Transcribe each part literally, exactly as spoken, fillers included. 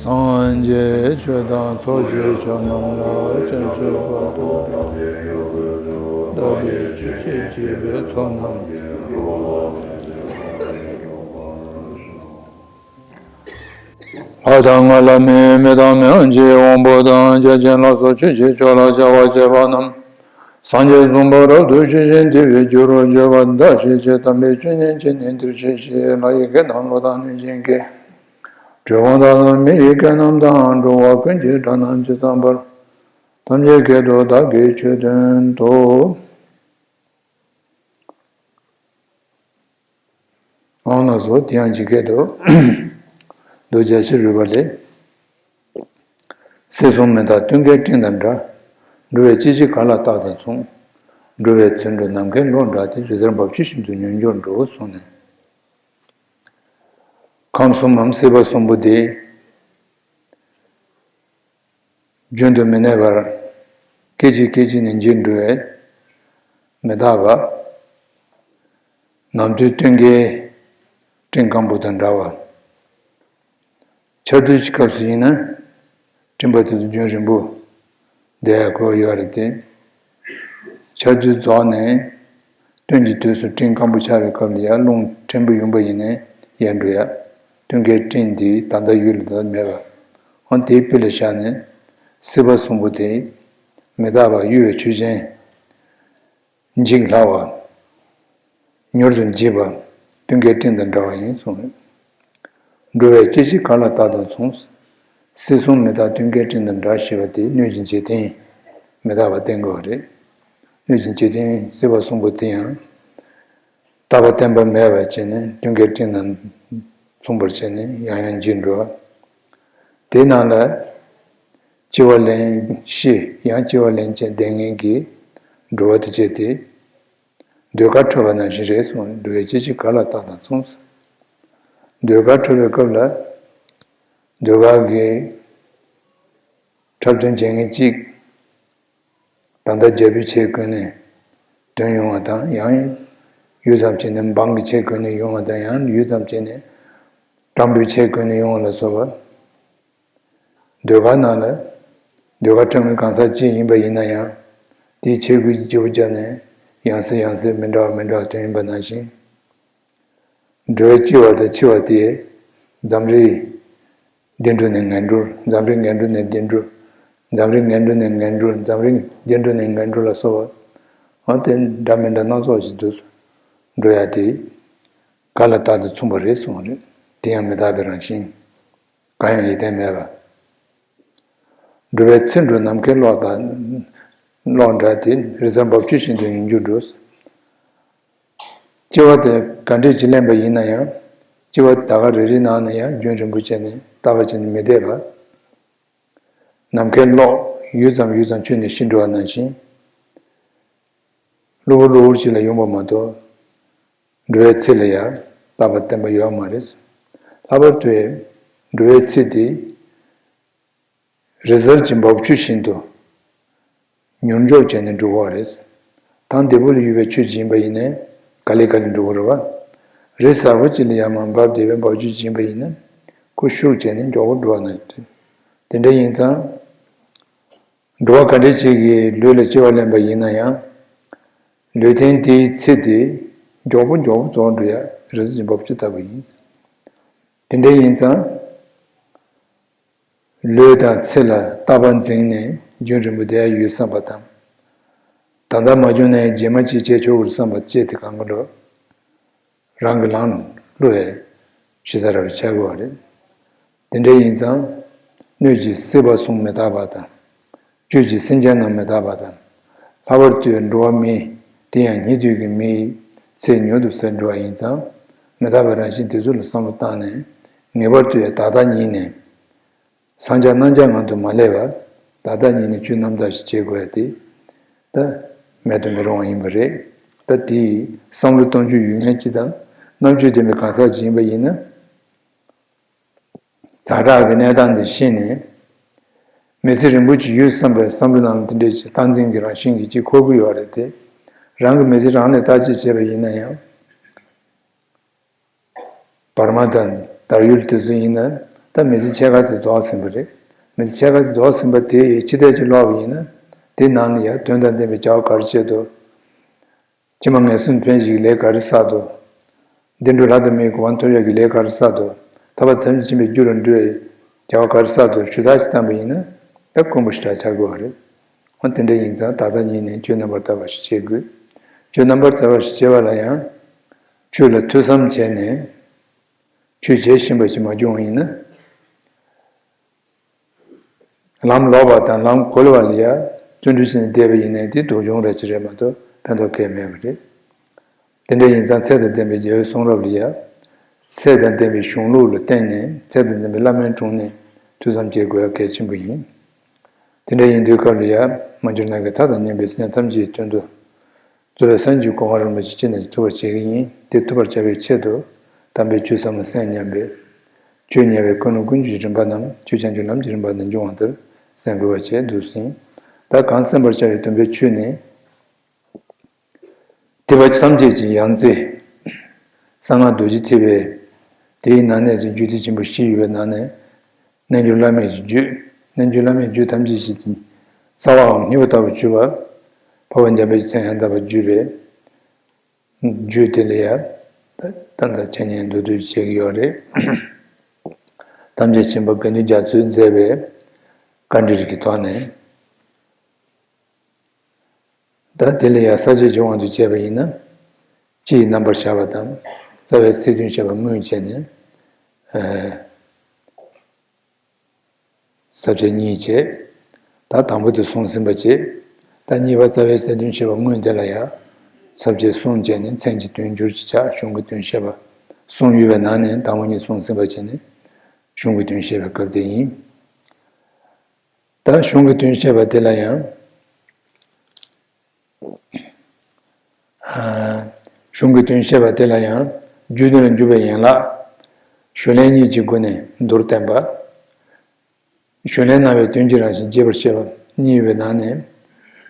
སངས་རྒྱས་ཆོས་དང་ཚོགས་ཀྱི་མཆོག་རྣམས་ལ། སྤྱན་རས་གཟིགས་དབང་ཕྱུག་གིས་བདག་གི་ཆོས་ཀྱི་རྒྱལ་པོའི་ཚོགས་རྣམས་ལྷ་དང་ལྷ་མིན་མི་དང་མི་དབང་ཆེན་དབང་པོ་དང་། བརྒྱ་བྱིན་ལ་སོགས་ཆོས་ཀྱི་མཆོག་ལ་ཕྱག་འཚལ་བ་རྣམས། སངས་རྒྱས་གསུངས་པ་རབ་ཏུ་ཞི་ཞིང་བདེ་བའི་རྒྱུ་རུ་གྱུར་པ། བདག་གིས་ཆོས་དམ་པའི་ཆོས་ཉན་བྱས་ནས། འདིར་གཤེགས་ཤིག་ལྷ་ཡི་སྐད་དང་ཀླུ་དང་གནོད་སྦྱིན་སྐད། གྲུལ་བུམ་དག་དང་མི་ཡི་སྐད་རྣམས་དང་། འགྲོ་བ་ཀུན་གྱི་སྒྲ་རྣམས་ཇི་ཙམ་པར། ཐམས་ཅད་སྐད་དུ་བདག་གིས་ཆོས་བསྟན་ཏོ། འོང་ལགས་སོ། དེ་ཡང་ཇི་སྐད་དུ། མདོ་རྒྱ་ཆེར་རོལ་པ་ལས། སྲིད་གསུམ་མི་རྟག་སྟོན་ཀའི་སྤྲིན་དང་འདྲ། འགྲོ་བའི་སྐྱེ་འཆི་གང་ལ་བརྟགས་དང་མཚུངས། འགྲོ་བའི་ཚེ་འགྲོ་ནམ་མཁའི་གློག་འདྲ་སྟེ། རི་གཟར་འབབ་ཆུ་བཞིན་དུ་མྱུར་མགྱོགས་འགྲོ་གསུངས་ནས། ཁམས་གསུམ་མམ་སྲིད་པ་གསུམ་པོ་དེ། རྒྱུན་དུ་མི་གནས་པར། སྐད་ཅིག་སྐད་ཅིག་ནས་འཇིག་འགྲོ་བའི་མི་རྟག་པ། ནམ་དུས་སྟོན་ཀའི་སྤྲིན་སྐམ་པོ་དང་འདྲ་བ། ཆར་དུས་ཀྱི་སྐབས་སུ་ཡིན་ན་སྤྲིན་པ་དེ་ཚོ་རྒྱུན་རིང་པོ་བསྡད་ཡ་ཁོ་ཡོད་རེད་དེ། ཆར་དུས་རྫོགས་ནས་སྟོན་གྱི་དུས་སུ་སྤྲིན་སྐམ་པོ་ཆགས་པའི་སྐབས་ལ་ཡར་རླུང་ཕྲན་བུ་ཡོང་པ་ཡིན་ནའི་ཡལ་འགྲོ་ཡ། སྟོན་ཀའི་སྤྲིན་འདི་ད་ལྟ་ཡུལ་ལ་ད་ལྟ་མེད་པ། འོ་དེའི་དཔེ་ལ་བཞག་ནས་སྲིད་པ་གསུམ་པོ་དེ་མི་རྟག་པ་གཡོ་བའི་ཆོས་ཅན། འཇིག་སླ་བ། མྱུར་དུ་འཇིག་པ། སྟོན་ཀའི་སྤྲིན་དང་འདྲ་བ་ཡིན་གསུངས་རེད། འགྲོ་བའི་སྐྱེ་འཆི་གང་ལ་བརྟགས་དང་མཚུངས། སྲིད་གསུམ་མི་རྟག་སྟོན་ཀའི་སྤྲིན་དང་འདྲ་ཞེས་པ་དེ་སྣོད་ཀྱི་འཇིག་རྟེན་མི་རྟག་པ་བསྟན་དགོས་པ་རེད། སྣོད་ཀྱི་འཇིག་རྟེན་སྲིད་པ་གསུམ་པོ་དེ་ཡང་རྟག་པ་བརྟན་པ་མེད་པར་བྱས་ནས་སྟོན་ཀའི་སྤྲིན་དང་མཚུངས་པར་བྱས་ནས་ཡང་ཡང་འཇིག་འགྲོ་བ། དེ་རྣམས་ལ་སྐྱེ་བ་ལེན་ཤེས་ཡང་སྐྱེ་བ་ལེན་བྱེད་ལྡན་ངེས་ཀྱི་འགྲོ་བ་དེ་བྱས་ཏེ། ཟློས་གར་འཁྲབ་པ་ནང་བཞིན་རེད་གསུངས། འགྲོ་བའི་སྐྱེ་འཆི་གང་ལ་བརྟགས་དང་མཚུངས། ཟློས་གར་འཁྲབ་པའི་སྐབས་ལ་ཟློས་གར་གྱི་འཁྲབ་སྟོན་བྱེད་མཁན་གཅིག་ད་ལྟ་རྒྱལ་པོའི་ཆས་གོན་ནས་ཐོན་ཡོང་བ་དང་། ཡང་ཡུད་ཙམ་བྱས་ནས་འབངས་ཀྱི་ཆས་གོན་ནས་ཡོང་བ་དང་། ཡང་ཡུད་ཙམ་བྱས་ནས་སྤྲང་པོའི་ཆས་གོན་ནས་ཡོང་བ་ལ་སོགས་པ། ཟློས་གར་ནང་ལ་ཟློས་གར་འཁྲབ་མཁན་གང་ཟག་ཅིག་ཡིན་པ་ཡིན་ན་ཡང་། དེའི་ཆས་གོས་ཀྱི་བརྗེ་པོ་བརྒྱབ་ནས་ཡང་སེ་ཡང་སེ་མི་འདྲ་བ་མི་འདྲ་བ་ཐོན་ཡིན་པ་ནང་བཞིན། འགྲོ་བའི་སྐྱེ་བ་དང་འཆི་བ་དེ་འཛམ་རིག་འདི་འགྲོ་ནས་ངན་འགྲོར། འཛམ་རིག་ངན་འགྲོ་ནས་འདི་འགྲོར། འཛམ་རིག་ངན་འགྲོ་ནས་ངན་འགྲོར། འཛམ་རིག་འདི་འགྲོ་ནས་ངན་འགྲོར་ལ་སོགས་པ། འོ་དེ་འདྲ་མི་འདྲ་སྣ་ཚོགས་ཤིག་འདུག་འགྲོ་ཡ་དེ་ག་ལ་བརྟགས་ཏེ་མཚུངས་པ་རེད་གསུངས་པ་རེད། དེ་ཡང་མི་རྟག་པའི་རང་བཞིན། གང་ཡང་ཡིད་བརྟན་མེད་པ། འགྲོ་བའི་ཚེ་འགྲོ་ནམ་མཁའི་གློག་དང་། གློག་འདྲ་སྟེ། རི་གཟར་འབབ་ཆུ་བཞིན་དུ་མྱུར་མགྱོགས་འགྲོ། སྐྱེ་བ་དེ་ག་འདྲས་ཅིག་ལེན་པ་ཡིན་ན་ཡང་། སྐྱེ་བ་ད་ག་རེ་རེའི་ནང་ན་ཡང་རྒྱུན་རིང་པོ་བྱས་ནས་བརྟག་པ་བྱས་ནས་མི་བསྡད་པ། ནམ་མཁའི་གློག་ཡུད་ཙམ་ཡུད་ཙམ་ཆུད་ནས་ཤི་འགྲོ་བ་ནང་བཞིན། གློ་བུར་གློ་བུར་ཅིག་ལ་ཡོང་བ་མ་གཏོགས། འགྲོ་བའི་ཚེ་ལ་ཡང་རྟག་པ་བརྟན་པ་ཡོད་མ་རེད། ལྷག་པར་དུ་འགྲོ་བའི་ཚེ་དེ་རི་གཟར་གྱི་འབབ་ཆུ་བཞིན་དུ་མྱུར་མགྱོགས་བྱས་ནས་འགྲོ་གི་རེད། ཐང་རྡེ་བུ་ལ་ཡོད་པའི་ཆུ་ཅིག་ཡིན་པ་ཡིན་ནའི་ག་ལེ་ག་ལེ་འགྲོ་གི་རེད་བ། རི་གཟར་པོ་ཅིག་ལ་ཡར་མར་འབབ་བསྡད་པའི་འབབ་ཆུ་ཅིག་ཡིན་པ་ཡིན་ན་ཁོ་ཤུགས་བྱས་ནས་མགྱོགས་པོ་འགྲོ་བ་ན། དེ་འདྲ་ཡིན་ཙང་། འགྲོ་བ་ག་འདྲ་ཅིག་གིས་ལུས་ལ་སྐྱེ་བ་ལེན་པ་ཡིན་ན་ཡང་། ལུས་རྟེན་དེའི་ཚེ་དེ་མགྱོགས་པོ་མགྱོགས་པོ་རྫོགས་འགྲོ་ཡ་རི་གཟར་གྱི་འབབ་ཆུ་ལྟ་བུ་ཡིན། དེ་འདྲ་ཡིན་ཙང་། ལུས་དང་ཚེ་ལ་རྟག་པ་འཛིན་ནས་རྒྱུན་རིང་པོ་བསྡད་ཡ་ཡོད་བསམ་པ་དང་། ད་ལྟ་མ་བྱུང་ན་ཡང་རྗེས་མ་ཅིག་བྱས་ཆོག་གི་རེད་བསམ་པ་བཅས་དེ་གང་གི་འགྲོ། རང་གི་ལང་བློ་ཡི་ཞེ་ས་ར་བའི་ཆ་དགོས་པ་རེད། དེ་འདྲ་ཡིན་ཙང་། སྣོད་ཀྱི་སྲིད་པ་གསུམ་མི་རྟག་པ་དང་། བཅུད་ཀྱི་སེམས་ཅན་རྣམས་མི་རྟག་པ་དང་། ལྷག་པར་དུ་འགྲོ་བ་མི་དེ་ཡང་ཉེ་དུས་ཀྱི་མི་ཡི་ཚེ་མྱུར་དུ་ཟད་འགྲོ་བ་ཡིན་ཙང་། མི་རྟག་པའི་རང་བཞིན་དེ་ཚོ་ལ་བསམ་བློ་བཏང་ནས་ངེས་པར་དུ་ཡང་ད་ལྟ་ཉིད་ནས། སངས་རྒྱས་རྣམ་བསྐྱར་ངང་དུ་མ་སླེབས་པར་ད་ལྟ་ཉིད་ནས་ཆོས་རྣམ་དག་ཞིག་བྱེད་དགོས་ཡ་དེ་ད་མེད་དུ་མི་རུང་བ་ཡིན་པ་རེད། ད་དེ་བསམ་བློ་གཏོང་རྒྱུ་ཡོད་མཁན་གཅིག་དང་རྣམ་དཔྱོད་ལྡན་པའི་གང་ཟག་ཅིག་ཡིན་པ་ཡིན་ན། ཛ་དྲག་གི་གནས་སྟངས་འདི་ཤེས་ནས་མི་ཚེ་རིང་པོ་ཅིག་ཡོད་བསམ་པའི་བསམ་བློ་ནང་ལ་དེ་འདྲའི་ཅིག་སྟངས་འཛིན་གྱི་རང་བཞིན་གྱི་ཅིག་འཁོར་གྱི་ཡོད་རེད་དེ། རང་གི་མི་ཚེ་རང་ལ་བརྟག་དཔྱད་བྱས་པ་ཡིན་ན་ཡང་། བར་མ་དང་དར་ཡུལ་དེ་ཚོ་ཡིན་ན། ད་མི་ཚེ་ཕྱེད་ཀ་ཙམ་རྫོགས་ཟིན་པ་རེད། མི་ཚེ་ཕྱེད་ཀ་ཙམ་རྫོགས་ཟིན་པ་དེ་ཕྱི་བལྟས་ཀྱིས་ཀློག་པ་ཡིན་ན། དེའི་ནང་ལ་ཡང་དོན་དང་ལྡན་པའི་བྱ་བ་ག་རེ་བྱས་འདུག་ཕྱི་མ་ངན་སོང་འཕེན་ཞིག་ལས་ག་རེ་བསགས་འདུག་བདེ་འགྲོ་ལྷ་དང་མིའི་གོ་འཕང་ཐོབ་ཡག་གི་ལས་ག་རེ་བསགས་འདུག་ཐར་པ་ཐམས་ཅད་མཁྱེན་པའི་རྒྱུ་ལ་འགྲོ་བའི་བྱ་བ་ག་རེ་བསགས་འདུག་ཞུ་དག་ཅིག་བཏང་པ་ཡིན་ན། ད་དཀོན་པོ་ཞེ་དྲག་ཆགས་དགོས་པ་རེད། འོ་དེ་འདྲ་ཡིན་ཙང་ད་ལྟ་ཉིད་ནས་ཆོས་རྣམ་པར་དག་པ་ཞིག་བྱེད་དགོས། ཆོས་རྣམ་པར་དག་པ་ཞིག་བྱེད་པ་ལ་ཡང་། ཆོས་ལ་ཐོས་བསམ་བྱས་ནས་ཆོས་བྱེད་བཞིན་པ་ཞིག་མ་བྱུང་བ་ཡིན་ན། ལམ་ལོག་པ་དང་ལམ་གོལ་བ་ལ་ཡང་བརྩོན་འགྲུས་བྱས་ནས་བསྡད་པ་ཡིན་ནའི་དེ་སྡུག་སྦྱོང་ར་ཅིག་རེད་མ་གཏོགས་ཕན་ཐོགས་གང་ཡང་མེད་པ་རེད། དེ་འདྲ་ཡིན་ཙང་ཚེ་དང་ལྡན་པའི་རྒྱལ་བའི་གསུང་རབ་ལ་ཡང་། ཚེ་དང་ལྡན་པའི་གཞུང་ལུགས་ལ་བརྟེན་ནས་ཚེ་དང་ལྡན་པའི་བླ་མའི་དྲུང་ནས་ཐོས་བསམ་བྱེད་དགོས་ཡ་གལ་ཆེན་པོ་ཡིན། དེ་འདྲ་ཡིན་དུས་སྐབས་ལ་ཡང་མ་གྱུར་ནམ་མཁའི་མཐའ་དང་མཉམ་པའི་སེམས་ཐམས་ཅད་ཀྱི་དོན་དུ། རྩོལ་བའི་སངས་རྒྱས་གོ་འཕང་རིན་པོ་ཆེ་ཅི་ནས་ཐོབ་པར་བྱེད་ཀྱི་ཡིན། དེ་ཐོབ་པར་བྱ་བའི་ཆེད་དུ་དམ་པའི་ཆོས་ཟབ་མོ་གསན་སྙམ་པའི། ཆོས་ཉན་པའི་ཀུན་སློང་ཀུན་སྤྱོད་ཀྱི་རིམ་པ་རྣམས་ཆོས་ཀྱང་སྤྱོད་ལམ་གྱི་རིམ་པ་དང་འབྱུང་བ་ལྟར་གསན་དགོས་པ་བྱས་འདུག་ཟིན། ད་གང་གསན་པར་བྱ་བའི་དམ་པའི་ཆོས་ནི། ཐེག་པ་ཐམས་ཅད་ཀྱི་ཡང་རྩེ། གསང་སྔགས་རྡོ་རྗེ་ཐེག་པའི། དེའི་ནང་ནས་ཀྱང་རྒྱུད་སྡེ་ཆེན་པོ་བཞི་ཡོད་པའི་ནང་ནས། རྣལ་འབྱོར་བླ་མེད་ཀྱི་རྒྱུད། རྣལ་འབྱོར་བླ་མེད་རྒྱུད་ཐམས་ཅད་ཀྱི་རྩ་བའམ་སྙིང་པོ་ལྟ་བུར་གྱུར་པ། འཕགས་པ་འཇམ་དཔལ་གྱི་མཚན་ཡང་དག་པར་བརྗོད་པའི་རྒྱུད་དེ་ལ་ཡང་ད་ལྟ་འཆད་ཉན་མདོར་བསྡུས་བྱེད་ཀྱི་ཡོད་རེད། ཐམས་ཅད་མཁྱེན་པ་དགེ་འདུན་རྒྱ་མཚོས་མཛད་པའི་བཀའ་འགྲེལ་གྱི་ཐོག་ནས། ད་དེ་ལ་ཡང་ས་བཅད་ཀྱི་དབང་དུ་བྱས་པ་ཡིན་ན། སྤྱི་ཡི་རྣམ་པར་བཞག་པ་དང་རྩ་བའི་ཚིག་དོན་བཤད་པ་སྔོན་བྱས་ནས། ས་བཅད་གཉིས་བྱས། ད་དང་པོ་དེ་གསུངས་ཟིན་པ་བྱས། ད་གཉིས་པ་རྩ་བའི་ཚིག་དོན་བཤད་པ་སྔོན་དེ་ལ་ཡང་ས་བཅད་གསུམ་བྱས་ནས་མཚན་གྱི་དོན་སྦྱོར་གྱི་ཆ་གཞུང་གི་དོན་བཤད་པ་གསུམ་ཡོད་པའི་ནང་ནས་དང་པོ་གཉིས་གསུངས་ཟིན་པ་བྱས་ནས་གཞུང་གི་དོན་བཤད་པའི་སྐབས་དེ་ཡིན། ད་གཞུང་གི་དོན་བཤད་པ་དེ་ལ་ཡང་། གཞུང་གི་དོན་བཤད་པ་དེ་ལ་ཡང་རྒྱུད་དོན་ལ་འཇུག་པའི་ཡན་ལག་ཞུས་ལན་གཉིས་ཀྱི་སྒོ་ནས་མདོར་བསྟན་པ། ཞུས་ལན་གནང་བའི་དོན་གྱི་རང་བཞིན་རྒྱས་པར་བཤད་པ་གཉིས་ཡོད་པའི་ནང་ནས་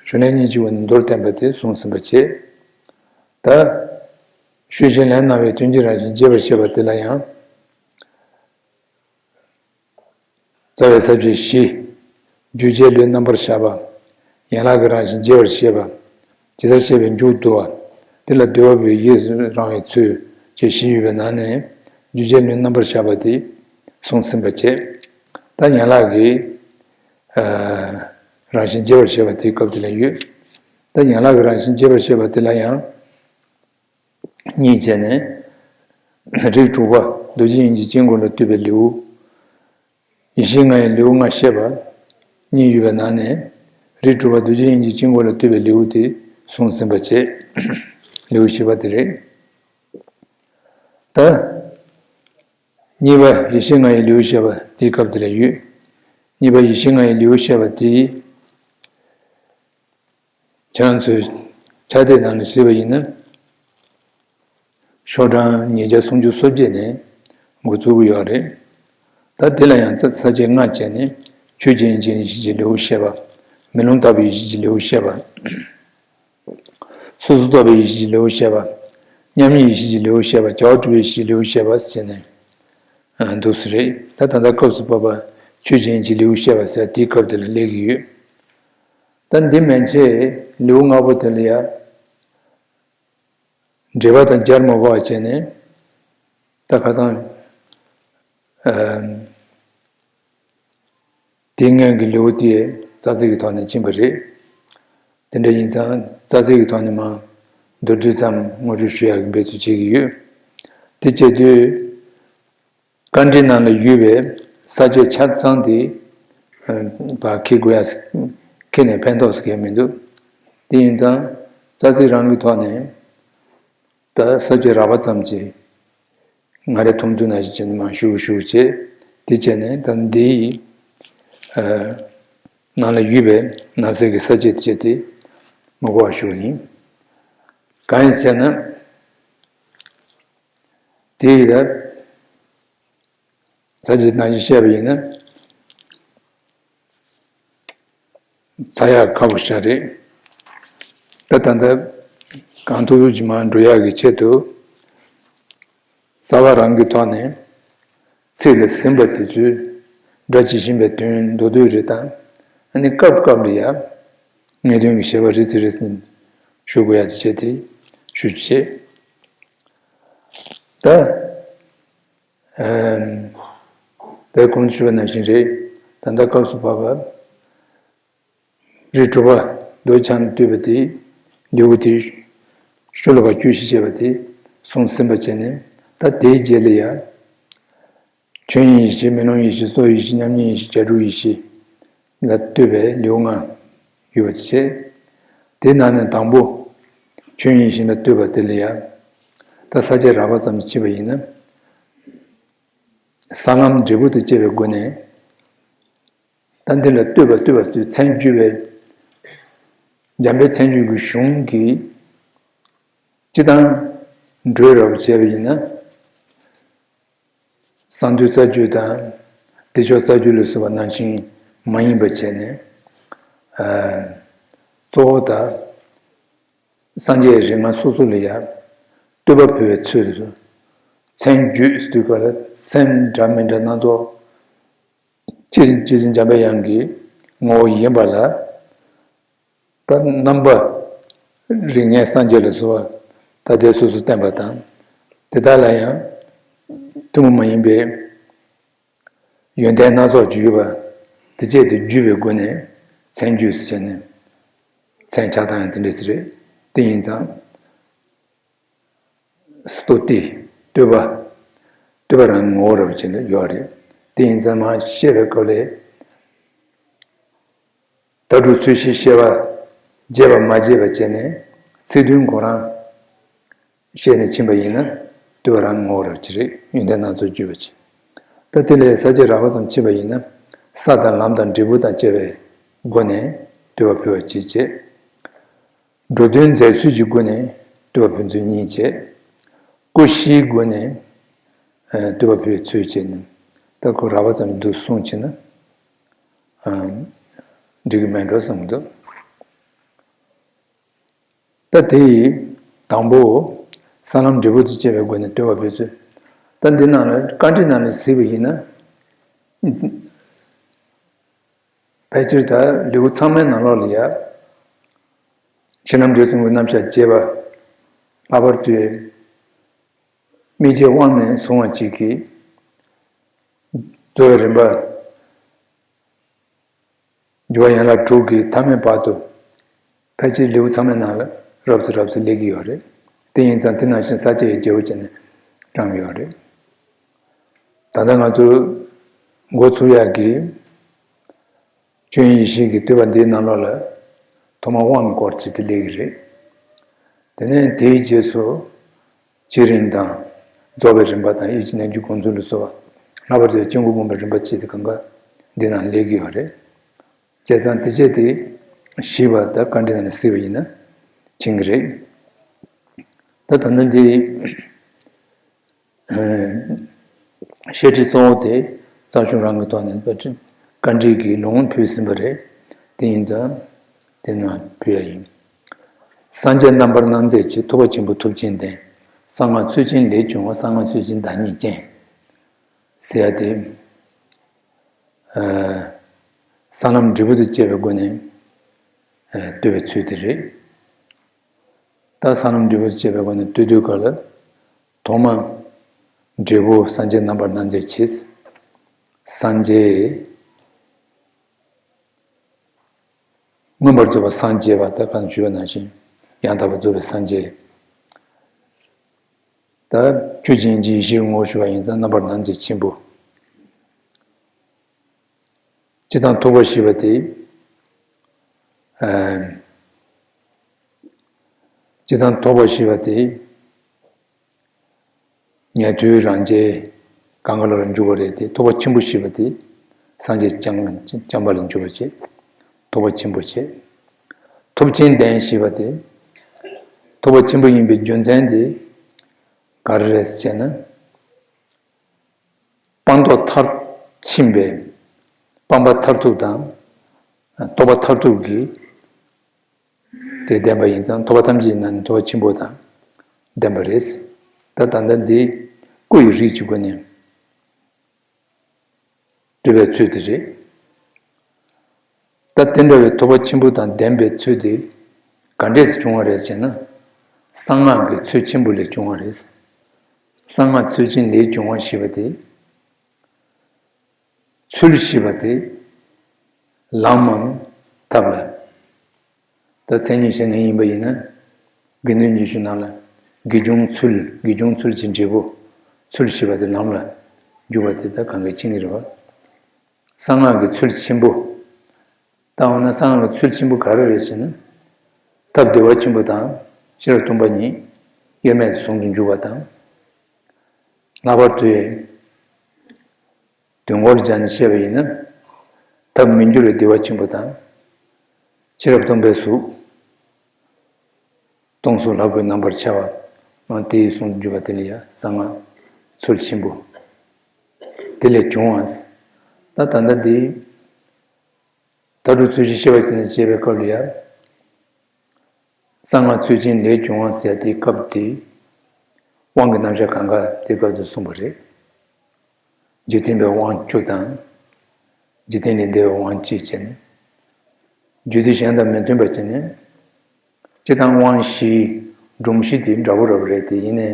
ཞུས་ལན་གཉིས་ཀྱི་སྒོ་ནས་མདོར་བསྟན་པ་དེ་གསུངས་ཟིན་པ་བྱས། ད་ཞུས་ལན་གནང་བའི་དོན་གྱི་རང་བཞིན་རྒྱས་པར་བཤད་པ་དེ་ལ་ཡང་། རྩ་བའི་ས་བཅད་བཞི། རྒྱུད་བྱས་ལུས་རྣམ་པར་བཞག་པ། ཡན་ལག་གི་རང་བཞིན་རྒྱས་པར་བཤད་པ། ཇི་ལྟར་བཤད་པའི་མཇུག་བསྡུ་བ། དེ་ལ་བསྡུ་བ་པོའི་ཡིད་རང་བའི་ཚུལ་བཅས་བཞི་ཡོད་པའི་ནང་ནས་རྒྱུད་བྱས་ལུས་རྣམ་པར་བཞག་པ་དེ་གསུངས་ཟིན་པ་བྱས། ད་ཡན་ལག་གི་རང་བཞིན་རྒྱས་པར་བཤད་པ་དེའི་སྐབས་དེ་ལ་ཡོད། ད་ཡན་ལག་གི་རང་བཞིན་རྒྱས་པར་བཤད་པ་དེ་ལ་ཡང་། གཉིས་བྱས་ནས། རིགས་དྲུག་པ་རྡོ་རྗེ་དབྱིངས་ཀྱི་དཀྱིལ་འཁོར་ལ་ལྟོས་པའི་ལེའུ། ཡེ་ཤེས་ལྔ་ཡི་ལེའུ་ལྔ་བཤད་པ། གཉིས་ཡོད་པའི་ནང་ནས། རིགས་དྲུག་པ་རྡོ་རྗེ་དབྱིངས་ཀྱི་དཀྱིལ་འཁོར་ལ་ལྟོས་པའི་ལེའུ་དེ་གསུངས་ཟིན་པ་བྱས། ལེའུ་བཞི་པ་དེ་རེད། ད། གཉིས་པ་ཡེ་ཤེས་ལྔ་ཡི་ལེའུ་བཤད་པ་དེའི་སྐབས་དེ་ལ་ཡོད། གཉིས་པ་ཡེ་ཤེས་ལྔ་ཡི་ལེའུ་བཤད་པ་དེ། ཁྱེད་རང་ཚོས་ཕྱག་དེབ་ནང་ལ་གཟིགས་པ་ཡིན་ན། ཤོག་གྲངས་ཉིས་བརྒྱ་སུམ་ཅུ་སོ་བརྒྱད་ནས་འགོ་བཙུགས་ཀྱི་ཡོད་རེད། ད་དེ་ལ་ཡང་ས་བཅད་ལྔ་བྱས་ནས་ཆོས་ཅན་ཡེ་ཤེས་ཀྱི་ལེའུ་བཤད་པ། མེ་ལོང་ལྟ་བུའི་ཡེ་ཤེས་ཀྱི་ལེའུ་བཤད་པ། སོ་སོར་རྟོག་པའི་ཡེ་ཤེས་ཀྱི་ལེའུ་བཤད་པ། མཉམ་ཉིད་ཡེ་ཤེས་ཀྱི་ལེའུ་བཤད་པ། བྱ་བ་གྲུབ་པའི་ཡེ་ཤེས་ཀྱི་ལེའུ་བཤད་པ་ཟེར་ནས། འདུག་སེ་རེད། ད་ད་ལྟ་སྐབས་སུ་བབ་པ་ཆོས་ཅན་གྱི་ལེའུ་བཤད་པ་ཟེར་དེའི་སྐབས་དེ་ལ་སླེབས་ཀྱི་ཡོད། ད་འདི་མན་ཆད་ལེའུ་ལྔ་པོ་དེ་ལ་ཡང་འགྲེལ་པ་དང་སྦྱར་མ་དགོས་པ་བྱས་ནས། ད་ཁ་སང་། ཨ། དེ་སྔོན་གྱི་ལེའུ་དེ་རྩ་ཚིག་གི་ཐོག་ནས་ཕྱིན་པ་རེད། དེ་འདྲ་ཡིན་ཙང་རྩ་ཚིག་གི་ཐོག་ནས་མར་མདོར་བསྡུས་ཙམ་ངོ་སྤྲོད་ཞུ་ཡག་གི་འབད་རྩོལ་བྱེད་ཀྱི་ཡོད། དེ་བྱེད་དུས། བཀའ་འགྲེལ་ནང་ལ་ཡོད་པའི་ས་བཅད་ཆ་ཚང་དེ་ཕར་འཁྱེར་དགོས་ཡ། འཁྱེར་ནས་ཕན་ཐོགས་ཟེར་མཁན་མི་འདུག་དེ་ཡིན་ཙང་རྩ་ཚིག་རང་གི་ཐོག་ནས་ད་ས་བཅད་རགས་པ་ཙམ་ཅིག་ང་རའི་མཐོང་ཚུལ་ནང་བཞིན་བྱས་ནས་མར་ཞུ་ཞུ་བྱས། དེ་བྱས་ནས་ད་འདིའི་ནང་ལ་ཡོད་པའི་ནང་གསེས་ཀྱི་ས་བཅད་དེ་བྱས་ཏེ་མ་གོ་བ་ཞུ་བ་ཡིན། གང་ཡིན་ཟེར་ན། དེ་ཡི་ད། ས་བཅད་ནང་བཞིན་བཤད་པ་ཡིན་ན། ཚར་ཡག་ཁག་པོ་ཞིག་རེད། ད་ད་ལྟ་གང་ཐུབ་ཐུབ་ཀྱིས་མར་འགྲོ་ཡག་གི་ཆེད་དུ། རྩ་བ་རང་གི་ཐོག་ནས། ཐིག་ལ་ཟིན་པ་དེ་ཚོའི་སྒྲ་ཇི་བཞིན་པའི་དོན་མདོར་བསྡུས་རེ་དང་། ཨ་ནི་སྐབས་སྐབས་ལ་ཡང་ངེས་དོན་གྱི་བཤད་པ་རེ་ཚིག་རེ་ཚིག་ཞུ་དགོས་ཡ་དེ་བྱས་ཏེ་ཞུ་ཆེད། ད། ཨམ། ད་གོང་དུ་ཞུས་པ་ནང་བཞིན་རེད། ད་ལྟ་སྐབས་སུ་བབ་པ། རིགས་དྲུག་པ་མདོ་ཆ་ནས་བསྡུས་པ་དེ། ལེའུ་དེ་ཤོ་ལོ་ཀ་བཅུ་བཞི་བྱས་པ་དེ་གསུངས་ཟིན་པ་བྱས་ནས། ད་དེའི་རྗེས་ལ་ཡང་ཆོས་དབྱིངས་ཡེ་ཤེས། མེ་ལོང་ཡེ་ཤེས། སྲོག་ཡེ་ཤེས། མཉམ་ཉིད་ཡེ་ཤེས། བྱ་གྲུབ་ཡེ་ཤེས་ལ་ལྟོས་པའི་ལེའུ་ལྔ་ཡོད་པ་བྱས། དེ་ནང་ནས་དང་པོ་ཆོས་དབྱིངས་ཡེ་ཤེས་ལ་ལྟོས་པ་དེ་ལ་ཡང་། ད་ས་བཅད་རགས་པ་ཙམ་ཞིག་བྱས་པ་ཡིན་ན། ས་ལམ་འབྲས་བུ་དང་བཅས་པའི་སྒོ་ནས། ད་འདི་ལ་ལྟོས་པ་ལྟོས་པ་ཚོས་མཚན་བརྗོད་པའི། འཇམ་དཔལ་མཚན་བརྗོད་ཀྱི་གཞུང་གི་སྤྱི་དང་འགྲོས་རབ་བྱས་པ་ཡིན་ན། གསང་འདུས་རྩ་རྒྱུད་དང་བདེ་མཆོག་རྩ་རྒྱུད་ལ་སོགས་པ་ནང་བཞིན་མ་ཡིན་པ་བྱས་ནས། ཨ། གཙོ་བོ་ད་སངས་རྒྱས་རིགས་ལྔ་སོ་སོ་ལ་ཡང་བསྟོད་པ་ཕུལ་བའི་ཚུལ་དུ། མཚན་བརྗོད་ཟེར་དུས་སྐབས་ལ་མཚན་འདྲ་མི་འདྲ་སྣ་ཚོགས། སྤྱིར་རྗེ་བཙུན་འཇམ་པའི་དབྱངས་ཀྱི་ངོ་བོ་ཡིན་པ་ལ། ད་རྣམ་པ་རིགས་ལྔའི་སངས་རྒྱས་ལ་སོགས་པ་ད་ལྟའི་སོ་སོར་བསྟན་པ་དང་། དེ་དག་ལ་ཡང་ཐུན་མོང་མ་ཡིན་པའི་ཡོན་ཏན་སྣ་ཚོགས་ཀྱི་ཡོད་པ་དེ་བཅས་དེ་བརྗོད་པའི་སྒོ་ནས་མཚན་བརྗོད་ཟེར་བྱས་ནས། མཚན་ཆགས་སྟངས་ཡང་དེ་འདྲ་ཞིག་རེད། དེ་ཡིན་ཙང་། སྟོ་ཏི། བསྟོད་པ། བསྟོད་པ་རང་ངོ་བོ་རབ་ཅིག་ལ་ཡོད་རེད། དེ་ཡིན་ཙང་མར་བཤད་པའི་སྐབས་ལ། ད་དྲུག་ཚུལ་བཞི་བཤད་པ་རྒྱས་པ་མ་བྱས་པ་བྱས་ནས་ཚིག་དོན་ཁོ་རང་བཤད་ནས་ཕྱིན་པ་ཡིན་ན། བསྟོད་པ་རང་ངོ་བོ་རབ་ཅིག་རེད། ཡོན་ཏན་སྣ་ཚོགས་བརྗོད་པ་བྱས། ད་དེ་ལས་ས་བཅད་རགས་པ་ཙམ་ཕྱེ་བ་ཡིན་ན། ས་དང་ལམ་དང་འབྲས་བུ་དང་བཅས་པའི་སྒོ་ནས་བསྟོད་པ་ཕུལ་བ་བྱེད་ཅེས། འགྲོ་དོན་མཛད་ཚུལ་གྱི་སྒོ་ནས་བསྟོད་པ་ཕུལ་ཚུལ་གཉིས་བྱས། སྐུ་བཞིའི་སྒོ་ནས་ཨ་བསྟོད་པ་ཕུལ་ཚུལ་བྱས་ནས། ད་ཁོ་རགས་པ་ཙམ་འདུག་གསུངས་ཕྱིན་ན་ཨ་འགྲིག་གི་མེད་འགྲོ་བསམ་གྱི་འདུག་ད་དེ་ཡི་དང་པོ་ས་ལམ་འབྲས་བུ་དང་བཅས་པའི་སྒོ་ནས་བསྟོད་པ་ཕུལ་ཚུལ། ད་འདི་ནང་ལ་བཀའ་འདྲི་ནང་ལ་གཟིགས་པ་ཡིན་ན། ཕལ་ཆེར་ད་ལེའུ་ཚང་མའི་ནང་ལོགས་ལ་ཡ། ཕྱི་ནང་འབྲེལ་གསུམ་གྱི་རྣམ་གཞག་རྒྱས་པ། ལྷག་པར་དུ་སྨིན་བྱེད་དབང་ནས་བཟུང་བ་གཅིག་གིས་རྫོགས་པའི་རིམ་པ། འགྱུ་བ་ཡན་ལག་དྲུག་གི་མཐའ་མའི་བར་དུ། ཕལ་ཆེར་ལེའུ་ཚང་མའི་ནང་ལ་རབ་ཏུ་རབ་ཏུ་སླེབས་ཀྱི་ཡོད་རེད། དེ་ཡིན་ཙང་དེ་ནང་བཞིན་ས་བཅད་ཡང་རྒྱས་པོ་བྱས་ནས་བགྲངས་ཡོད་རེད། ད་ལྟ་ང་ཚོ་འགོ་ཚུགས་ཡག་གི་ཆོས་དབྱིངས་ཡེ་ཤེས་ཀྱི་བསྟོད་པ་འདིའི་ནང་ལོགས་ལ་ཐོག་མར་དབང་གི་སྐོར་ཅིག་དེ་སླེབས་ཀྱི་རེད། དེ་ནས་དེའི་རྗེས་སུ་བྱེད་རིམ་དང་། རྫོགས་པའི་རིམ་པ་དང་། ཡིད་ཀྱི་རྣལ་འབྱོར་སྒོམ་ཚུལ་ལ་སོགས་པ། ལྷག་པར་དུ་སྐྱེ་འགོག་སྒོམ་པའི་རིམ་པ་བཅས་དེ་གང་ག་འདི་ནང་སླེབས་ཀྱི་ཡོད་རེད། བྱས་ཙང་དེ་བྱས་དེ་ཞིབ་པ་ད་བཀའ་འདྲི་ནང་ནས་གཟིགས་པ་ཡིན་ན་མཁྱེན་གྱི་རེད། ད་ད་ལྟ་འདི་བཤད་ཁྲིད་གཙོ་བོ་དེ་རྩ་གཞུང་རང་གི་ཐོག་ནས་བཀའ་འདྲི་བཀའ་འདྲི་གི་ལུང་ཕུལ་ཟིན་པ་རེད། དེ་ཡིན་ཙང་དེ་ནང་ཕུལ་ཡ་ཡིན། སངས་རྒྱས་རྣམ་པར་སྣང་མཛད་ཆེ། ཐུབ་པ་ཆེན་པོ་ཐུབ་ཆེན་ལྡན། གསང་སྔགས་ཚུལ་ཆེན་ལས་བྱུང་བ། གསང་སྔགས་ཚུལ་ཆེན་བདག་ཉིད་ཅན། ཟེར་ཡ་དེ། ཨ། ས་ལམ་འབྲས་བུ་དང་བཅས་པའི་སྒོ་ནས་ཨ་བསྟོད་པའི་ཚུལ་དེ་རེད། ད་ས་ལམ་འབྲས་བུ་དང་བཅས་པའི་སྒོ་ནས་བསྟོད་དུས་སྐབས་ལ། ཐོག་མ་འབྲས་བུ་སངས་རྒྱས་རྣམ་པར་སྣང་མཛད་ཆེ། སངས་རྒྱས། མངོན་པར་རྫོགས་པར་སངས་རྒྱས་པ། ད་གང་ཞུས་པ་ནང་བཞིན་ཡང་དག་པར་རྫོགས་པའི་སངས་རྒྱས། ད་ཆོས་ཅན་གྱི་ཡེ་ཤེས་ངོ་བོ་ཞུ་བ་ཡིན་ཙང་རྣམ་པར་སྣང་མཛད་ཆེན་པོ། སྤྱི་དང་ཐུབ་པ་ཞེས་པ་དེ། ཨ། སྤྱི་དང་ཐུབ་པ་ཞེས་པ་དེ། ཉན་ཐོས་རང་རྒྱལ་གང་ག་ལ་ལ་འཇུག་པ་རེད་དེ། ཐུབ་པ་ཆེན་པོ་ཞེས་པ་དེ། སངས་རྒྱས་བསྐྱངས་བསྐྱངས་པ་ལ་འཇུག་པ་བྱེད། ཐུབ་པ་ཆེན་པོ་བྱེད། ཐུབ་ཆེན་ལྡན་ཞེས་པ་དེ། ཐུབ་པ་ཆེན་པོ་ཡིན་པའི་རྒྱུ་མཚན་དེ་ག་རེ་རེད་ཟེར་ན། སྤངས་རྟོགས་མཐར་ཕྱིན་པའི་སྤངས་པ་མཐར་ཐུག་དང་། རྟོགས་པ་མཐར་ཐུག་གི་དེ་ལྡན་པ་ཡིན་ཙང་། ཐུབ་པ་ཐམས་ཅད་ཀྱི་ནང་ནས་ཐུབ་པ་ཆེན་པོ་དང་ལྡན་པ་རེད། ད་ད་ལྟ་འདི་སྐུ་ཡི་རིགས་ཀྱི་སྒོ་ནས་ འདོད་པའི་ཚུལ་དེ་རེད། ད་དེ་འདྲ་བའི་ཐོབ་པ་ཆེན་པོ་དང་ལྡན་པའི་ཚུལ་དེ་ག་འདྲས་སུ་བྱུང་བ་རེད་ཟེར་ན། གསང་སྔགས་ཀྱི་ཚུལ་ཆེན་པོ་ལས་བྱུང་བ་རེད། གསང་སྔགས་ཚུལ་ཆེན་ལས་བྱུང་བ་ཞེས་པ་དེ། ཚུལ་ཞེས་པ་དེ་ལམ་མམ་ཐབས་ལ། ད་མཚན་ཉིད་བཤད་མཁན་ཡིན་པ་ཡིན་ན། དགེ་འདུན་གྱི་ཆོས་ནང་ལ་དགེ་སྦྱོང་ཚུལ། དགེ་སྦྱོང་ཚུལ་གྱི་འབྲས་བུ། ཚུལ་ཞེས་པ་དེ་ལམ་ལ་འཇུག་པ་དེ་ད་གང་གི་ཆིངས་རེད་བ། གསང་སྔགས་ཀྱི་ཚུལ་ཆེན་པོ། ད་འོ་ན་གསང་སྔགས་ཀྱི་ཚུལ་ཆེན་པོ་ག་རེ་རེད་ཟེར་ན། ཐབས་བདེ་བ་ཆེན་པོ་དང་ཤེས་རབ་སྟོང་པ་ཉིད་དབྱེར་མེད་དུ་ཟུང་དུ་འཇུག་པ་དང་། ལྷག་པར་དུ་དོན་སྐོར་སྦྱར་ནས་བཤད་པ་ཡིན་ན། ཐབས་མི་འགྱུར་བའི་བདེ་བ་ཆེན་པོ་དང་། ཤེས་རབ་སྟོང་པའི་གཟུགས། སྟོང་གཟུགས་ལྷ་སྐུའི་རྣམ་པར་འཆར་བ། དེ་ཡི་ཟུང་དུ་འཇུག་པ་དེ་ལ་ཡང་གསང་སྔགས་ཚུལ་ཆེན་པོ། དེ་ལས་བྱུང་བ། ད་ད་ལྟ་འདི་མཐའ་དྲུག་ཚུལ་བཞི་བཤད་པ་ཅན་བྱེད་པའི་སྐབས་ལ་ཡང་། གསང་སྔགས་ཚུལ་ཆེན་ལས་བྱུང་བ་ཟེར་དེའི་སྐབས་དེ། དབང་གི་རྣམ་གཞག་གང་ག་དེའི་སྐབས་དུ་གསུངས་པ་རེད། རྗེས་མཐུན་པའི་དབང་བཅུ་དང་། རྗེས་མཐུན་ལས་འདས་པའི་དབང་བཅུ་བྱས་ནས། རྒྱུད་སྡེ་གཞན་དང་མི་མཐུན་པ་བྱས་ནས། སྤྱིར་བཏང་དབང་བཞི་སྒྲོམ་གཞི་དེ་འདྲ་བོ་འདྲ་བོ་རེད་དེ། ཡིན་ནའི་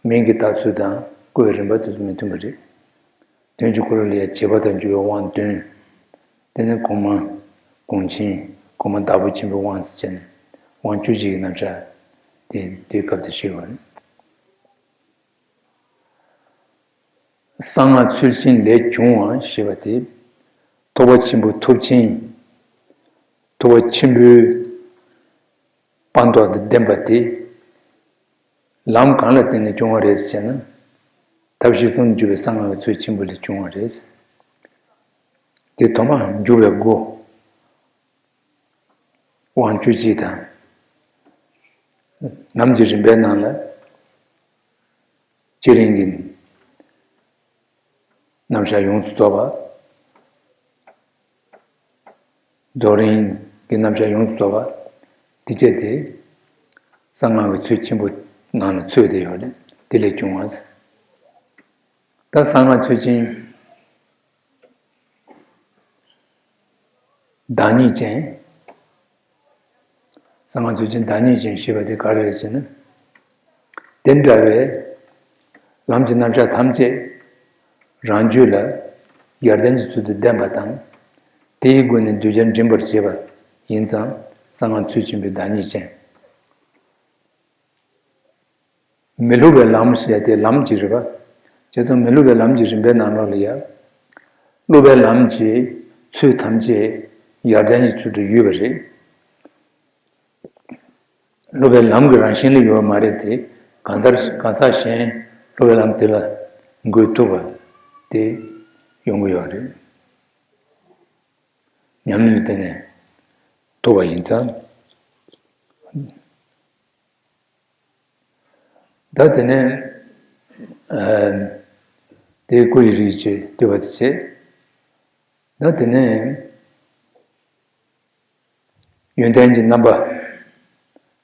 མིང་གི་བཏགས་ཚུལ་དང་བཀོལ་བའི་རིམ་པ་དེ་ཚོ་མི་མཐུན་པ་རེད། དོན་གྱི་འཁོར་ལོ་ལ་ཡང་བྱེད་པ་དང་འཇུག་པའི་དབང་བདུན། དེ་ནས་གོང་མ་གོང་ཆེན། གོང་མ་བདག་པོ་ཆེན་པོའི་དབང་ཟེར་ནས་དབང་བཅུ་གཅིག་གི་རྣམ་གཞག་དེ་དེའི་སྐབས་དེ་ཞུས་པ་རེད། གསང་སྔགས་ཚུལ་ཆེན་ལས་བྱུང་བ་ཞེས་པ་དེ། ཐོབ་པ་ཆེན་པོ་ཐོབ་ཆེན། ཐོབ་པ་ཆེན་པོའི་སྤངས་རྟོགས་དང་ལྡན་པ་དེ། ལམ་གང་ལ་བརྟེན་ནས་བྱུང་བ་རེད་ཟེར་ན། ཐབས་ཤེས་གསུམ་འཇུག་པའི་གསང་སྔགས་ཀྱི་ཚུལ་ཆེན་པོ་ལས་བྱུང་བ་རེད། དེ་ཐོག་མར་འཇུག་པའི་སྒོ། དབང་བཅུ་གཅིག་དང་། ལམ་གྱི་རིམ་པའི་ནང་ལ། བསྐྱེད་རིམ་གྱི་རྣམ་གཞག་ཡོངས་སུ་རྫོགས་པ། རྫོགས་རིམ་གྱི་རྣམ་གཞག་ཡོངས་སུ་རྫོགས་པ། དེ་བཅས་ཏེ། གསང་སྔགས་ཀྱི་ཚུལ་ཆེན་པོ་ནང་ལ་ཚུད་དེ་ཡོད་རེད། དེ་ལས་བྱུང་བ། ད་གསང་སྔགས་ཚུལ་ཆེན། བདག་ཉིད་ཅན། གསང་སྔགས་ཚུལ་ཆེན་བདག་ཉིད་ཅན་ཞེས་པ་དེ་ག་རེ་རེད་ཟེར་ན། དེ་འདྲ་བའི་ལམ་གྱི་རྣམ་གཞག་ཐམས་ཅད་རང་རྒྱུད་ལ་ཡར་ལྡན་གྱི་ཚུལ་དུ་ལྡན་པ་དང་། དེའི་སྒོ་ནས་གདུལ་བྱ་འདྲེན་པར་བྱེད་པ་ཡིན་ཙང་གསང་སྔགས་ཚུལ་ཆེན་པོའི་བདག་ཉིད་ཅན། མི་སློབ་པའི་ལམ་ཞེས་ཏེ་ལམ་གྱི་རིམ་པ། བྱས་ཙང་མི་སློབ་པའི་ལམ་གྱི་རིམ་པའི་ནང་ལོགས་ལ་ཡང་། སློབ་པའི་ལམ་གྱི་ཚུལ་ཐམས་ཅད་ཡར་ལྡན་གྱི་ཚུལ་དུ་ཡོད་པ་རེད། སློབ་པའི་ལམ་གྱི་རང་བཞིན་ལ་ཡོད་པ་མ་རེད་དེ། གང་ལྟར་གང་ཟག་གཞན་སློབ་པའི་ལམ་དེ་ལ་འགོད་ཐུབ་པ་དེ་ཡོང་གི་ཡོད་རེད། ཉམས་ལེན་དེ་ནས་ཐུབ་པ་ཡིན་ཙང་། ད་དེ་ནས་ཨ་དེའི་སྐུ་ཡི་རིགས་ཀྱི་བསྟོད་པ་དེ་བྱས། ད་དེ་ནས་ཡོན་ཏན་གྱི་རྣམ་པ་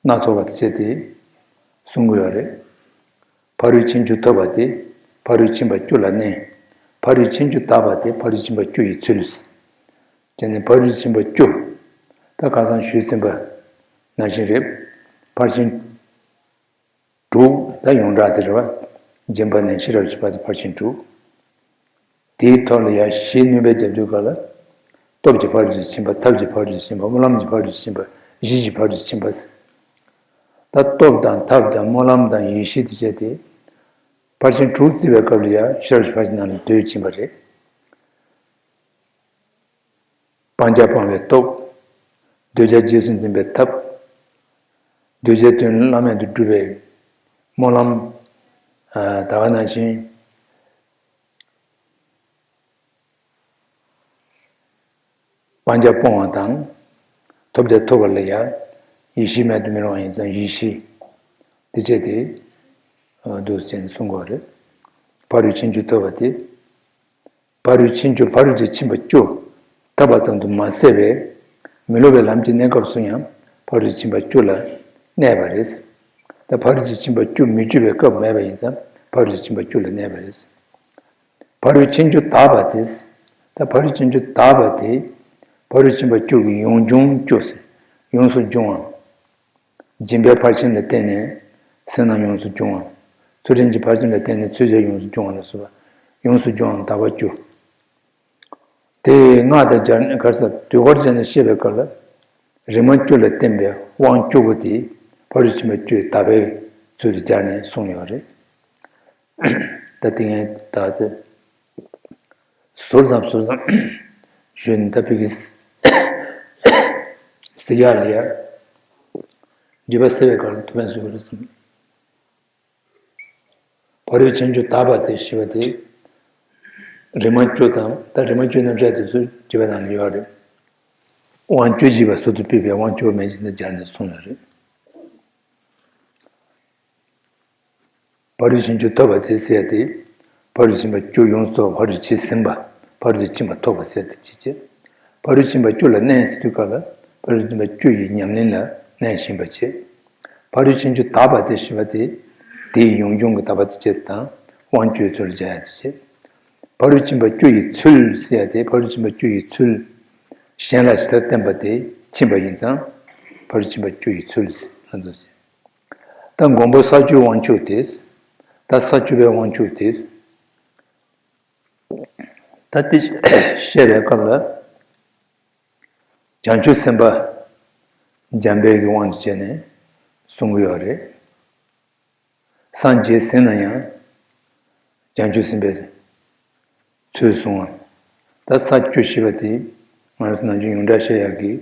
སྣ་ཚོགས་པ་དེ་བྱས་ཏེ་གསུང་གི་ཡོད་རེད། ཕ་རོལ་ཕྱིན་བཅུ་ཐོབ་པ་དེ་ཕ་རོལ་ཕྱིན་པ་བཅུ་ལ་གནས། ཕ་རོལ་ཕྱིན་བཅུ་དག་པ་དེ་ཕ་རོལ་ཕྱིན་པ་བཅུ་ཡི་ཚུལ། དེ་ནས་ཕ་རོལ་ཕྱིན་པ་བཅུ། ད་ཁ་སང་ཞུས་ཟིན་པ་ནང་བཞིན་རེད། ཕར་ཕྱིན་དྲུག། ད་ཡོངས་གྲགས་དེ་རེད་བ། སྦྱིན་པ་ནས་ཤེས་རབ་ཀྱི་བར་དུ་ཕར་ཕྱིན་དྲུག། དེའི་ཐོག་ལ་ཡང་གཞི་སྣོན་པ་རྒྱབ་དུས་སྐབས་ལ། སྟོབས་ཀྱི་ཕ་རོལ་ཏུ་ཕྱིན་པ། ཐབས་ཀྱི་ཕ་རོལ་ཏུ་ཕྱིན་པ། སྨོན་ལམ་གྱི་ཕ་རོལ་ཏུ་ཕྱིན་པ། གཞི་གི་ཕ་རོལ་ཏུ་ཕྱིན་པ། ད་སྟོབས་དང་ཐབས་དང་སྨོན་ལམ་དང་ཡེ་ཤེས་དེ་བཅས་ཏེ། ཕར་ཕྱིན་དྲུག་བརྩི་བའི་སྐབས་ལ་ཡང་ཤེས་རབ་ཀྱི་ཕར་ཕྱིན་ནང་ལ་དུས་ཕྱིན་པ་རེད། སྤང་བྱ་སྤང་བའི་སྟོབས། འདོད་ཆགས་རྗེས་སུ་འཛིན་པའི་ཐབས། འདོད་ཆགས་དོན་བླ་མེད་དུ་སྒྲུབ་པའི་སྨོན་ལམ། ཨ་ད་ག་ནང་བཞིན། སྤང་བྱ་སྤོང་བ་དང་། ཐོབ་བྱ་ཐོབ་པ་ལ་ཡང་ཡེ་ཤེས་མེད་དུ་མི་རུང་བ་ཡིན་ཙང་ཡེ་ཤེས། དེ་བཅས་ཏེ། ཨ་འདུག་ཅེས་གསུང་དགོས་རེད། ཕ་རོལ་ཕྱིན་བཅུ་ཐོབ་པ་དེ། ཕ་རོལ་ཕྱིན་བཅུ། ཕ་རོལ་ཏུ་ཕྱིན་པ་བཅུ་ཐོབ་པ་ཙམ་དུ་མ་ཟད་པའི། མི་སློབ་པའི་ལམ་གྱི་གནས་སྐབས་སུ་ཡང་ཕ་རོལ་ཏུ་ཕྱིན་པ་བཅུ་ལ་གནས་པ་རེད། ད་ཕ་རོལ་ཏུ་ཕྱིན་པ་བཅུ་མི་བཅུ་བའི་སྐབས་མེད་པ་ཡིན་ཙང་ཕ་རོལ་ཏུ་ཕྱིན་པ་བཅུ་ལ་གནས་པ་རེད། ཕ་རོལ་ཕྱིན་བཅུ་དག་པ་དེ། ད་ཕ་རོལ་ཕྱིན་བཅུ་དག་པ་དེ། ཕ་རོལ་ཕྱིན་པ་བཅུ་གི་ཡང་འབྱུང་བཅུ་ཟེར། ཡོངས་སུ་འབྱུང་བ། སྦྱིན་པའི་ཕར་ཕྱིན་ལ་བརྟེན་ནས་བསོད་ནམས་ཡོངས་སུ་འབྱུང་བ། ཚུལ་ཁྲིམས་ཀྱི་ཕར་ཕྱིན་ལ་བརྟེན་ནས་ཚུལ་འཆལ་ཡོངས་སུ་འབྱུང་བ་ལ་སོགས་པ། ཡོངས་སུ་འབྱུང་བ་དག་པ་བཅུ། དེ་སྔགས་དང་སྦྱར་ནས་ག་རེ་ཟེར་ཟློས་གར་བྱས་ནས་བཤད་པའི་སྐབས་ལ། རིམ་པ་བཅུ་ལ་བརྟེན་པའི་དབང་བཅུ་པོ་དེ་ཕ་རོལ་ཕྱིན་པ་བཅུ་དག་པའི་ཚུལ་དུ་སྦྱར་ནས་གསུངས་ཡོད་རེད། ད་དེ་ངས་ད་ཚེ་ཟུར་ཙམ་ཟུར་ཙམ་ཞུས་ནས། ད་ཕ་གི་ཟེར་ཡག་ལ་ཡ། འགྲེལ་པ་ཟེར་བའི་སྐབས་ལ་ཐུགས་ཕན་གསོས་ཀྱི་རེད་བསམ། ཕ་རོལ་ཕྱིན་བཅུ་དག་པ་དེ་ཞེས་པ་དེ། རིམ་པ་བཅུ་དང་། ད་རིམ་པ་བཅུ་རྣམ་གཞག་དེ་ཚོ་འགྲེལ་པ་ནང་ལ་ཡོད་རེད། དབང་བཅུ་བཞི་པ་ཟུར་དུ་ཕུད་པའི་དབང་བཅུ་པ་མན་ཆད་དུ་སྦྱར་ནས་གསུངས་ཡོད་རེད། ཕ་རོལ་ཕྱིན་བཅུ་ཐོབ་པ་དེ་ཟེར་ཡ་དེ། ཕ་རོལ་ཕྱིན་པ་བཅུ་ཡོངས་སུ་རྫོགས། ཕ་རོལ་ཕྱིན་ཟིན་པ། ཕ་རོལ་ཕྱིན་པ་ཐོབ་པ་ཟེར་ཡ་དེ་བྱེད་ཅེས། ཕ་རོལ་ཕྱིན་པ་བཅུ་ལ་གནས་ཟེར་དུས་སྐབས་ལ། ཕ་རོལ་ཕྱིན་པ་བཅུ་ཡི་ཉམས་ལེན་ལ་གནས་བཞིན་པ་བྱེད། ཕ་རོལ་ཕྱིན་བཅུ་དག་པ་དེ་ཞེས་པ་དེ། དེའི་ཡང་འབྱུང་གི་དག་པ་དེ་བྱེད་དང་། དབང་བཅུའི་ཚུལ་སྦྱར་ཡ་དེ་བྱེད། ཕ་རོལ་ཕྱིན་པ་བཅུ་ཡི་ཚུལ་ཟེར་ཡ་དེ། ཕ་རོལ་ཕྱིན་པ་བཅུ་ཡི་ཚུལ་གཞན་ལ་ཇི་ལྟར་བསྟན་པ་དེ་ཕྱིན་པ་ཡིན་ཙང་། ཕ་རོལ་ཕྱིན་པ་བཅུ་ཡི་ཚུལ་ཟེར་ན་འདུག་ཟེར། ད་མགོན་པོ་ས་བཅུའི་དབང་ཕྱུག་དེ། ད་ས་བཅུ་པའི་དབང་ཕྱུག་དེ། ད་དེ་བཤད་པའི་སྐབས་ལ། བྱང་ཆུབ་སེམས་དཔའ་འཇམ་དཔལ་གྱི་དབང་དུ་བྱས་ནས་གསུང་གི་ཡོད་རེད། སངས་རྒྱས་ཟེར་ན་ཡང་བྱང་ཆུབ་སེམས་དཔའི་ཚུལ་གསུང་བ། ད་ས་བཅུ་ཞེས་པ་དེ་ང་རང་ཚོ་ནམ་རྒྱུན་ཡོངས་གྲགས་བཤད་ཡག་གི།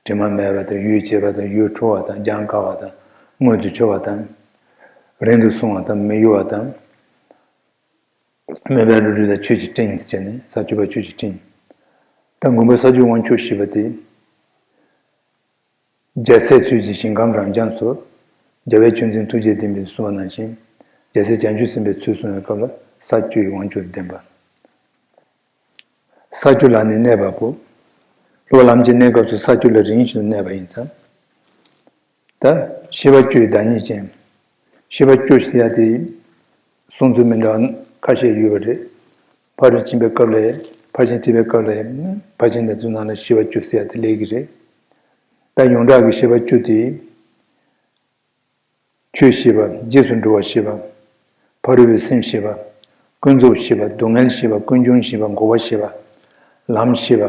དྲི་མ་མེད་པ་དང་། ཡིད་ཆེས་པ་དང་། ཡིད་འཕྲོག་པ་དང་། སྦྱང་དཀའ་བ་དང་། མངོན་དུ་གྱུར་པ་དང་། རིང་དུ་སོང་བ་དང་། མི་གཡོ་བ་དང་། མོས་པའི་བློ་གྲོས་དང་ཆོས་ཀྱི་སྤྲིན་ཟེར་ནས་ས་བཅུ་པ་ཆོས་ཀྱི་སྤྲིན། ད་མགོན་པོ་ས་བཅུའི་དབང་ཕྱུག་ཞེས་པ་དེ། རྒྱལ་སྲས་ཚུལ་བཞིན་ཞིང་ཁམས་རབ་འབྱམས་སུ། རྒྱལ་བའི་ཆོས་འཛིན་ཐུགས་རྗེས་ལྡན་པའི་གསུངས་པ་ནང་བཞིན། རྒྱལ་སྲས་བྱང་ཆུབ་སེམས་དཔའི་ཚུལ་གསུང་བའི་སྐབས་ལ་ས་བཅུ་ཡི་དབང་ཕྱུག་ལྡན་པ། ས་བཅུ་ལ་ནི་གནས་པ་པོ། སློབ་པ་ལམ་གྱི་གནས་སྐབས་སུ་ས་བཅུ་ལ་རིམ་བཞིན་དུ་གནས་པ་ཡིན་ཙང་། ད་ཤེས་པ་བཅུ་ཡི་བདག་ཉིད་ཅན། ཤེས་པ་བཅུ་ཟེར་ཡ་དེ་གསུང་ཚུལ་མི་འདྲ་བ་ཁ་ཤས་ཡོད་པ་རེད། ཕར་ཕྱིན་པའི་སྐབས་ལ། ཕར་ཕྱིན་ཐེག་པའི་སྐབས་ལ། ཕར་ཕྱིན་དེ་ཚོའི་ནང་ལ་ཤེས་པ་བཅུ་ཟེར་ཡ་དེ་སླེབས་ཀྱི་རེད། ད་ཡོངས་གྲགས་ཀྱི་ཤེས་པ་བཅུ་དེ། ཆོས་ཤེས་པ། རྗེས་སུ་འགྲོ་བ་ཤེས་པ། ཕ་རོལ་པོའི་སེམས་ཤེས་པ། ཀུན་རྫོབ་ཤེས་པ། སྡུག་བསྔལ་ཤེས་པ། ཀུན་འབྱུང་ཤེས་པ། འགོག་པ་ཤེས་པ། ལམ་ཤེས་པ།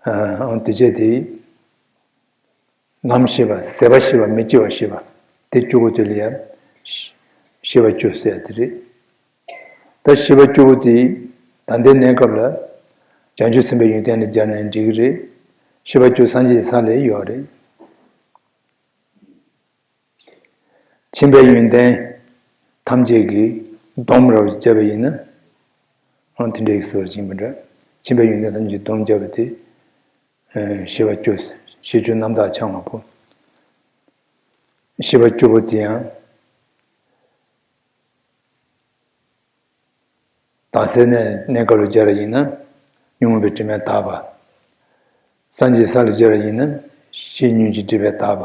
ཨ། དེ་བྱས་ཏེ། ལམ་ཤེས་པ། ཟད་པ་ཤེས་པ། མི་སྐྱེ་བ་ཤེས་པ། དེ་བཅུ་པོ་དེ་ལ་ཡང་ཤེས་པ་བཅུ་ཟེར་ཡ་དེ་རེད། ད་ཤེས་པ་བཅུ་པོ་དེ་ད་ལྟའི་གནས་སྐབས་ལ་བྱང་ཆུབ་སེམས་དཔའི་ཡོན་ཏན་ལ་སྦྱར་ནའང་འགྲིག་གི་རེད། ཤེས་པ་བཅུ་སངས་རྒྱས་ས་ལ་ཡོད་རེད། ཁྱིམ་པའི་ཡོན་ཏན་ཐམས་ཅད་ཀྱི་སྡོམ་རབ་བརྒྱབ་པ་ཡིན་ན། ཨང་། དེ་འདྲའི་སོར་ཅིག་མི་འདྲ། ཁྱིམ་པའི་ཡོན་ཏན་ཐམས་ཅད་སྡོམ་བརྒྱབ་པ་དེ། ཨ། ཤེས་པ་བཅུ། ཤེས་བཅུ་རྣམ་དག་འཆང་བ་པོ། ཤེས་པ་བཅུ་པོ་དེ་ཡང་། དྭགས་པོའི་གནས་སྐབས་ལ་སྦྱར་བ་ཡིན་ན། ཉོན་མོངས་པའི་དྲི་མས་དག་པ། སངས་རྒྱས་ས་ལ་སྦྱར་བ་ཡིན་ན། ཤེས་ཉོན་གྱི་སྒྲིབ་པས་དག་པ།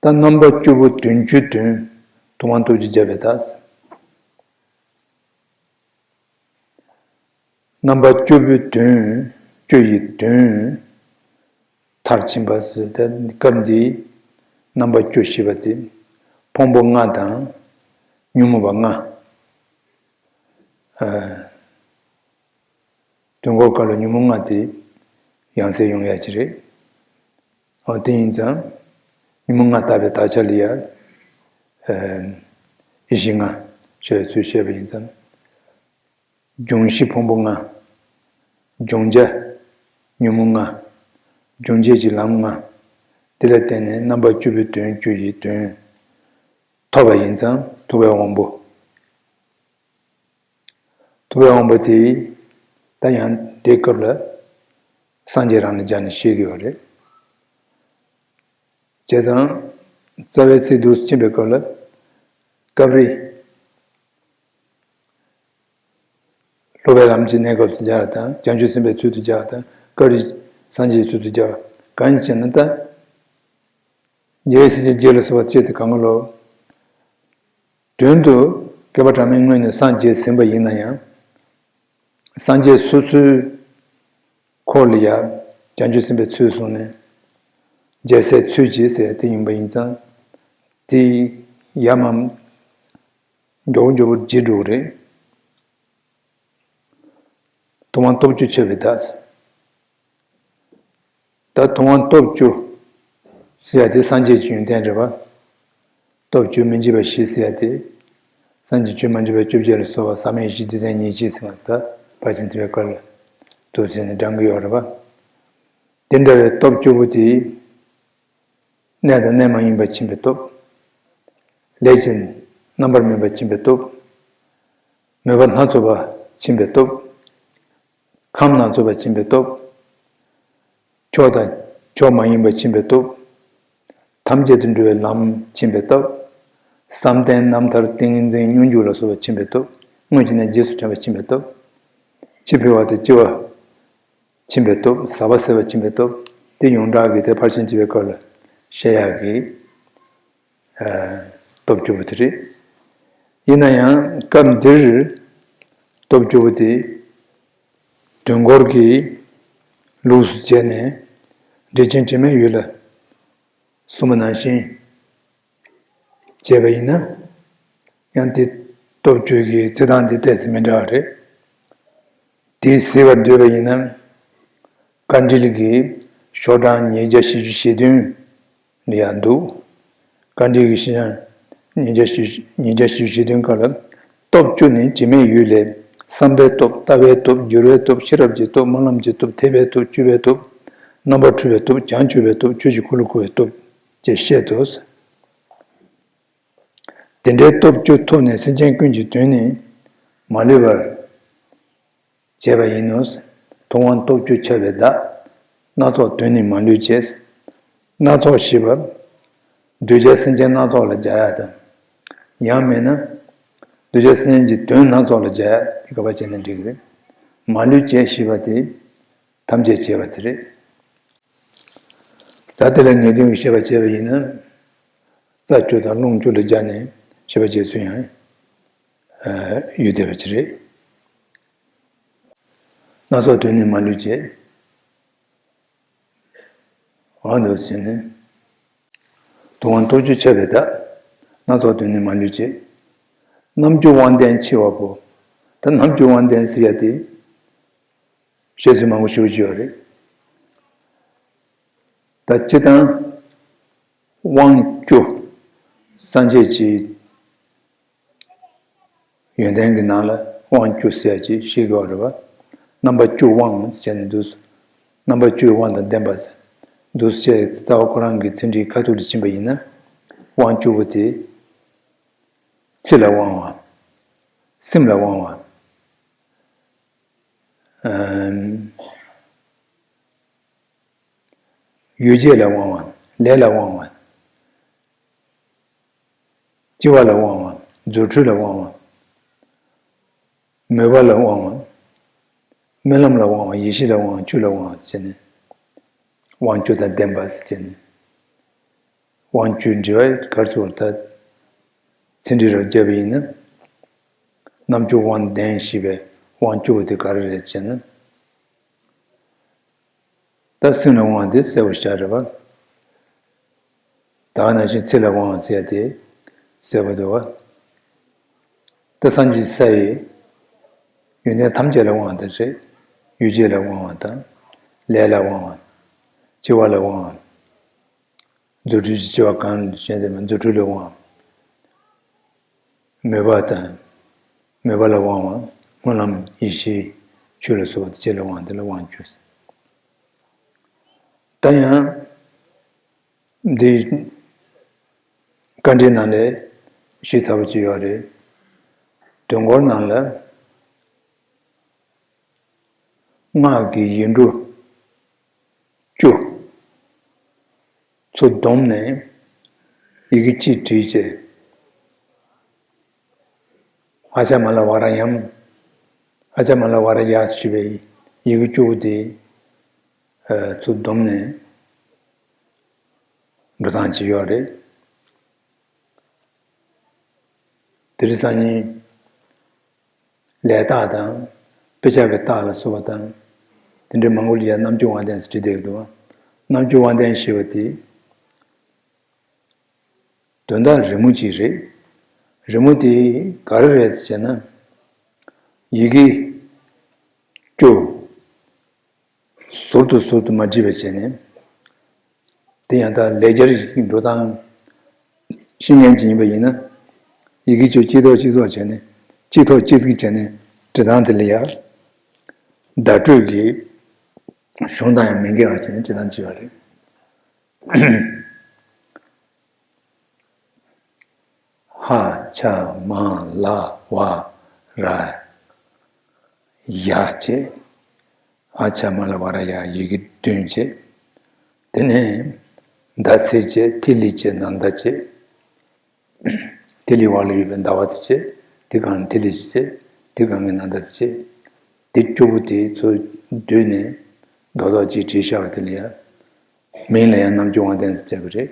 ད་རྣམ་པ་བཅུ་པོ་དོན་བཅུའི་དོན། ཐུབ་དབང་སྟོབས་བཅུ་རྒྱས་པའི་བརྡ། རྣམ་པ་བཅུ་པོའི་དོན། བཅུ་ཡི་དོན། མཐར་ཕྱིན་པ་ཟེར་ཏེ། སྐབས་འདིའི་རྣམ་པ་བཅུ་ཞེས་པ་དེ་ཕུང་པོ་ལྔ་དང་ཉོན་མོངས་པ་ལྔ། ཨ། དོན་གོ་སྐབས་ལ་ཉོན་མོངས་ལྔ་དེ་ཡང་སེ་ཡོང་ཡ་ཅིག་རེད། འོ། དེ་ཡིན་ཙང་ཉོན་མོངས་ལྔ་དག་པའི་དག་ཆ་ལ་ཡ། ཨ། ཡེ་ཤེས་ལྔ་ཞེས་པའི་ཚུལ་བཤད་པ་ཡིན་ཙང་། སྦྱོང་གཞི་ཕུང་པོ་ལྔ། སྦྱོང་བྱ་ཉོན་མོངས་ལྔ། སྦྱོང་བྱེད་ཀྱི་ལམ་ལྔ། དེ་ལ་བརྟེན་ནས་རྣམ་པ་བཅུ་པོའི་དོན། བཅུ་ཡི་དོན་ཐོབ་པ་ཡིན་ཙང་ཐུབ་པའི་དབང་པོ། ཐུབ་པའི་དབང་པོ་དེ་ད་ཡང་དེའི་སྐབས་ལ་སངས་རྒྱས་རང་ལ་སྦྱར་ནས་བཤད་ཀྱི་ཡོད་རེད། བྱས་ཙང་རྩ་བའི་ཚིག་འདུག་ཕྱིན་པའི་སྐབས་ལ། སྐབས་རེ་སློབ་པའི་ལམ་གྱི་གནས་སྐབས་སུ་སྦྱར་བ་དང་། བྱང་ཆུབ་སེམས་དཔའི་ཚུལ་དུ་སྦྱར་བ་དང་། སྐབས་རེ་སངས་རྒྱས་ཀྱི་ཚུལ་དུ་སྦྱར་བ། གང་ཡིན་ཟེར་ན། ད་རྒྱལ་བའི་སྲས་ཀྱི་རྗེ་ལ་སོགས་པ་བྱས་ཏེ་གང་ག་ལོ། དོན་དུ་བསྐལ་པ་གྲངས་མེད་སྔོན་ནས་སངས་རྒྱས་ཟིན་པ་ཡིན་ན་ཡང་། སངས་རྒྱས་སོ་སོའི་འཁོར་ལ་ཡང་བྱང་ཆུབ་སེམས་དཔའི་ཚུལ་བཟུང་ནས་རྒྱལ་སྲས་ཚུལ་བྱེད་ཟེར་དེ་ཡིན་པ་ཡིན་ཙང་། དེ་ཡ་མ་མགྱོགས་པོ་མགྱོགས་པོ་བརྗེད་འགྲོ་གི་རེད། ཐུབ་དབང་སྟོབས་བཅུ་ཁྱབ་པའི་བདག་ད་ཐུབ་དབང་སྟོབས་བཅུ་ཟེར་ཡ་དེ་སངས་རྒྱས་ཀྱི་ཡོན་ཏན་རེད་པ། སྟོབས་བཅུ་མི་འཇིགས་པ་བཞི་ཟེར་ཡ་དེ། སངས་རྒྱས་བཅོས་མ་མཛད་པ་བཅོ་བརྒྱད་ལ་སོགས་པ་ཟབ་མོའི་ཡེ་ཤེས་སྡེ་ཚན་ཉེར་གཅིག་ཟེར་བ་ད་ཕར་ཕྱིན་ཐེག་པའི་སྐབས་ལ་འདུག་ཟེར་ནས་བགྲང་གི་ཡོད་རེད་པ། དེ་འདྲ་བའི་སྟོབས་བཅུ་པོ་དེ། གནས་དང་གནས་མ་ཡིན་པ་ཕྱིན་པའི་སྟོབས། ལས་ཀྱི་རྣམ་པར་སྨིན་པ་ཕྱིན་པའི་སྟོབས། མོས་པ་སྣ་ཚོགས་པ་ཕྱིན་པའི་སྟོབས། ཁམས་སྣ་ཚོགས་པ་ཕྱིན་པའི་སྟོབས། ཕྱོགས་དང་ཕྱོགས་མ་ཡིན་པ་ཕྱིན་པའི་སྟོབས། ཐམས་ཅད་དུ་འགྲོ་བའི་ལམ་ཕྱིན་པའི་སྟོབས། བསམ་གཏན་རྣམ་ཐར་ཏིང་ངེ་འཛིན་སྙོམས་འཇུག་ལ་སོགས་པ་ཕྱིན་པའི་སྟོབས། སྔོན་གྱི་གནས་རྗེས་སུ་དྲན་པ་ཕྱིན་པའི་སྟོབས། འཆི་འཕོ་བ་དང་འཆི་བ་ཕྱིན་པའི་སྟོབས། ཟག་པ་ཟད་པ་ཕྱིན་པའི་སྟོབས། དེ་ཡོངས་གྲགས་ཀྱི་དེ་ཕར་ཕྱིན་ཐེག་པའི་སྐབས་ལ་བཤད་ཡག་གི་སྟོབས་བཅུ་པོ་དེ་རེད། ཡིན་ན་ཡང་སྐབས་འདིར་སྟོབས་བཅུ་པོ་དེ་དུས་འཁོར་གྱི་ལུགས་སུ་བྱས་ནས་འགྲེལ་ཆེན་དྲི་མེད་འོད་ལ་གསུངས་པ་ནང་བཞིན་བྱས་པ་ཡིན་ན། ཡང་དེ་སྟོབས་བཅུ་གི་རྩི་སྟངས་དེ་ཏོག་ཙམ་མི་འདྲ་བ་རེད། དེ་གཟིགས་པར་འདོད་པ་ཡིན་ན། དཀའ་འགྲེལ་གྱི་ཤོག་གྲངས་ཉིས་བརྒྱ་བཞི་བཅུ་ཞེ་བདུན་ལ་ཡང་འདུག་དཀའ་འགྲེལ་གྱི་ཤོག་གྲངས་ཉིས་བརྒྱ་བཞི་བཅུ་ཉིས་བརྒྱ་བཞི་བཅུ་ཞེ་བདུན་ཀ་ལ། སྟོབས་བཅུ་ནི་དྲི་མེད་འོད་ལས། བསམ་པའི་སྟོབས། ལྟ་བའི་སྟོབས། འགྱུར་བའི་སྟོབས། ཤེས་རབ་ཀྱི་སྟོབས། སྨོན་ལམ་གྱི་སྟོབས། ཐེག་པའི་སྟོབས། སྤྱོད་པའི་སྟོབས། རྣམ་པར་འཕྲུལ་པའི་སྟོབས། བྱང་ཆུབ་པའི་སྟོབས། ཆོས་ཀྱི་འཁོར་ལོ་བསྐོར་བའི་སྟོབས་ཀྱིས་བཤད་དོ། དེ་འདྲའི་སྟོབས་བཅུ་ཐོབ་ནས་སེམས་ཅན་ཀུན་གྱི་དོན་ནི་མ་ལུས་པར་བྱས་པ་ཡིན་ནོ། ཐུབ་དབང་སྟོབས་བཅུ་ཁྱབ་པའི་བདག་སྣ་ཚོགས་དོན་ནི་མ་ལུས་བྱེད། སྣ་ཚོགས་ཞེས་པ། གདུལ་བྱ་སེམས་ཅན་སྣ་ཚོགས་ལ་སྦྱར་ཡ་དང་། ཡང་མིན་ན། གདུལ་བྱ་སེམས་ཅན་གྱི་དོན་སྣ་ཚོགས་ལ་སྦྱར་ཡ་དེ་ག་པར་བྱས་ན་འགྲིག་གི་རེད། མ་ལུས་བྱེད་ཞེས་པ་དེ་ཐམས་ཅད་བྱེད་པ་དེ་རེད། ད་དེ་ལ་ངེས་དོན་གྱི་བཤད་པ་བྱས་པ་ཡིན་ན། རྩ་བཅུ་དང་རླུང་བཅུ་ལ་སྦྱར་ནས་བཤད་པ་བྱེད་ཚུལ་ཡང་ཡོད་བསྡད་པ་ཅིག་རེད། སྣ་ཚོགས་དོན་ནི་མ་ལུས་བྱེད། འོ་འདུག་ཟེར་ནས། ཐུབ་དབང་སྟོབས་བཅུ་ཁྱབ་པའི་བདག་སྣ་ཚོགས་དོན་ནི་མ་ལུས་བྱེད། རྣམ་བཅུ་དབང་ལྡན་འཆི་བ་པོ། ད་རྣམ་བཅུ་དབང་ལྡན་ཟེར་ཡ་དེ། བཤད་ཚུལ་མང་པོ་ཞེ་པོ་ཅིག་ཡོད་རེད། ད་སྤྱིར་བཏང་དབང་བཅུ། སངས་རྒྱས་ཀྱི་ཡོན་ཏན་གྱི་ནང་ལ་དབང་བཅུ་ཟེར་ཡ་ཅིག་བཤད་ཀྱི་ཡོད་རེད་བ། རྣམ་པ་བཅུ་དབང་ཟེར་ནས་འདུག་རྣམ་པ་བཅུའི་དབང་དང་ལྡན་པ་ཟེར། འདུག་ཟེར་རྩ་བ་ཁོ་རང་གི་ཚིག་འགྲེལ་ཁ་ཐུག་ལ་ཕྱིན་པ་ཡིན་ན། དབང་བཅུ་པོ་དེ། ཚེ་ལ་དབང་བ། སེམས་ལ་དབང་བ། ཨམ། ཡུལ་བྱེད་ལ་དབང་བ། ལས་ལ་དབང་བ། སྤྱི་བ་ལ་དབང་བ། རྫུ་འཕྲུལ་ལ་དབང་བ། མོས་པ་ལ་དབང་བ། སྨོན་ལམ་ལ་དབང་བ། ཡེ་ཤེས་ལ་དབང་བ། ཆོས་ལ་དབང་བ་ཟེར་ནས། དབང་བཅུ་དང་ལྡན་པ་ཟེར་ནས། དབང་བཅུའི་འགྲེལ་བ་ག་རེ་ཟེར་ད། ཚིག་འགྲེལ་རབ་བརྒྱབ་པ་ཡིན་ན། རྣམ་བཅུ་དབང་ལྡན་ཞེས་པའི་དབང་བཅུ་པོ་དེ་ག་རེ་རེད་ཅེ་ན། ད་སེམས་ལ་དབང་བ་དེ་གསལ་པོ་ཤར་རེད་བ། ད་ག་ནང་བཞིན་ཚེ་ལ་དབང་བ་ཟེར་ཡ་དེ་གསལ་པོ་འདུག་བ། ད་སངས་རྒྱས་ས་ཡི་ཡོན་ཏན་ཐམས་ཅད་ལ་དབང་བ་དེ་རེད། ཡུལ་བྱེད་ལ་དབང་བ་དང་། ལས་ལ་དབང་བ། སྤྱི་བ་ལ་དབང་བ། རྫུ་འཕྲུལ་གྱི་སྤྱི་བ་གང་ཞེས་དེ་མ་རྫུ་འཕྲུལ་ལ་དབང་བ། མོས་པ་དང་། མོས་པ་ལ་དབང་བ། སྨོན་ལམ་ཡེ་ཤེས་ཆོས་ལ་སོགས་པ་དེ་ལ་དབང་དེ་ལ་དབང་བཅུ། ད་ཡང་འདི་བཀའ་འགྲེལ་ནང་ལས་ཞིབ་ཚགས་པོ་ཅིག་ཡོད་རེད། དུས་འཁོར་ནང་ལ་སྔགས་ཀྱི་ཡིག་འབྲུ་བཅུ་ཚུར་བསྡོམས་ནས་ཡི་གེ་གཅིག་བྲིས་བྱས། ཨ་ཙ་མ་ལ་ཝ་ར་ཡམ། ཨ་ཙ་མ་ལ་ཝ་ར་ཡ་ཞེས་པའི་ཡི་གེ་བཅུ་པོ་དེ་ཚུར་བསྡོམས་ནས་འགྲོ་སྟངས་ཅིག་ཡོད་རེད། དེ་རིང་སང་ཉིན་ལས་རྟགས་དང་ དཔེ་ཆ་གི་རྟགས་ལ་སོགས་པ་དང་། དེ་འདྲའི་མང་པོ་ལ་ཡང་རྣམ་འགྱུར་དབང་ལྡན་ཟེར་བྲིས་བསྡད་ཀྱི་འདུག་རྣམ་འགྱུར་དབང་ལྡན་ཞེས་པ་དེ། དོན་དག་རི་མོ་ཅིག་རེད། རི་མོ་དེ་ག་རེ་རེད་ཟེར་ན། ཡི་གེ་བཅུ་ཟུར་དུ་ཟུར་དུ་མ་བྲིས་པ་བྱས་ནས། དེ་ཡང་ད་ལེགས་སྦྱར་ཞིག་འགྲོ་སྟངས་ཤེས་མཁན་ཅིག་ཡིན་པ་ཡིན་ན། ཡི་གེ་བཅུ་གཅིག་ཐོག་གཅིག་ཐོག་བྱས་ནས་གཅིག་ཐོག་གཅིག་གཟིགས་བྱས་ནས་འབྲི་སྟངས་དེ་ལ་ཡང་བརྡ་སྤྲོད་ཀྱི་གཞུང་དང་ཡང་མི་འགལ་བ་བྱས་ནས་འབྲི་སྟངས་བྱས་པ་རེད། ཧ་ཆ་མ་ལ་བ་ར་ཡ་བྱས། ཧ་ཆ་མ་ལ་བ་ར་ཡ་ཡི་གེ་བདུན་བྱས། དེ་ནས་ཟླ་ཚེས་བྱས། ཐི་ལི་བྱས། ན་ཟླ་བྱས། ཐི་ལི་བ་ལ་ཡོད་པའི་ཟླ་བ་དེ་བྱས། དེ་སྒང་ཐི་ལི་བྱས། དེ་སྒང་གི་ན་ཟླ་དེ་བྱས། དེ་བཅུ་པོ་དེ་ཚོ་བསྡུས་ནས་རྡོག་རྡོག་ཅིག་བྲིས་བཞག་པ་དེ་ལ་ཡང་མིང་ལ་ཡང་རྣམ་འགྱུར་དབང་ལྡན་ཟེར་བྱ་གི་རེད།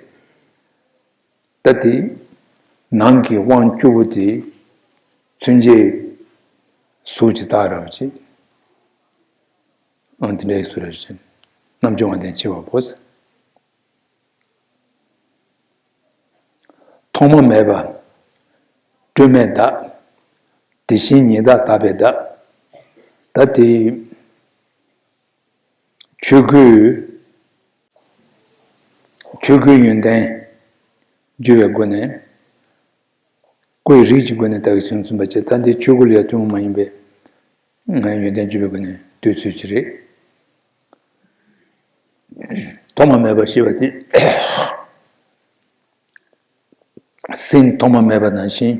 ད་དེ་ནང་གི་དབང་བཅུ་པོ་དེ་མཚོན་བྱེད་གཟུགས་ཀྱི་རྟགས་ར་བ་ཅིག་ཨང་། དེ་འདྲའི་བཟོ་འདྲ་ཞིག་རྣམ་འགྱུར་དབང་ལྡན་ཆེ་བ་པོ། ཐོག་མ་མེད་པ། སྤྲོས་མེད་བདག་དེ་བཞིན་ཉིད་བདག་དག་པའི་བདག་ད་དེ་ཆོས་སྐུའི། ཆོས་སྐུའི་ཡོན་ཏན་བརྗོད་པའི་སྒོ་ནས། སྐུའི་རིགས་ཀྱི་སྒོ་ནས་བདག་གིས་མཚོན་ཟིན་པ་བྱས། ད་འདི་ཆོས་སྐུ་ལ་ཡང་ཐུན་མོང་མ་ཡིན་པའི་ཡོན་ཏན་བརྗོད་པའི་སྒོ་ནས་འདོད་ཚུལ་གྱི་རེད། ཐོག་མ་མེད་པ་ཞེས་པ་དེ། སེམས་ཐོག་མ་མེད་པ་ནང་བཞིན།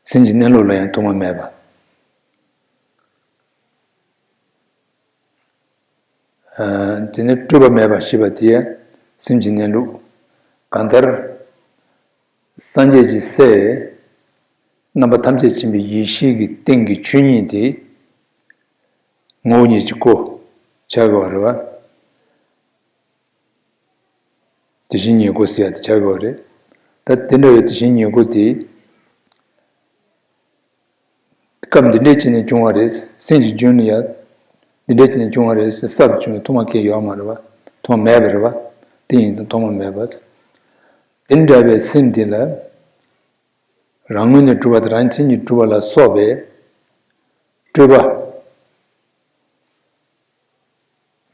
སེམས་ཀྱི་གནས་ལུགས་ལ་ཡང་ཐོག་མ་མེད་པ། དེ་ནས་སྤྲོས་པ་མེད་པ་ཞེས་པ་དེ་ཡང་སེམས་ཀྱི་གནས་ལུགས། གང་ལྟར་སངས་རྒྱས་ཀྱི་སྲས་རྣམ་པ་ཐམས་ཅད་མཁྱེན་པའི་ཡེ་ཤེས་ཀྱི་སྟེང་གི་ཆོས་ཉིད་དེ་ངོ་བོ་ཉིད་ཀྱི་སྐུ་ཆགས་དགོས་པ་རེད་བ། དེ་བཞིན་ཉིད་སྐུ་ཟེར་ཡ་དེ་ཆགས་དགོས་པ་རེད། ད་དེ་འདྲ་བའི་དེ་བཞིན་ཉིད་སྐུ་དེ། སྐབས་འདི་འདྲའི་ཅིག་ནས་བྱུང་བ་རེད། སེམས་ཀྱི་རྒྱུད་ལ་ཡང་འདི་འདྲའི་ཅིག་ནས་བྱུང་བ་རེད་ཟེར་གསར་དུ་བྱུང་བའི་ཐོག་མ་གང་ཡང་ཡོད་མ་རེད་བ། ཐོག་མ་མེད་པ་རེད་བ། དེ་ཡིན་ཙང་ཐོག་མ་མེད་པ། དེ་འདྲ་བའི་སེམས་དེ་ལ་རང་ངོས་ནས་གྲུབ་པ་དང་རང་མཚན་གྱིས་གྲུབ་པ་ལ་སོགས་པའི་སྤྲོས་པ་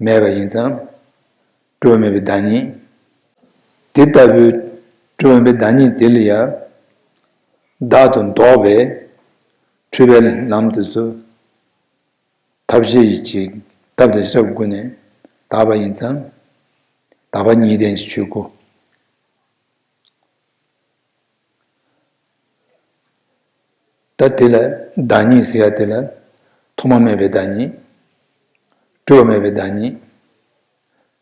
མེད་པ་ཡིན་ཙང་སྤྲོས་པ་མེད་པའི་བདག་ཉིད། དེ་ལྟ་བུའི་སྤྲོས་པ་མེད་པའི་བདག་ཉིད་དེ་ལ་ཡང་བདག་ཏུ་འདོགས་པའི་འཁྲུལ་པའི་ལམ་དེ་ཚོ་ཐབས་ཤེས་ཀྱི་ཐབས་དང་བྱེ་བྲག་གི་སྒོ་ནས་དག་པ་ཡིན་ཙང་དག་པ་ཉིད་ལྡན་གྱི་ཆོས་སྐུ། ད་དེ་ལ་བདག་ཉིད་ཟེར་ཡ་དེ་ལ་ཐོག་མ་མེད་པའི་བདག་ཉིད། སྤྲོས་པ་མེད་པའི་བདག་ཉིད།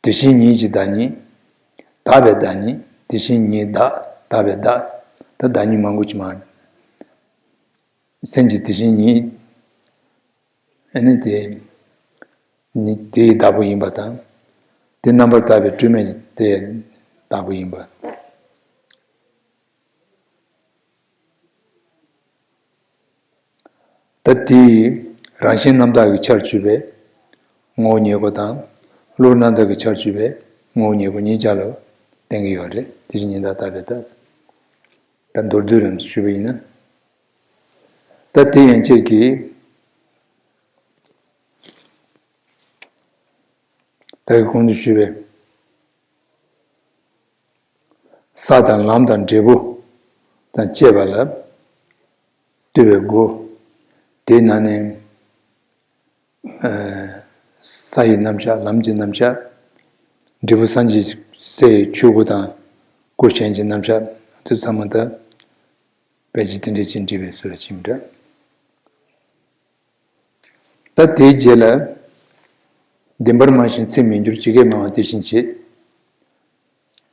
དེ་བཞིན་ཉིད་ཀྱི་བདག་ཉིད། དག་པའི་བདག་ཉིད། དེ་བཞིན་ཉིད་བདག་དག་པའི་བདག་ད་བདག་ཉིད་མང་པོ་ཅིག་མ། སེམས་ཀྱི་དེ་བཞིན་ཉིད། ཨ་ནི་དེ་ནི་དེའི་བདག་པོ་ཡིན་པ་དང་། དེ་རྣམ་པར་དག་པའི་སྤྲོས་མེད་དེའི་བདག་པོ་ཡིན་པ། ད་དེའི་རང་བཞིན་རྣམ་དག་གི་ཆར་ཆུད་པའི་ངོ་བོ་ཉིད་སྐུ་དང་། གློ་བུར་རྣམ་དག་གི་ཆར་ཆུད་པའི་ངོ་བོ་ཉིད་སྐུ་གཉིས་ཆར་ལ་བསྟན་གྱི་ཡོད་རེད། དེ་བཞིན་ཉིད་བདག་དག་པའི་བདག་ད་མདོར་བསྡུས་རང་ཞུས་པ་ཡིན་ན། ད་དེ་ཡན་ཆད་ཀྱིས་ད་གོང་དུ་ཞུས་པའི་ས་དང་ལམ་དང་འབྲས་བུ་དང་བཅས་པ་ལ་ལྟོས་པའི་སྒོ། དེའི་ནང་ནས་ས་ཡི་རྣམ་གཞག་ལམ་གྱི་རྣམ་གཞག་འབྲས་བུ་སངས་རྒྱས་སའི་ཆོས་སྐུ་དང་སྐུ་གཞན་གྱི་རྣམ་གཞག་དེ་ཚང་མ་ད་ཕལ་ཆེར་དེ་འདྲ་ཅིག་འདྲིས་པའི་ཚུལ་ལ་ཕྱིན་འདྲ། ད་དེའི་རྗེས་ལ། བདེན་པར་སྨྲ་ཞིང་ཚིག་མི་འགྱུར། ཇི་སྐད་སྨྲ་བ་དེ་བཞིན་བྱེད།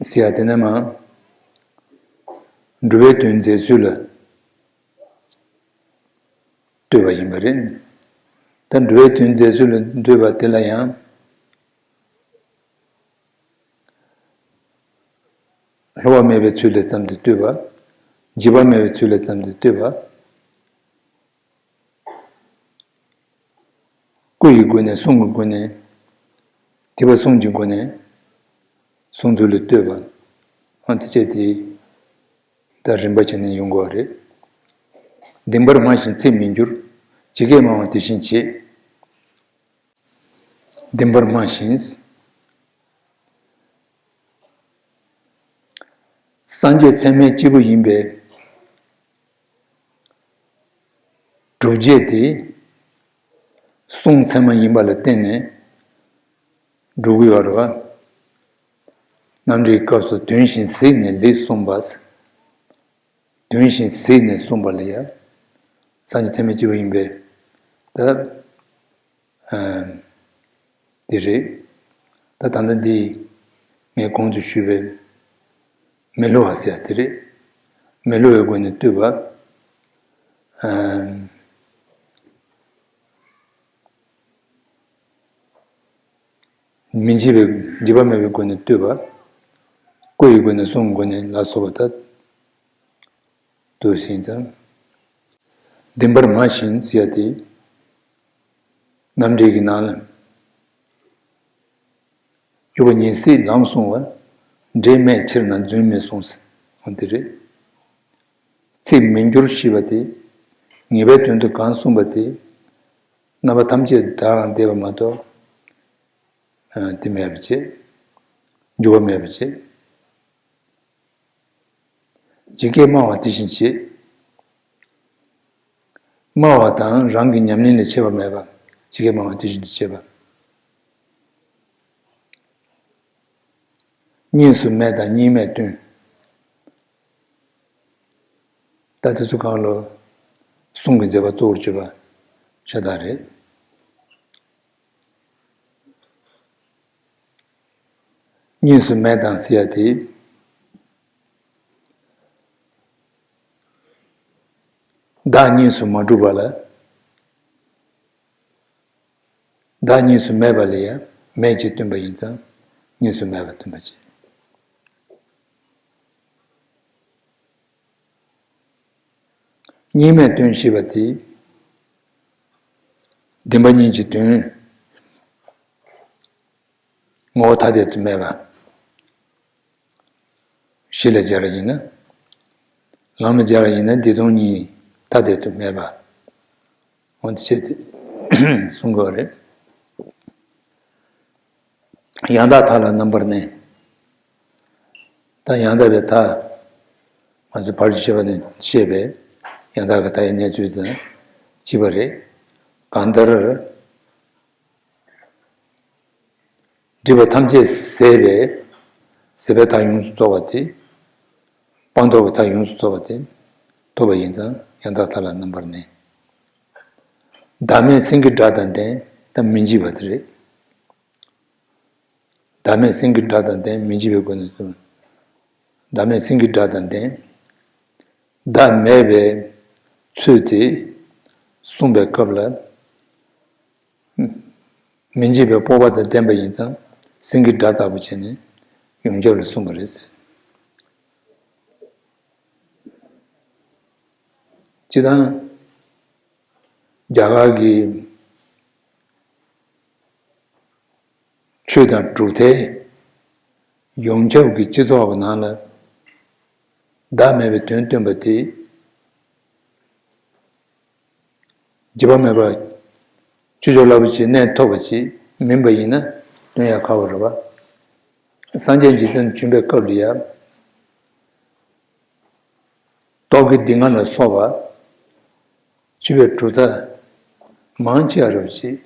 ཟེར་ཡ་དེ་ནས་མ། འགྲོ་བའི་དོན་མཛད་ཚུལ་ལ་ལྟོས་པ་ཡིན་པ་རེད། ད་འགྲོ་བའི་དོན་མཛད་ཚུལ་ལ་ལྟོས་པ་དེ་ལ་ཡང་། སླུ་བ་མེད་པའི་ཚུལ་ལ་བརྩམས་ཏེ་ལྟོས་པ། འཇིགས་པ་མེད་པའི་ཚུལ་ལ་བརྩམས་ཏེ་ལྟོས་པ། སྐུ་ཡི་སྒོ་ནས་གསུང་གི་སྒོ་ནས་ཐེག་པ་གསུམ་གྱི་སྒོ་ནས་གསུང་ཚུལ་ལ་ལྟོས་པ། ཨ་དེ་བྱས་ཏེ་ད་རིམ་པ་བྱས་ནས་ཡོང་དགོས་པ་རེད། བདེན་པར་སྨྲ་ཞིང་ཚིག་མི་འགྱུར། ཇི་སྐད་སྨྲ་བ་དེ་བཞིན་བྱེད། བདེན་པར་སྨྲ་ཞིང་། སངས་རྒྱས་ཚད་མས་སྐྱེས་བུ་ཡིན་པའི་སྒྲུབ་བྱེད་དེ་གསུང་ཚད་མ་ཡིན་པ་ལ་བརྟེན་ནས་སྒྲུབ་ཀྱི་ཡོད་རེད་བ། རྣམ་འགྲེལ་གྱི་སྐབས་སུ་དོན་བཞིན་གཟིགས་ནས་ལེགས་གསུངས་པ། དོན་བཞིན་གཟིགས་ནས་གསུངས་པ་ལ་ཡང་སངས་རྒྱས་ཚད་མས་སྐྱེས་བུ་ཡིན་པས་ད། ཨ། དེ་རེད། ད་ད་ལྟ་འདི་ངས་གོང་དུ་ཞུས་པའི་མི་སླུ་བ་ཟེར་ཡ་དེ་རེད། མི་སླུ་བའི་སྒོ་ནས་བསྟོད་པ། ཨ། མི་འཇིགས་པའི་འཇིགས་པ་མེད་པའི་སྒོ་ནས་བསྟོད་པ། སྐུ་ཡི་སྒོ་ནས་གསུང་གི་སྒོ་ནས་ལ་སོགས་པ་ད་འདུག་ཟིན་ཙང་། བདེན་པར་སྨྲ་ཞིང་ཟེར་ཡ་དེ། རྣམ་འགྲེལ་གྱི་ནང་ལ། སྐྱོབ་པ་ཉེར་སྲིད་ལམ་གསུང་བ། འབྲེལ་མེད་ཕྱིར་ན་རྫུན་མི་གསུང་ཟེར་བ་དེ་རེད། ཚིག་མི་འགྱུར་ཞེས་པ་དེ། ངེས་པའི་དོན་དུ་གང་གསུངས་པ་དེ། རྣམ་པ་ཐམས་ཅད་བདག་རང་བདེ་བ་མ་གཏོགས། ཨ། དེ་མེད་པ་བྱེད། འགྱུར་བ་མེད་པ་བྱེད། ཇི་སྐད་སྨྲ་བ་དེ་བཞིན་བྱེད། སྨྲ་བ་དང་རང་གི་ཉམས་ལེན་ལས་ཁྱད་པར་མེད་པ། ཇི་སྐད་སྨྲ་བ་དེ་བཞིན་དུ་བྱེད་པ། གཉིས་སུ་མེད་དང་གཉིས་མེད་སྟོན། ད་དེ་ཚོ་གང་ལོ། གསུང་གི་མཛད་པ་གཙོ་བོར་གྱུར་པ་ཤ་སྟག་རེད། གཉིས་སུ་མེད་དང་ཟེར་ཡ་དེ། བདག་གཉིས་སུ་མ་གྲུབ་པ་ལ། བདག་གཉིས་སུ་མེད་པ་ལ་ཡང་མེད་ཅེས་སྟོན་པ་ཡིན་ཙང་གཉིས་སུ་མེད་པ་སྟོན་པ་བྱེད། གཉིས་མེད་སྟོན་ཞེས་པ་དེ། བདེན་པ་གཉིས་ཀྱི་དོན། ངོ་བོ་ཐ་དད་དུ་མེད་པ། གཞི་ལ་སྦྱར་བ་ཡིན་ན། ལམ་ལ་སྦྱར་བ་ཡིན་ན་བདེ་སྟོང་གཉིས་ཐ་དད་དུ་མེད་པ། འོ་དེ་བྱས་ཏེ་གསུང་དགོས་རེད། ཡང་དག་མཐའ་ལ་རྣམ་པར་གནས། ད་ཡང་དག་པའི་མཐའ། ང་ཚོས་བར་གྱི་ཤེས་པ་ནས་བཤད་པའི་ཡང་དག་གི་མཐའ་ཡི་གནས་ཚུལ་དང་གཅིག་པ་རེད། གང་ལྟར། སྒྲིབ་པ་ཐམས་ཅད་ཟད་པའི་ཟད་པའི་མཐའ་ཡོངས་སུ་རྫོགས་པ་དེ། སྤངས་རྟོགས་ཀྱི་མཐའ་ཡོངས་སུ་རྫོགས་པ་དེ་ཐོབ་པ་ཡིན་ཙང་ཡང་དག་མཐའ་ལ་རྣམ་པར་གནས། བདག་མེད་སེང་གེའི་སྒྲ་དང་ལྡན། ད་མི་འཇིགས་པ་དེ་རེད། བདག་མེད་སེང་གེའི་སྒྲ་དང་ལྡན། མི་འཇིགས་པའི་སྒོ་ནས་གསུངས། བདག་མེད་སེང་གེའི་སྒྲ་དང་ལྡན། བདག་མེད་པའི་ཚུལ་དེ་གསུངས་པའི་སྐབས་ལ། མི་འཇིགས་པའི་སྤོབས་པ་དང་ལྡན་པ་ཡིན་ཙང་སེང་གེའི་སྒྲ་ལྟ་བུ་བྱས་ནས་ཡོངས་ཁྱབ་ལ་གསུངས་པ་རེད་ཟེར། སྤྱིར་བཏང་རྒྱ་གར་གྱི་ཆོས་དང་གྲུབ་མཐའི་ཡོངས་ཁྱབ་ཀྱི་སྤྱི་ཚོགས་ཀྱི་ནང་ལ་བདག་མེད་པའི་དོན་སྟོན་པ་དེ། འཇིགས་པ་མེད་པ། ཆོས་མཆོག་རླབས་ཆེན་གནས་ཐུབ་པ་ཞིག་མིན་པ་ཡིན་ན་སྟོན་ཡ་ཁག་པོ་རེད་པ། སངས་རྒྱས་འཇིག་རྟེན་བྱོན་པའི་སྐབས་ལ་ཡང་། རྟོག་གེ་སྡུག་བསྔལ་ལ་སོགས་པ། ཆོས་པའི་གྲུབ་མཐའ་མང་ཆེ་བ་རེད་པ་ཅིག་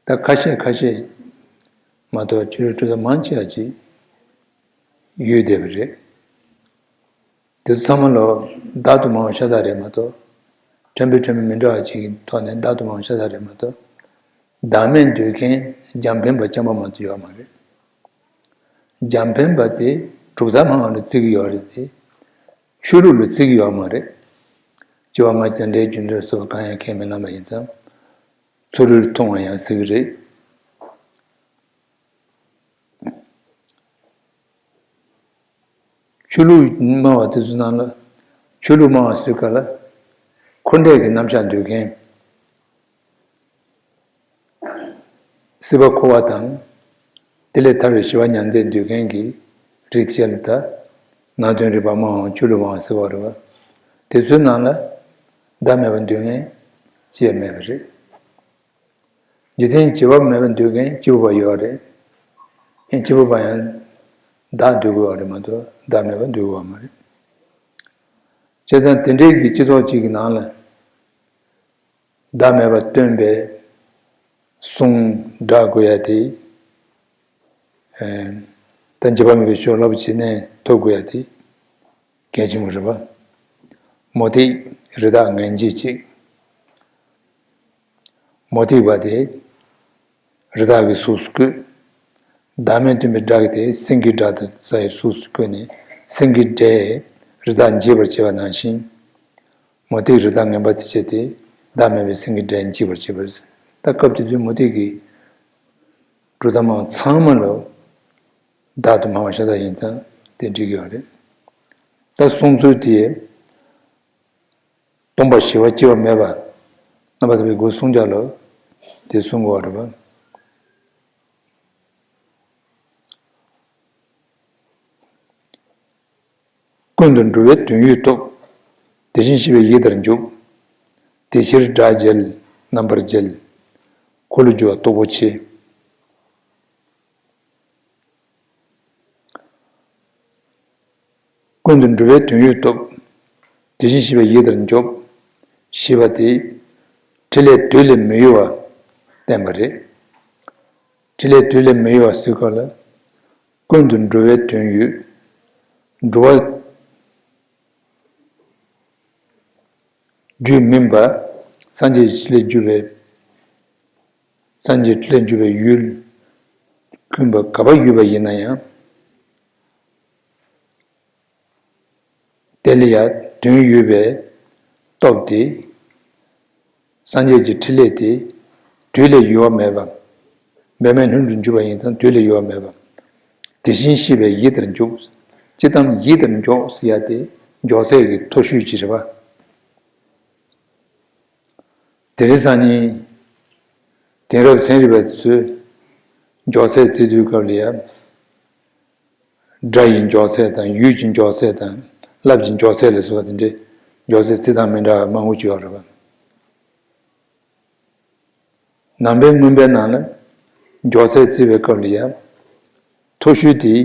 ད་ཁ་ཤས་ཁ་ཤས་མ་གཏོགས་ཆོས་པའི་གྲུབ་མཐའ་མང་ཆེ་བ་ཅིག་ཡོད་བསྡད་པ་རེད། དེ་ཚོ་ཚང་མ་ལོ་བདག་ཏུ་མ་འོངས་ཤ་སྟག་རེད་མ་གཏོགས། ཕྲན་བུ་ཕྲན་བུ་མི་འདྲ་བ་ཅིག་གི་ཐོག་ནས་བདག་ཏུ་མ་འོངས་ཤ་སྟག་རེད་མ་གཏོགས། བདག་མེད་འདོད་མཁན་འཇམ་དཔལ་པ་རྐྱང་པ་མ་གཏོགས་ཡོད་མ་རེད། འཇམ་དཔལ་པ་དེ་གྲུབ་མཐའ་མང་བ་ལ་བརྩི་གི་ཡོད་རེད་དེ། ཆོས་ལུགས་ལ་བརྩི་གི་ཡོད་མ་རེད། སྤྱི་བ་ལྔ་སྟེ་ལས་རྒྱུ་འབྲས་སོགས་གང་ཡང་ཁས་མི་བླངས་པ་ཡིན་ཙང་། ཚུ་རོལ་ཐུང་བ་ཡང་ཟེར་གི་རེད། ཆོས་ལུགས་སྨྲ་བ་དེ་ཚོའི་ནང་ལ། ཆོས་ལུགས་སྨྲ་བ་ཟེར་ག་ལ། འཁོར་འདས་ཀྱི་རྣམ་གཞག་འདོད་མཁན། སྲིད་པ་འཁོར་བ་དང་། དེ་ལས་ཐར་བའི་ཞི་བ་མྱང་འདས་འདོད་མཁན་གྱི་རིགས་བཅས་ལ་ད་ནང་དོན་རིག་པ་སྨྲ་བའམ་ཆོས་ལུགས་སྨྲ་བ་ཟེར་བ་རེད་བ། དེ་ཚོའི་ནང་ལ་བདག་མེད་པ་འདོད་མཁན་ཅི་ཡང་མེད་པ་རེད། འཇིག་རྟེན་བྱེད་པ་མེད་པ་འདོད་མཁན་སྐྱེས་བུ་པ་ཡོད་རེད། ཡང་སྐྱེས་བུ་པ་ཡང་བདག་འདོད་དགོས་པ་རེད་མ་གཏོགས་བདག་མེད་པ་འདོད་དགོས་པ་མ་རེད། བྱས་ཙང་དེ་འདྲའི་གི་སྤྱི་ཚོགས་གཅིག་གི་ནང་ལ་བདག་མེད་པ་སྟོན་པའི་གསུང་སྒྲ་དགོས་ཡ་དེ། ད་འཇིགས་པ་མེད་པའི་ཆོས་རླབས་ཆེ་ནས་ཐོབ་དགོས་ཡ་དེ་གལ་ཆེན་པོ་རེད་པ། མུ་སྟེགས་རི་དྭགས་ངན་བྱེད་ཅིག་མུ་སྟེགས་པ་དེ་རི་དྭགས་ཀྱི་གཟུགས་སུ་བཀོད། བདག་མེད་སྟོན་པའི་སྒྲ་གི་དེ་སེང་གེའི་སྒྲ་དང་ས་ཡི་གཟུགས་སུ་བཀོད་ནས་སེང་གེའི་སྒྲས་རི་དྭགས་འཇིགས་པར་བྱེད་པ་ནང་བཞིན། མུ་སྟེགས་རི་དྭགས་ངན་པ་དེ་བྱས་ཏེ་བདག་མེད་པའི་སེང་གེའི་སྒྲས་འཇིགས་པར་བྱེད་པ་རེད། ད་སྐབས་དེ་དུས་མུ་སྟེགས་ཀྱི་གྲུབ་མཐའ་མང་ཚང་མ་ལ་བདག་ཏུ་སྨྲ་བ་ཤ་སྟག་ཡིན་ཙང་དེ་འགྲིག་གི་ཡོད་རེད། ད་གསུང་ཚུལ་དེ་སྟོང་པ་ཞི་བ་སྐྱེ་བ་མེད་པ་རྣམ་པར་ཐར་པའི་སྒོ་གསུང་སྦྱོར་ལ་དེ་གསུང་དགོས་པ་རེད་པ། ཀུན་ཏུ་འགྲོ་བའི་དོན་ཡོད་སྟོབས། དེ་བཞིན་གཤེགས་པའི་ཡིད་ལྟར་འཇོག་དེ་ཕྱིར་སྒྲ་འཇལ་རྣམ་པར་འཇལ། འཁོར་ལོས་སྒྱུར་བ་སྟོབས་པོ་ཆེ། ཀུན་ཏུ་འགྲོ་བའི་དོན་ཡོད་སྟོབས། དེ་བཞིན་གཤེགས་པའི་ཡིད་ལྟར་འཇོག་ཞེས་པ་དེ་ཕྲིན་ལས་དུས་ལས་མི་གཡོ་བ་བསྟན་པ་རེད། ཕྲིན་ལས་དུས་ལས་མི་གཡོ་བ་ཟེར་སྐབས་ལ། ཀུན་ཏུ་འགྲོ་བའི་དོན་ཡོད། འགྲོ་བ་རྒྱུད་སྨིན་པ། སངས་རྒྱས་ཀྱི་ཕྲིན་ལས་བརྒྱུད་པའི། སངས་རྒྱས་ཕྲིན་ལས་བརྒྱུད་པའི་ཡུལ། ཀུན་པ་ག་པར་ཡོད་པ་ཡིན་ན་ཡང་། དེ་ལ་ཡང་དོན་ཡོད་པའི་སྟོབས་དེ། སངས་རྒྱས་ཀྱི་ཕྲིན་ལས་དེ་དུས་ལས་ཡོལ་བ་མེད་པ། འབད་མེད་ལྷུན་གྲུབ་འཇུག་པ་ཡིན་ཙང་དུས་ལས་ཡོལ་བ་མེད་པ། དེ་བཞིན་གཤེགས་པའི་ཡིད་ལྟར་འཇོག་སྤྱིར་བཏང་ཡིད་ལྟར་འཇོག་ཟེར་ཡ་དེ་མགྱོགས་ཚད་ཀྱི་མཐོ་ཤོས་ཅིག་རེད་པ། དེ་རིང་སང་ཉིན་དེང་རབས་ཚན་རིག་པ་ཚོས་མགྱོགས་ཚད་བརྩི་དུས་སྐབས་ལ་ཡང་། སྒྲ་ཡི་མགྱོགས་ཚད་དང་ཡུལ་གྱི་མགྱོགས་ཚད་དང་རླབས་ཀྱི་མགྱོགས་ཚད་ལ་སོགས་པ་དེ་འདྲའི་མགྱོགས་ཚད་བརྩི་སྟངས་མི་འདྲ་བ་མང་པོ་ཅིག་ཡོད་རེད་པ། ནང་པའི་མངོན་པའི་ནང་ལ་མགྱོགས་ཚད་བརྩི་བའི་སྐབས་ལ་ཡང་མཐོ་ཤོས་དེ་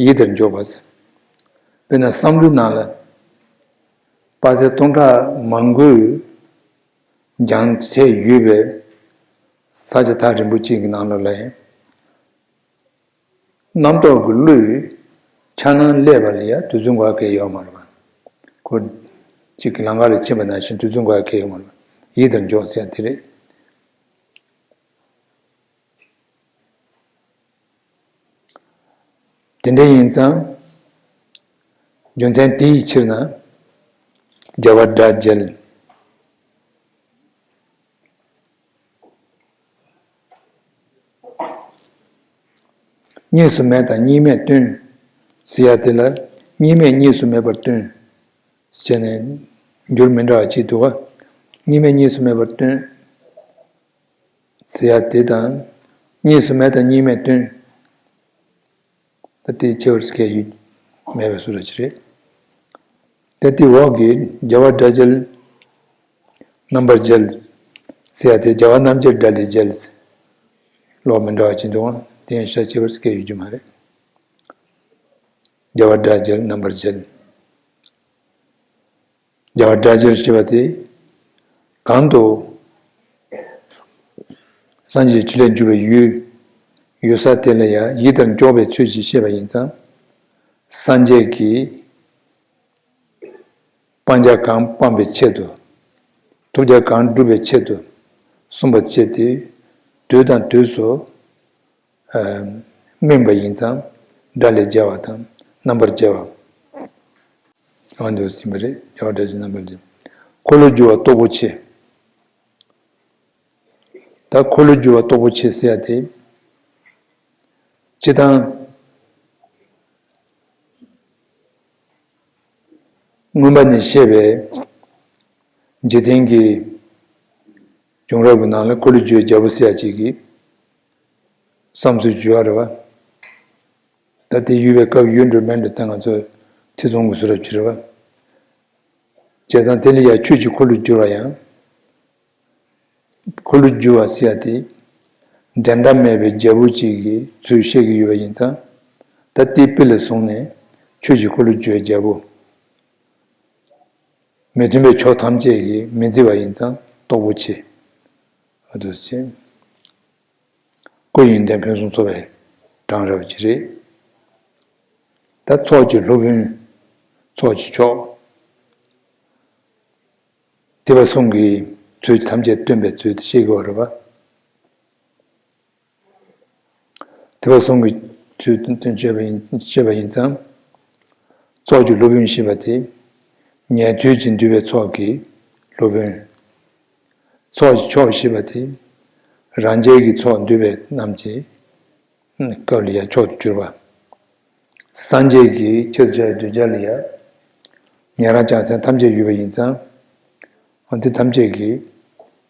ཡིད་ལྟར་འཇོག་པ། དཔེར་ན་བསམ་བློའི་ནང་ལ་དཔག་ཚད་སྟོང་ཕྲག་མང་པོའི་འགྱངས་ཚད་ཡོད་པའི་ས་ཆ་ཐག་རིང་པོ་གཅིག་གི་ནང་ལོགས་ལ་ཡང་། རྣམ་རྟོག་གི་བློས་འཆར་སྣང་སླེབས་པ་ལ་ཡང་དུས་ཚོད་འགོར་གལ་ཡོད་མ་རེད་པ། ཁོ་གཅིག་གི་ལམ་ཁ་ལ་ཕྱིན་པ་ནང་བཞིན་དུས་ཚོད་འགོར་གལ་ཡོད་མ་རེད་པ། ཡིད་ལྟར་འཇོག་ཟེར་ཡ་དེ་རེད། དེ་འདྲ་ཡིན་ཙང་། རྒྱུ་མཚན་དེ་ཡི་ཕྱིར་ན། རྒྱལ་བ་སྒྲ་རྒྱལ། གཉིས་སུ་མེད་དང་གཉིས་མེད་སྟོན། ཟེར་ཡ་དེ་ལ་གཉིས་མེད་གཉིས་སུ་མེད་པར་སྟོན། ཟེར་ནས་འགྱུར་མི་འདྲ་བ་གཅིག་འདུག་ག་གཉིས་མེད་གཉིས་སུ་མེད་པར་སྟོན། ཟེར་ཡ་དེ་དང་། གཉིས་སུ་མེད་དང་གཉིས་མེད་སྟོན། ད་དེའི་ཁྱད་པར་སྐད་ཡིག་མེད་པའི་བཟོ་འདྲ་ཅིག་རེད། ད་དེའི་འོག་གི་རྒྱལ་བ་སྒྲ་རྒྱལ། རྣམ་པར་རྒྱལ། ཟེར་ཡ་དེ་རྒྱལ་བ་རྣམ་རྒྱལ་སྒྲ་ལས་རྒྱལ། ལོག་མི་འདྲ་བ་ཅིག་འདུག་ག་དེ་ཡང་ཤ་ཁྱད་པར་སྐད་ཡིག་རྒྱུ་མ་རེད། རྒྱལ་བ་སྒྲ་རྒྱལ་རྣམ་པར་རྒྱལ། རྒྱལ་བ་སྒྲ་རྒྱལ་ཞེས་པ་དེ་གང་དུ་སངས་རྒྱས་ཀྱི་ཕྲིན་ལས་འཇུག་པའི་ཡུལ་ཡོད་ས་དེ་ལ་ཡང་ཡིད་ལྟར་འཇོག་པའི་ཚུལ་གྱིས་བཤད་པ་ཡིན་ཙང་། སངས་རྒྱས་ཀྱིས་སྤང་བྱ་གང་སྤང་བའི་ཆེད་དུ། ཐོབ་བྱ་གང་བསྒྲུབ་པའི་ཆེད་དུ་གསུངས་པ་བཅས་ཏེ་དུས་དང་དུས་སུ་སྨིན་པ་ཡིན་ཙང་སྒྲ་ལས་རྒྱལ་བ་དང་རྣམ་པར་རྒྱལ་བ། འོ་འདུག་ཟིན་པ་རེད། རྒྱལ་བ་སྒྲ་ཇི་རྣམ་པར་རྒྱལ། འཁོར་ལོས་སྒྱུར་བ་སྟོབས་པོ་ཆེ། ད་འཁོར་ལོས་སྒྱུར་བ་སྟོབས་པོ་ཆེ་ཟེར་ཡ་དེ། སྤྱིར་བཏང་མངོན་པ་ནས་བཤད་པའི་འཇིག་རྟེན་གྱི་བྱུང་རབས་ཀྱི་ནང་ལ་འཁོར་ལོས་སྒྱུར་བའི་རྒྱལ་པོ་ཟེར་ཡ་ཅིག་གིས་ བསམ་ཚུལ་བརྗོད་པ་རེད་བ། ད་དེ་ཡོད་པའི་སྐབས་ཡོད་འགྲོ་མེད་འགྲོ་ད་ང་ཚོས་ཐེ་ཚོམ་གྱི་བཟོ་འདྲ་ཅིག་རེད་བ། བྱས་ཙང་དེ་ལ་ཡང་ཆོས་ཀྱི་འཁོར་ལོས་སྒྱུར་བ་ཡང་། འཁོར་ལོས་སྒྱུར་བ་ཟེར་ཡ་དེ། འགྲན་ཟླ་མེད་པའི་རྒྱལ་པོ་གཅིག་གི་ཚུལ་བཤད་ཀྱི་ཡོད་པ་ཡིན་ཙང་། ད་དེ་དཔེ་ལ་བཟུང་ནས་ཆོས་ཀྱི་འཁོར་ལོས་སྒྱུར་བའི་རྒྱལ་པོ། མི་མཐུན་པའི་ཕྱོགས་ཐམས་ཅད་ཀྱིས་མི་བརྫི་བ་ཡིན་ཙང་སྟོབས་པོ་ཆེ། ཨ་འདུག་ཅེས། སྐུ་ཡོན་ཏན་ཕུན་སུམ་ཚོགས་པའི་གྲངས་རེད་པ་ཅིག་རེད། ད་ཚོགས་ཀྱི་སློབ་དཔོན། ཚོགས་ཀྱི་མཆོག་ཐེག་པ་གསུམ་གྱི་ཚུལ་ཐམས་ཅད་སྟོན་པའི་ཚུལ་དེ་ཤེས་དགོས་རེད་པ། ཐེག་པ་གསུམ་གྱི་ཚུལ་སྟོན་བྱེད་པ་ཡིན་བྱེད་པ་ཡིན་ཙང་། ཚོགས་ཀྱི་སློབ་དཔོན་ཞེས་པ་དེ། ཉན་ཐོས་ཀྱིས་འདུལ་བའི་ཚོགས་ཀྱི་སློབ་དཔོན། ཚོགས་ཀྱི་མཆོག་ཞེས་པ་དེ། རང་རྒྱལ་གྱི་ཚོགས་འདུལ་བའི་རྣམས་ཀྱི་སྐབས་ལ་ཡང་མཆོག་ཏུ་གྱུར་པ། སངས་རྒྱས་ཀྱི་ཆེད་དུ་བྱ་བའི་གདུལ་བྱ་ལ་ཡང་། ཉན་རང་བྱང་སེམས་ཐམས་ཅད་ཡོད་པ་ཡིན་ཙང་། འོ་དེ་ཐམས་ཅད་ཀྱི་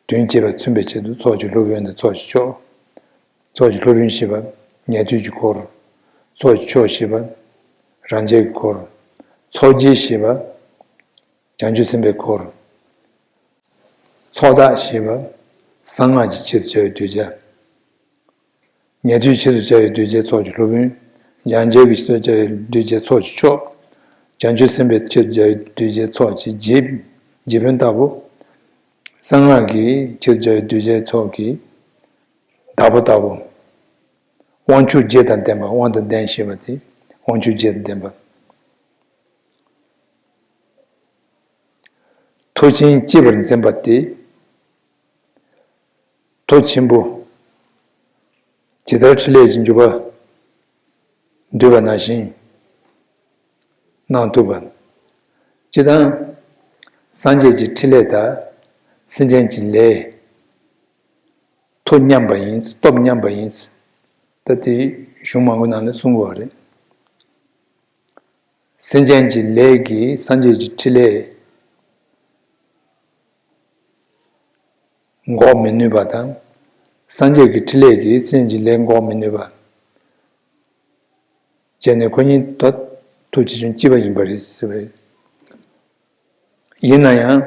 དོན་བྱེད་པ་མཚོན་པའི་ཆེད་དུ་ཚོགས་ཀྱི་སློབ་དཔོན་དང་ཚོགས་ཀྱི་མཆོག་ཚོགས་ཀྱི་སློབ་དཔོན་ཞེས་པ་ཉན་ཐོས་ཀྱི་འཁོར། ཚོགས་ཀྱི་མཆོག་ཞེས་པ་རང་རྒྱལ་གྱི་འཁོར། ཚོགས་རྒྱལ་ཞེས་པ་བྱང་ཆུབ་སེམས་དཔའི་འཁོར། ཚོགས་བདག་ཞེས་པ་གསང་སྔགས་ཀྱི་ཆེད་དུ་བྱ་བའི་གདུལ་བྱ། ཉན་ཐོས་ཆེད་དུ་བྱ་བའི་གདུལ་བྱའི་ཚོགས་ཀྱི་སློབ་དཔོན། ཡང་རྒྱལ་གྱི་ཆེད་དུ་བྱ་བའི་གདུལ་བྱའི་ཚོགས་ཀྱི་མཆོག་བྱང་ཆུབ་སེམས་དཔའི་ཆེད་དུ་བྱ་བའི་གདུལ་བྱའི་ཚོགས་ཀྱི་རྗེ། རྗེ་དཔོན་ལྟ་བུ། གསང་སྔགས་ཀྱི་ཆེད་དུ་བྱ་བའི་གདུལ་བྱའི་ཚོགས་ཀྱི་བདག་པོ་ལྟ་བུ། དབང་ཕྱུག་བརྒྱད་དང་ལྡན་པ། དབང་དང་ལྡན་ཞེས་པ་དེ་དབང་ཕྱུག་བརྒྱད་དང་ལྡན་པ། མཐུ་ཆེན་གཅེས་པར་འཛིན་པ་སྟེ། མཐུ་ཆེན་པོ། ཇི་ལྟར་ཕྲིན་ལས་ཀྱི་འཇུག་པ་འདུས་པ་ནང་བཞིན་གནང་ཐུབ་པ། སྤྱིར་བཏང་། སངས་རྒྱས་ཀྱི་ཕྲིན་ལས་དང་སེམས་ཅན་གྱི་ལས། མཐུ་མཉམ་པ་ཡིན། སྟོབས་མཉམ་པ་ཡིན། ད་དེ་གཞུང་མང་པོའི་ནང་ལ་གསུང་དགོས་པ་རེད། སེམས་ཅན་གྱི་ལས་ཀྱིས་སངས་རྒྱས་ཀྱི་ཕྲིན་ལས་འགོག་མི་ནུས་པ་དང་། སངས་རྒྱས་ཀྱི་ཕྲིན་ལས་ཀྱིས་སེམས་ཅན་གྱི་ལས་འགོག་མི་ནུས་པ། བྱས་ནས་ཁོ་གཉིས་ད་ཐུགས་རྗེ་ཅན་གཅིག་པ་ཡིན་པ་རེད་ཟེར་བ་རེད། ཡིན་ན་ཡང་།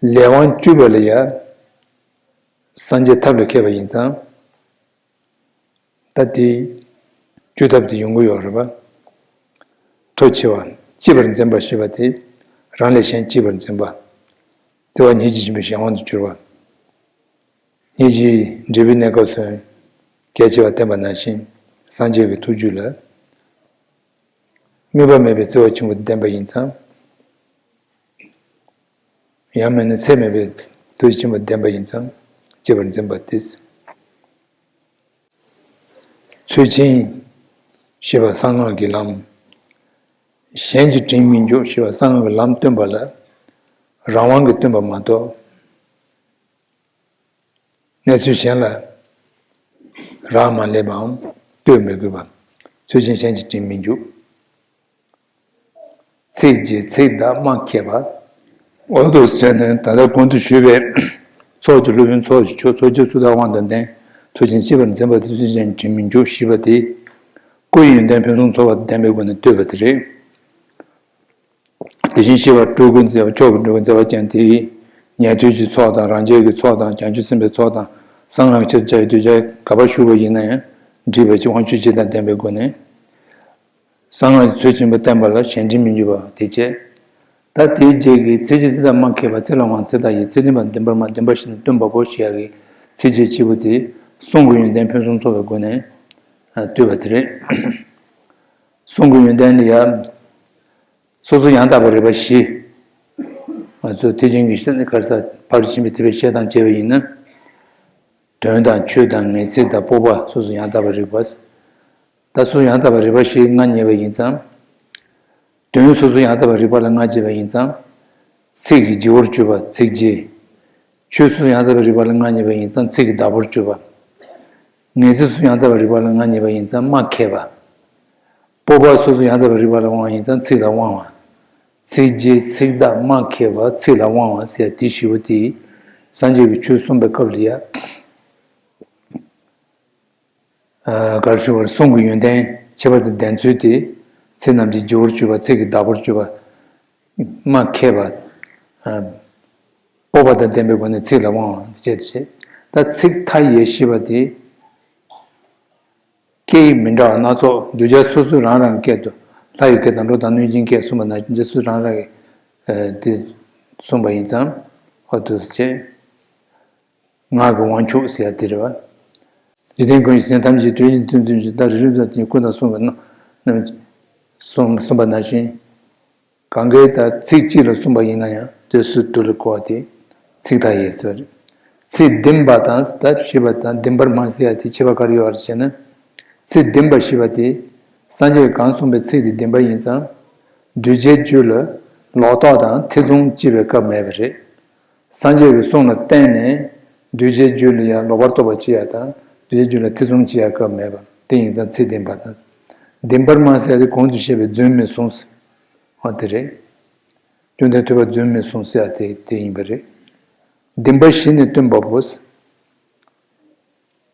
ལས་དབང་བཅུ་པ་ལ་ཡང་སངས་རྒྱས་ཐབས་ལ་མཁས་པ་ཡིན་ཙང་། ད་དེ་བཅོས་ཐབས་དེ་ཡོང་གི་ཡོད་རེད་པ། མཐུ་ཆེ་བ། གཅེས་པར་འཛིན་པ་ཞེས་པ་དེ་རང་ལས་གཞན་གཅེས་པར་འཛིན་པ། བརྩེ་བ་སྙིང་རྗེ་ཆེན་པོའི་གཞན་དབང་དུ་གྱུར་པ། སྙིང་རྗེའི་འབྲས་བུའི་གནས་སྐབས་སུ་གལ་ཆེ་བ་བསྟན་པ་ནང་བཞིན་སངས་རྒྱས་ཀྱི་ཐུགས་རྒྱུད་ལ་དམིགས་པ་མེད་པའི་བརྩེ་བ་ཆེན་པོ་ལྡན་པ་ཡིན་ཙང་། ཡང་མིན་ན་ཚད་མེད་པའི་ཐུགས་རྗེ་ཆེན་པོ་ལྡན་པ་ཡིན་ཙང་གཅེས་པར་འཛིན་པ་སྟེ། ཚུལ་ཆེན་ཞེས་པ་གསང་སྔགས་ཀྱི་ལམ། གཞན་གྱིས་དྲིན་མི་འཇོག་ཞེས་པ་གསང་སྔགས་ཀྱི་ལམ་སྟོན་པ་ལ་རང་དབང་གིས་སྟོན་པ་མ་གཏོགས། གནས་ཚུལ་གཞན་ལ་རག་མ་ལས་པའམ་ལྟོས་མི་དགོས་པ། ཚུལ་ཆེན་གཞན་གྱིས་དྲིན་མི་འཇོག་ཚིག་རྗེ་ཚིག་བདག་སྨྲ་མཁས་པ། འོ་དུ་ཟེར་ནས་ད་ལྟ་གོང་དུ་ཞུས་པའི་ཚོགས་ཀྱི་སློབ་དཔོན་ཚོགས་ཀྱི་མཆོག་ཚོགས་རྗེ་སུ་དག་དབང་དང་ལྡན། མཐུ་ཆེན་གཅེས་པར་འཛིན་པ་དེ་ཚུལ་ཆེན་དྲིན་མི་འཇོག་ཞེས་པ་དེ། སྐུ་ཡི་ཡོན་ཏན་ཕུན་སུམ་ཚོགས་པ་ལྡན་པའི་སྒོ་ནས་བསྟོད་པ་དེ་རེད། དེ་བཞིན་གཤེགས་པ་སྤྲུལ་སྐུ་མཛད་པ་མཆོག་གི་སྤྲུལ་སྐུ་མཛད་པ་ཅན་དེས། ཉན་ཐོས་ཀྱི་ཚོགས་དང་རང་རྒྱལ་གྱི་ཚོགས་དང་བྱང་ཆུབ་སེམས་དཔའི་ཚོགས་དང་གསང་སྔགས་ཀྱི་ཆེད་དུ་བྱ་བའི་གདུལ་བྱ་ག་པར་བཞུགས་པ་ཡིན་ན་ཡང་། འདྲིས་པ་ཅིག་དབང་ཕྱུག་བརྒྱད་དང་ལྡན་པའི་སྒོ་ནས། གསང་སྔགས་ཀྱི་ཚུལ་ཆེན་པོ་བསྟན་པ་ལ་གཞན་དྲིང་མི་འཇོག་པ་དེ་བྱས། ད་དེའི་རྗེས་ཀྱི་ཚིག་རྗེ་ཚིག་བདག་སྨྲ་མཁས་པ། ཚིག་ལ་དབང་ཚིག་བདག་ཡིན། ཚིག་བདེན་པ་བདེན་པར་སྨྲ། བདེན་པ་བཞི་ནི་སྟོན་པ་པོ་ཞེས་ཡ་གི་ཚིག་རྗེ་གཅིག་པོ་དེ་གསུང་གི་ཡོན་ཏན་ཕུན་སུམ་ཚོགས་པའི་སྒོ་ནས་བསྟོད་པ་དེ་རེད། གསུང་གི་ཡོན་ཏན་ལ་ཡ། སོ་སོ་ཡང་དག་པའི་རིག་པ་བཞི། ང་ཚོས་ཐེག་ཆེན་གྱི་གཞི་ག་རེ་ཟེར་ཕར་ཕྱིན་པའི་ཐེག་པའི་བཤད་སྟངས་བྱས་པ་ཡིན་ན། དོན་དང་ཆོས་དང་ངེས་ཚིག་དང་སྤོབས་པ་སོ་སོ་ཡང་དག་པའི་རིག་པ། ད་སོ་སོ་ཡང་དག་པའི་རིག་པ་བཞི་མངའ་བརྙེས་པ་ཡིན་ཙང་། དོན་སོ་སོ་ཡང་དག་པའི་རིག་པ་ལ་མངའ་བརྙེས་པ་ཡིན་ཙང་། ཚིག་གི་རྗེ་བོར་གྱུར་པ་ཚིག་རྗེ། ཆོས་སོ་སོ་ཡང་དག་པའི་རིག་པ་ལ་མངའ་བརྙེས་པ་ཡིན་ཙང་ཚིག་གི་བདག་པོར་གྱུར་པ། ངེས་ཚིག་སོ་སོ་ཡང་དག་པའི་རིག་པ་ལ་མངའ་བརྙེས་པ་ཡིན་ཙང་སྨྲ་མཁས་པ། སྤོབས་པ་སོ་སོ་ཡང་དག་པའི་རིག་པ་ལ་དབང་བ་ཡིན་ཙང་ཚིག་ལ་དབང་བ། ཚིག་རྗེ་ཚིག་བདག་སྨྲ་མཁས་པ་ཚིག་ལ་དབང་བ་ཟེར་ཡ་དེ་བཞི་པོ་དེ། སངས་རྒྱས་ཀྱིས་ཆོས་གསུངས་པའི་སྐབས་ལ་ཡ། གར་ཞུ་བར་གསུང་གི་ཡོན་ཏན་ཁྱད་པར་དུ་ལྡན་ཚུལ་དེ། ཚིག་རྣམས་ཀྱི་རྗེ་བོར་གྱུར་པ། ཚིག་གི་བདག་པོར་གྱུར་པ། སྨྲ་མཁས་པ། སྤོབས་པ་དང་ལྡན་པའི་སྒོ་ནས་ཚིག་ལ་དབང་བ་བཅས་ཏེ་བྱེད། ད་ཚིག་མཐའ་ཡས་ཞེས་པ་དེ། སྐད་ཡིག་མི་འདྲ་བ་སྣ་ཚོགས་གདུལ་བྱ་སོ་སོའི་རང་རང་སྐད་དུ། ལྷ་ཡི་སྐད་དང་འགྲོ་དང་གནོད་སྦྱིན་སྐད་གསུངས་པ་ནང་བཞིན། སོ་སོའི་རང་རང་གི་དེ་གསུངས་པ་ཡིན་ཙང་། འོ་དུ་བྱེད། ངག་གི་དབང་ཕྱུག་ཟེར་ཡ་དེ་རེད་བ། འཇིག་རྟེན་ཀུན་གྱི་སེམས་ཐམས་ཅད་དོན་གྱི་དོན་དོན་གྱི་བདག་རིག་རིམ་དང་བསྟུན་ཀུན་དང་གསུངས་པ་རྣམས་གསུངས་གསུངས་པ་ནང་བཞིན། གང་གའི་ད་ཚིག་གཅིག་ལ་གསུངས་པ་ཡིན་ན་ཡང་དེ་སུ་དུ་ལ་གོ་བ་དེ་ཚིག་མཐའ་ཡས་ཟེར་བ་རེད། ཚིག་བདེན་པ་དང་ད་ཞེས་པ་དང་བདེན་པར་སྨྲ་ཟེར་ཡ་དེ་ཁྱད་པར་ག་རེ་ཡོད་རེད་ཟེར་ན། ཚིག་བདེན་པ་ཞེས་པ་དེ་སངས་རྒྱས་ཀྱིས་གང་གསུངས་པའི་ཚིག་དེ་བདེན་པ་ཡིན་ཙང་། གདུལ་བྱའི་རྒྱུད་ལ་ལོག་རྟོག་དང་ཐེ་ཚོམ་སྐྱེ་བའི་སྐབས་མེད་པ་རེད། སངས་རྒྱས་ཀྱི་གསུང་ལ་བརྟེན་ནས་གདུལ་བྱའི་རྒྱུད་ལ་ཡང་ལོག་པར་རྟོག་པ་སྐྱེ་ཡ་དང་གདུལ་བྱའི་རྒྱུད་ལ་ཐེ་ཚོམ་སྐྱེ་ཡ་སྐབས་མེད་པ་དེ་ཡིན་ཙང་ཚིག་བདེན་པ་དང་། བདེན་པར་སྨྲ་ཟེར་ཡ་དེ་གོང་དུ་བཤད་པའི་རྫུན་མི་གསུང་ཟེར་བ་དེ་རེད། བཅོམ་ལྡན་ཐུབ་པ་རྫུན་མི་གསུང་ཟེར་ཡ་དེ་དེ་ཡིན་པ་རེད། བདེན་པ་གཞི་ནས་སྟོན་པ་པོ།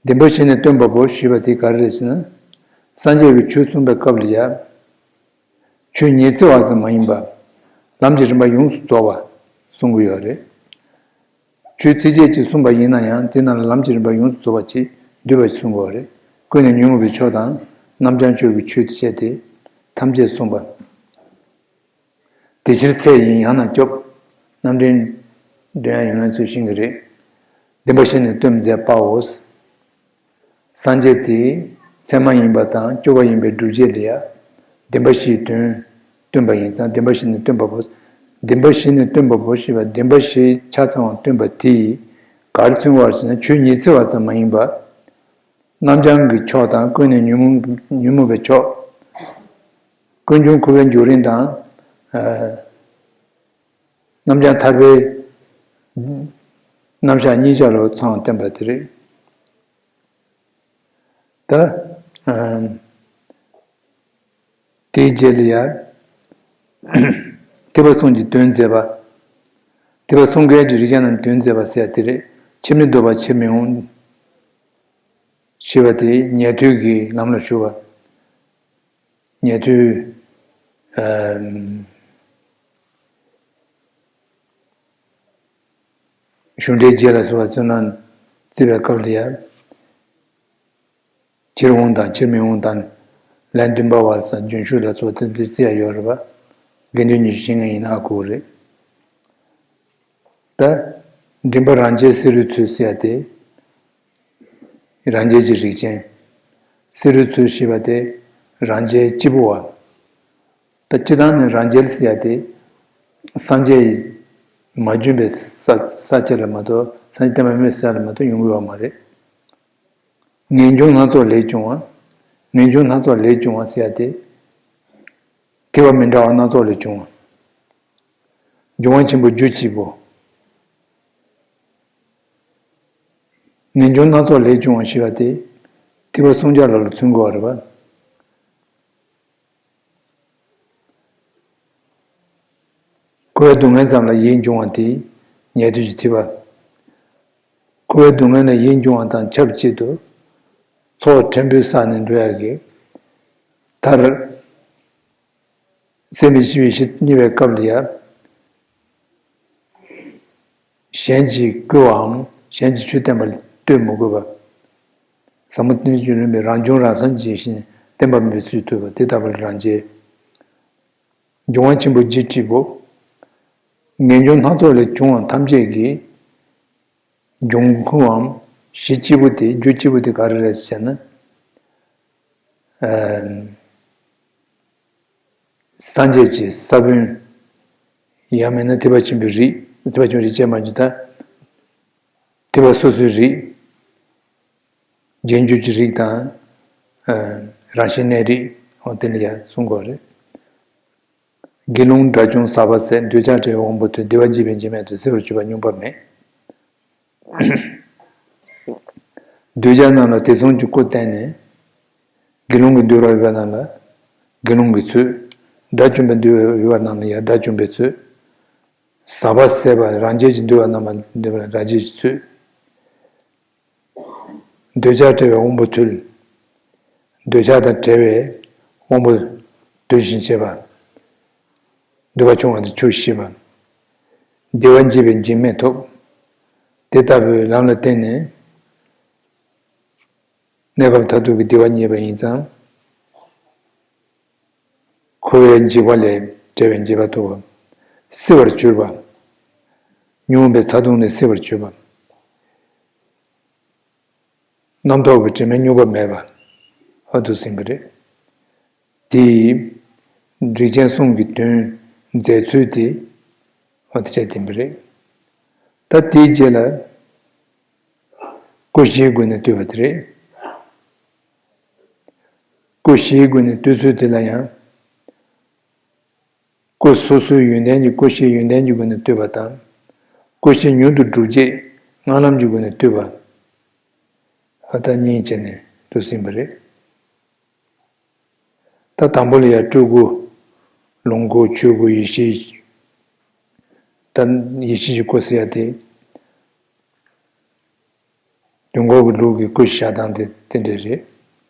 བདེན་པ་གཞི་ནས་སྟོན་པ་པོ་ཞེས་པ་དེ་ག་རེ་རེད་ཟེར་ན། སངས་རྒྱས་ཀྱིས་ཆོས་གསུངས་པའི་སྐབས་ལ་ཡང་། ཆོས་ཉི་ཚེ་བ་ཙམ་མ་ཡིན་པ། ལམ་གྱི་རིམ་པ་ཡོངས་སུ་རྫོགས་པ་གསུང་གི་ཡོད་རེད། ཆོས་ཚིགས་བཅད་ཅིག་གསུངས་པ་ཡིན་ན་ཡང་དེ་རྣམས་ལ་ལམ་གྱི་རིམ་པ་ཡོངས་སུ་རྫོགས་པ་ཅིག་འདུས་པ་ཞིག་གསུང་གི་ཡོད་རེད། ཀུན་ནས་ཉོན་མོངས་པའི་ཕྱོགས་དང་རྣམ་བྱང་ཕྱོགས་ཀྱི་ཆོས་བཅས་ཏེ་ཐམས་ཅད་གསུངས་པ། དེ་ཕྱིར་ཚེ་ཡིན་ཡང་ན་སྐྱོབ། རྣམ་འདྲེན་འདོན་ཡང་ཡོང་ཡང་ཚུལ་ཤེས་ཀྱི་རེད། བདེན་པ་བཞི་ནས་སྟོན་མཛད་པའོ། སངས་རྒྱས་དེས་ཚད་མ་ཡིན་པ་དང་སྐྱོབ་པ་ཡིན་པའི་སྒྲུབ་བྱེད་ལ་ཡང་བདེན་པ་བཞིའི་དོན་སྟོན་པ་ཡིན་ཙང་བདེན་པ་བཞི་ནས་སྟོན་པ་པོ། བདེན་པ་བཞི་ནས་སྟོན་པ་པོ་ཞེས་པ་བདེན་པ་བཞི་ཆ་ཚང་བ་སྟོན་པ་དེས་ག་རེ་མཚོན་པ་ཞེ་ན། ཆོས་ཉི་ཚེ་བ་ཙམ་མ་ཡིན་པ། རྣམ་བྱང་གི་ཕྱོགས་དང་ཀུན་ནས་ཉོན་མོངས་ཉོན་མོངས་པའི་ཕྱོགས། ཀུན་འབྱུང་འཁོར་བའི་འབྱུང་རིམ་དང་། རྣམ་བྱང་ཐར་པའི་རྣམ་གཞག་གཉིས་ཆ་ལ་ཚང་བ་སྟོན་པ་དེ་རེད། ད། དེའི་རྗེས་ལ་ཡང་། ཐེག་པ་གསུམ་གྱི་དོན་མཛད་པ། ཐེག་པ་གསུམ་ཀའི་རིགས་ཅན་རྣམས་དོན་མཛད་པ་ཟེར་ཡ་དེ་རེད། ཕྱིར་མི་ལྡོག་པ་ཕྱིར་མི་འོང་། ཞེས་པ་དེ་ཉན་ཐོས་ཀྱི་ལམ་ལ་ཞུགས་པ། ཉན་ཐོས། གཞུང་འགྲེལ་རྗེས་ལ་སོགས་པ་བརྩོན་ན་བརྩི་བའི་སྐབས་ལ་ཡང་། ཕྱིར་འོང་དང་ཕྱིར་མི་འོང་དང་། ལན་བདུན་པ་བ་དང་རྒྱུན་ཞུགས་ལ་སོགས་པ་དེ་འདྲ་བརྩི་ཡ་ཡོད་རེད་པ། དགེ་འདུན་ཉི་ཤུ་ཞེ་ལྔ་ཡིན་ན་ཨ་ཁུ་རེད། ད། མགྲིན་པ་རང་རྒྱལ་བསེ་རུའི་ཚུལ་ཟེར་ཡ་དེ། རང་རྒྱལ་གྱི་རིགས་ཅན། བསེ་རུའི་ཚུལ་ཞེས་པ་དེ། རང་རྒྱལ་སྐྱེས་བུ་བ། ད་སྤྱིར་བཏང་ནས་རང་རྒྱལ་ཟེར་ཡ་དེ། སངས་རྒྱས་མ་བྱོན་པའི་ས་ས་ཆ་ལ་མ་གཏོགས། སངས་རྒྱས་བསྟན་པ་མེད་ས་ལ་མ་གཏོགས་ཡོང་གི་ཡོད་མ་རེད། ངེས་འབྱུང་སྣ་ཚོགས་ལས་བྱུང་བ། ངེས་འབྱུང་སྣ་ཚོགས་ལས་བྱུང་བ་ཟེར་ཡ་དེ། ཐེག་པ་མི་འདྲ་བ་སྣ་ཚོགས་ལས་བྱུང་བ། འབྱུང་བ་ཆེན་པོ་རྒྱུ་གཅིག་པུ། ངེས་འབྱུང་སྣ་ཚོགས་ལས་བྱུང་བ་ཞེས་པ་དེ། ཐེག་པ་གསུམ་ཆར་ལ་ལ་མཚོན་དགོས་པ་རེད་པ། འཁོར་བའི་སྡུག་བསྔལ་ཙམ་ལ་ཡིད་འབྱུང་བ་དེ་ཉན་ཐོས་ཀྱི་ཐེག་པ། འཁོར་བའི་སྡུག་བསྔལ་ལ་ཡིད་འབྱུང་བ་དང་ཆབས་ཅིག་ཏུ། ཚོགས་ཕྲན་བུ་བསགས་ནས་འགྲོ་ཡ་གི། མཐར། སེམས་མི་ཤེས་པའི་ཤི་རྙེད་པའི་སྐབས་ལ་ཡང་། གཞན་གྱིས་བསྐུལ་བའམ་གཞན་གྱིས་ཆོས་བསྟན་པ་ལ་ལྟོས་མི་དགོས་པ། ཟབ་མོ་བསྟན་བཅོས་ལུང་པའི་རང་བྱུང་རང་སངས་རྒྱས་ཤིང་བསྟན་པ་མེད་པའི་ཚུལ་ཐུབ་པ་དེ་ལྟ་བུ་ལ་རང་རྒྱལ། འབྱུང་བ་ཆེན་པོ་རྒྱུ་གཅིག་པུ། ངེས་འབྱུང་སྣ་ཚོགས་ལས་བྱུང་བ་ཐམས་ཅད་ཀྱི། འབྱུང་ཁུངས་འམ་གཞི་གཅིག་པུ་དེ་རྒྱུ་གཅིག་པུ་དེ་ག་རེ་རེད་ཟེར་ན། སངས་རྒྱས་ཀྱི་ས་བོན། ཡང་མིན་ན་ཐེག་པ་ཆེན་པོའི་རིགས། ཐེག་པ་ཆེན་པོའི་རིགས་ཅན་མ་གྱུར་ད། ཐེག་པ་སོ་སོའི་རིགས། རྗེས་འཇུག་གི་རིགས་དང་། རང་བཞིན་གནས་རིགས་འོ་དེ་འདྲ་ཡང་གསུང་གི་ཡོད་རེད། དགེ་སློང་དགྲ་བཅོམ་ཟག་པ་ཟད། འདོད་ཆགས་བྲལ་བའི་དབང་པོ་ཐོབ། བདེ་བ་འཇིག་པའི་འཇིགས་མེད་དུ། བསིལ་བར་གྱུར་པ་སྙོམས་པར་མེད། འདོད་ཆགས་རྣམས་ལ་དེ་བཟུང་གི་སྐུར་བསྟན་ནས། དགེ་སློང་གི་འདོད་པ་ཡོད་པ་རྣམས་ལ་དགེ་སློང་གི་ཚུལ། དགྲ་བཅོམ་པའི་འདོད་པ་ཡོད་པ་རྣམས་ལ་ཡང་དགྲ་བཅོམ་པའི་ཚུལ། ཟག་པ་ཟད་པ་རང་རྒྱལ་གྱི་འདོད་པ་རྣམས་ལ་འདོད་པ་རང་རྒྱལ་གྱི་ཚུལ། འདོད་ཆགས་བྲལ་བའི་དབང་པོ་ཐོབ། འདོད་ཆགས་དང་བྲལ་བའི་དབང་པོ་འདུ་ཞིང་བྱེད་པ། འདུ་བ་ཆུང་བ་དང་ཆུ་ཞི་བ། བདེ་བ་འཇིག་པའི་འཇིགས་མེད་ཐོབ། དེ་ལྟ་བུའི་ལམ་ལ་བརྟེན་ནས། གནས་སྐབས་མཐར་ཐུག་གི་བདེ་བ་རྙེད་པ་ཡིན་ཙང་། འཁོར་བའི་འཇིགས་པ་ལས་བྲལ་བའི་འཇིགས་པ་ཐོབ་པ། བསིལ་བར་གྱུར་པ། མྱོང་བའི་ཚ་གདུང་ལས་བསིལ་བར་གྱུར་པ། རྣམ་རྟོག་གི་དྲི་མའི་མྱུ་གུ་མེད་པ། ཨ་འདུག་ཟིན་པ་རེད། དེ་ཡིས་རིགས་ཅན་གསུམ་གྱི་དོན་མཛད་ཚུལ་དེ་ཨ་དེ་བྱས་ཟིན་པ་རེད། ད་དེའི་རྗེས་ལ། སྐུ་བཞིའི་སྒོ་ནས་བསྟོད་པ་དེ་རེད། སྐུ་བཞིའི་སྒོ་ནས་བསྟོད་ཚུལ་དེ་ལ་ཡང་། སྐུ་སོ་སོའི་ཡོན་ཏན་གྱི་སྐུ་བཞིའི་ཡོན་ཏན་གྱི་སྒོ་ནས་བསྟོད་པ་དང་། སྐུ་བཞི་མྱུར་དུ་སྒྲུབ་བྱེད་སྔགས་ལམ་གྱི་སྒོ་ནས་བསྟོད་པ། ཨ་ད་གཉིས་བྱས་ནས་འདུག་ཟིན་པ་རེད། ད་དང་པོ་ལ་ཡང་སྤྲུལ་སྐུ། ལོངས་སྐུ། ཆོས་སྐུ། ཡེ་ཤེས། ད་ཡེ་ཤེས་ཀྱི་སྐུ་ཟེར་ཡ་དེ། དུས་འཁོར་གྱི་ལུགས་ཀྱི་སྐུ་བཞག་སྟངས་དེ་དེ་འདྲས་རེད།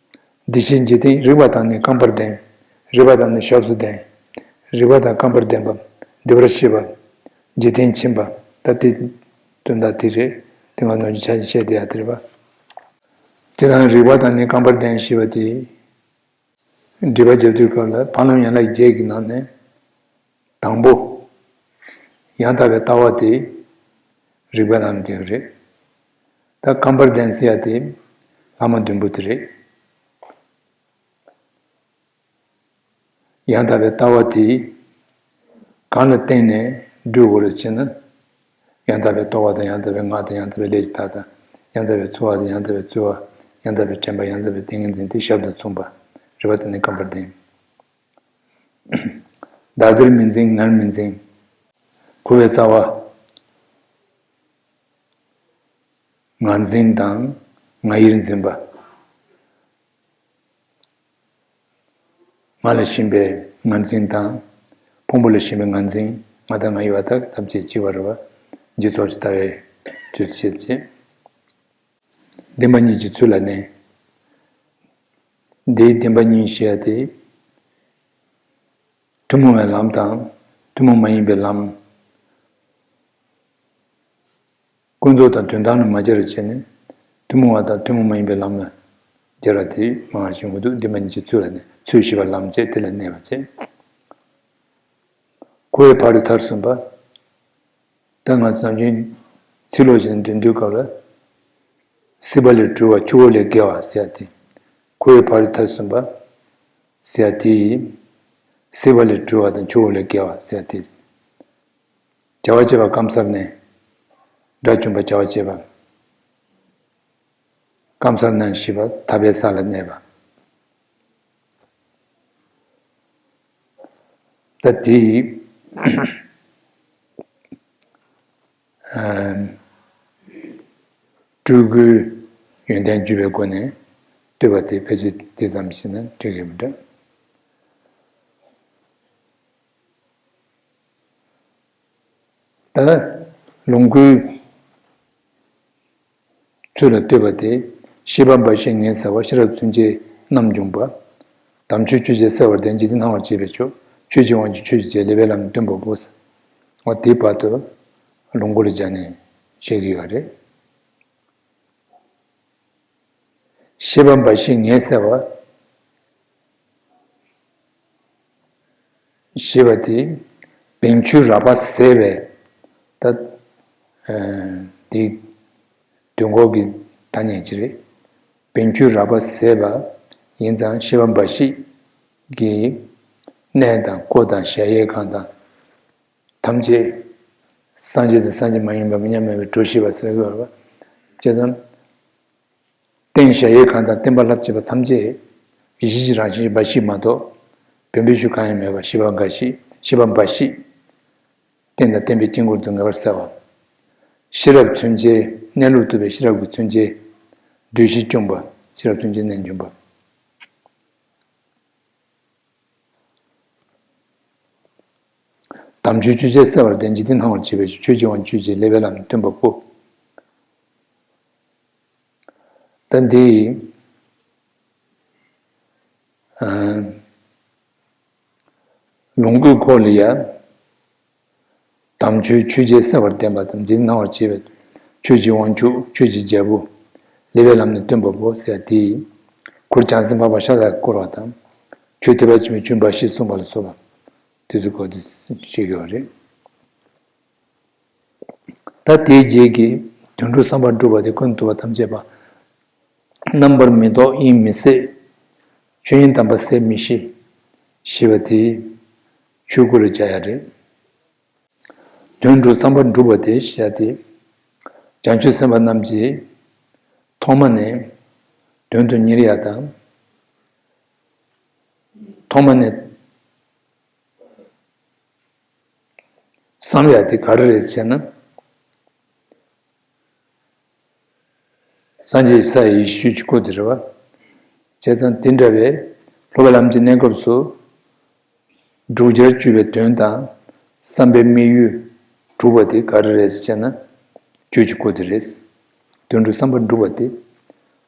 བདེ་གཤེགས་འཇིག་རྟེན། རིག་པ་དང་ནི་རྐང་པར་ལྡན། རིག་པ་དང་ནི་ཞབས་སུ་ལྡན། རིག་པ་དང་རྐང་པར་ལྡན་པ། བདེ་བར་གཤེགས་པ། འཇིག་རྟེན་ཕྱིན་པ། ད་དེ་དོན་དག་དེ་རེད། དེ་སྔ་ནང་བཞིན་ཆ་ཞིག་བཤད་བསྡད་ཡ་དེ་རེད་པ། དེ་དང་རིག་པ་དང་ནི་རྐང་པར་ལྡན་ཞེས་པ་དེ། འགྲེལ་པ་རྒྱབ་དུས་སྐབས་ལ་བར་ལམ་ཡན་ལག་བརྒྱད་ཀྱི་ནང་ནས། དང་པོ། ཡང་དག་པའི་ལྟ་བ་དེ་རིག་པའི་ལམ་དེ་རེད། ད་རྐང་པར་ལྡན་ཟེར་ཡ་དེ་ལྷག་མ་བདུན་པོ་དེ་རེད། ཡང་དག་པའི་ལྟ་བ་དེ་གང་ལ་བརྟེན་ནས་སྒྲུབ་དགོས་རེད་ཅེ་ན། ཡང་དག་པའི་རྟོག་པ་དང་། ཡང་དག་པའི་ངག་དང་། ཡང་དག་པའི་ལས་ཀྱི་མཐའ་དང་། ཡང་དག་པའི་ཚོར་བ་དང་། ཡང་དག་པའི་རྩོལ་བ། ཡང་དག་པའི་དྲན་པ། ཡང་དག་པའི་ཏིང་ངེ་འཛིན་དེ་ཞབས་དང་མཚུངས་པ། རིག་པ་དང་ནི་རྐང་པར་ལྡན། བདག་གིར་མི་འཛིན་ངར་མི་འཛིན། འཁོར་བའི་རྩ་བ། ངར་འཛིན་དང་ང་ཡིར་འཛིན་པ། ང་ལ་ཞེན་པའི་ངར་འཛིན་དང་། ཕུང་པོ་ལ་ཞེན་པའི་ངར་འཛིན། ང་དང་ང་ཡི་བར་དག་ཐམས་ཅད་གཅིག་པ་རེད་པ། འཇིག་ཚོགས་ཀྱི་ལྟ་བའི་དུས་ཚོད་བྱེད་ཅེས། བདེན་པ་གཉིས་ཀྱི་ཚུལ་ལ་གནས། འདིའི་བདེན་པ་གཉིས་ཞེས་ཏེ། ཐུན་མོང་བའི་ལམ་དང་ཐུན་མོང་མ་ཡིན་པའི་ལམ། ཀུན་རྫོབ་དང་དོན་དམ་ལ་མ་སྦྱར་བར་བྱས་ནས། ཐུན་མོང་བ་དང་ཐུན་མོང་མ་ཡིན་པའི་ལམ་ལ་སྦྱར་བ་དེ་མང་བ་ཞིག་ཡོང་གི་འདུག་བདེན་པ་གཉིས་ཀྱི་ཚུལ་ལ་གནས། ཚུལ་བཞི་པ་ལམ་བྱེད་དེ་ལ་གནས་པ་བྱེད། འཁོར་བའི་ཕ་རོལ་མཐར་སོན་པ། ད་ང་ཚོ་ནམ་རྒྱུན་ཚིག་ལོག་བྱས་ནས་འདོན་དུས་སྐབས་ལ། སྲིད་པ་ལས་གྲོལ་བ་ཆུ་བོ་ལས་བརྒལ་བ་ཟེར་ཏེ། འཁོར་བའི་ཕ་རོལ་མཐར་སོན་པ་ཟེར་ཏེ། སྲིད་པ་ལས་གྲོལ་བ་དང་ཆུ་བོ་ལས་བརྒལ་བ་ཟེར་ཏེ། བྱ་བ་བྱེད་པ་ཀམ་སར་ནས། དགྲ་བཅོམ་པ་བྱ་བ་བྱེད་པ། ཀམ་སར་ནས་ཞི་བ་ཐར་པའི་ས་ལ་གནས་པ། ད་དེ་ཡིས་སྤྲུལ་སྐུའི་ཡོན་ཏན་བརྗོད་པའི་སྒོ་ནས་བསྟོད་པ་དེ་ཕལ་ཆེར་དེ་ཙམ་ཞིག་ན་འགྲིག་གི་མི་འདུག་ད་ལོངས་སྐུའི་ཚུལ་ལ་བསྟོད་པ་སྟེ། ཤེས་པ་འབའ་ཞིག་ངལ་སེལ་བ། ཤེས་རབ་མཚོན་བྱེད་རྣམ་འབྱུང་པ། དམ་ཆོས་སྤྱོད་བྱེད་གསལ་བར་ལྡན། འཇིག་རྟེན་སྣང་བར་བྱེད་པའི་ཕྱོགས། ཆོས་ཀྱི་དབང་གིས་ཆོས་ཀྱི་རྗེ། ལེགས་པའི་ལམ་སྟོན་པ་པོ། འོ་དེའི་བར་དུ་ལོངས་སྐུ་ལ་སྦྱར་ནས་བཤད་ཀྱི་ཡོད་རེད། ཤེས་པ་འབའ་ཞིག་ངལ་སེལ་བ། ཞེས་པ་དེ་བེང་ཆུང་རགས་པ་ཟད་པའི་ད་དེ་དུས་འཁོར་གྱི་ཐ་སྙད་ཅིག་རེད། བེང་ཆུང་རགས་པ་ཟད་པ་ཡིན་ཙང་ཤེས་པ་འབའ་ཞིག་གི་གནས་དང་སྐུ་དང་གཞལ་ཡས་ཁང་དང་། ཐམས་ཅད་སངས་རྒྱས་དང་སངས་རྒྱས་མ་ཡིན་པ་མཉམ་མེད་པའི་གྲོལ་ཞེས་པ་ཟེར་གྱི་ཡོད་རེད་བ། བྱས་ཙང་། རྟེན་གཞལ་ཡས་ཁང་དང་བརྟེན་པ་ལྷར་བཅས་པ་ཐམས་ཅད་ཡེ་ཤེས་ཀྱི་རང་བཞིན་འབའ་ཞིག་མ་གཏོགས་བེམ་པོའི་ཆོས་གང་ཡང་མེད་པ་ཤེས་པ་འབའ་ཞིག་ཤེས་པ་འབའ་ཞིག་རྟེན་དང་བརྟེན་པའི་དཀྱིལ་འཁོར་དུ་ངེས་པར་གསལ་བ། ཤེས་རབ་མཚོན་བྱེད་གནས་ལུགས་རྟོགས་པའི་ཤེས་རབ་ཀྱི་མཚོན་བྱེད་འདུ་ཤེས་བཅོམ་པ། ཤེས་རབ་མཚོན་བྱེད་གནས་འབྱུང་པ། དམ་ཆོས་སྤྱོད་བྱེད་གསལ་བར་ལྡན། འཇིག་རྟེན་སྣང་བར་བྱེད་པའི་ཕྱོགས། ཆོས་ཀྱི་དབང་གིས་ཆོས་ཀྱི་རྗེ། ལེགས་པའི་ལམ་སྟོན་པ་པོ། ད་འདི་ ལོངས་སྐུའི་འཁོར་ལ་ཡང་། དམ་ཆོས་ཆོས་རྗེ་གསལ་བར་བསྟན་པ་དང་། འཛིན་སྣང་བར་བྱེད་པའི་ཆོས་ཀྱི་དབང་ཕྱུག་ཆོས་ཀྱི་རྒྱལ་པོ། ལེགས་པའི་ལམ་ནི་སྟོན་པ་པོ་ཟེར་ཡ་དེ། གུ་རུ་བྱང་སེམས་འཕགས་པ་ཤཱཀྱ་བཀོད་པ་དང་། ཆོས་ཐེག་པ་ཆེན་པོའི་ཆོས་འབའ་ཞིག་གསུངས་པ་ལ་སོགས་པ་དེ་ཚོའི་སྐོར་དུ་བཤད་ཀྱི་ཡོད་རེད། ད་དེའི་རྗེས་ཀྱི་དོན་གྲུབ་བསམ་པ་འགྲུབ་པ་དེ་ཀུན་ཏུ་རྟོག་པ་ཐམས་ཅད་པ། རྣམ་པར་མི་རྟོག་དབྱིངས་མི་ཟད། ཆོས་དབྱིངས་དམ་པ་ཟད་མི་ཤེས། ཞེས་པ་དེ་ཆོས་སྐུ་ལ་སྦྱར་ཡ་རེད། དོན་གྲུབ་བསམ་པ་འགྲུབ་པ་དེ་ཞེས་པ་དེ། བྱང་ཆུབ་སེམས་དཔའ་རྣམས་ཀྱིས་ཐོག་མ་ནས་དོན་དུ་གཉེར་ཡ་དང་། ཐོག་མ་ནས་བསམ་ཡ་དེ་ག་རེ་རེད་ཟེར་ན། སངས་རྒྱས་ས་ཡི་ཡེ་ཤེས་ཀྱི་སྐུ་དེ་རེད་བ། བྱས་ཙང་དེ་འདྲ་བའི་སློབ་པའི་ལམ་གྱི་གནས་སྐབས་སུ། བསྒྲུབ་བྱར་གྱུར་པའི་དོན་དང་བསམ་པའི་དམིགས་ཡུལ་གྲུབ་པ་དེ་ག་རེ་རེད་ཟེར་ན། ཆོས་ཀྱི་སྐུ་དེ་རེད། དོན་གྲུབ་བསམ་པ་འགྲུབ་པ་དེ།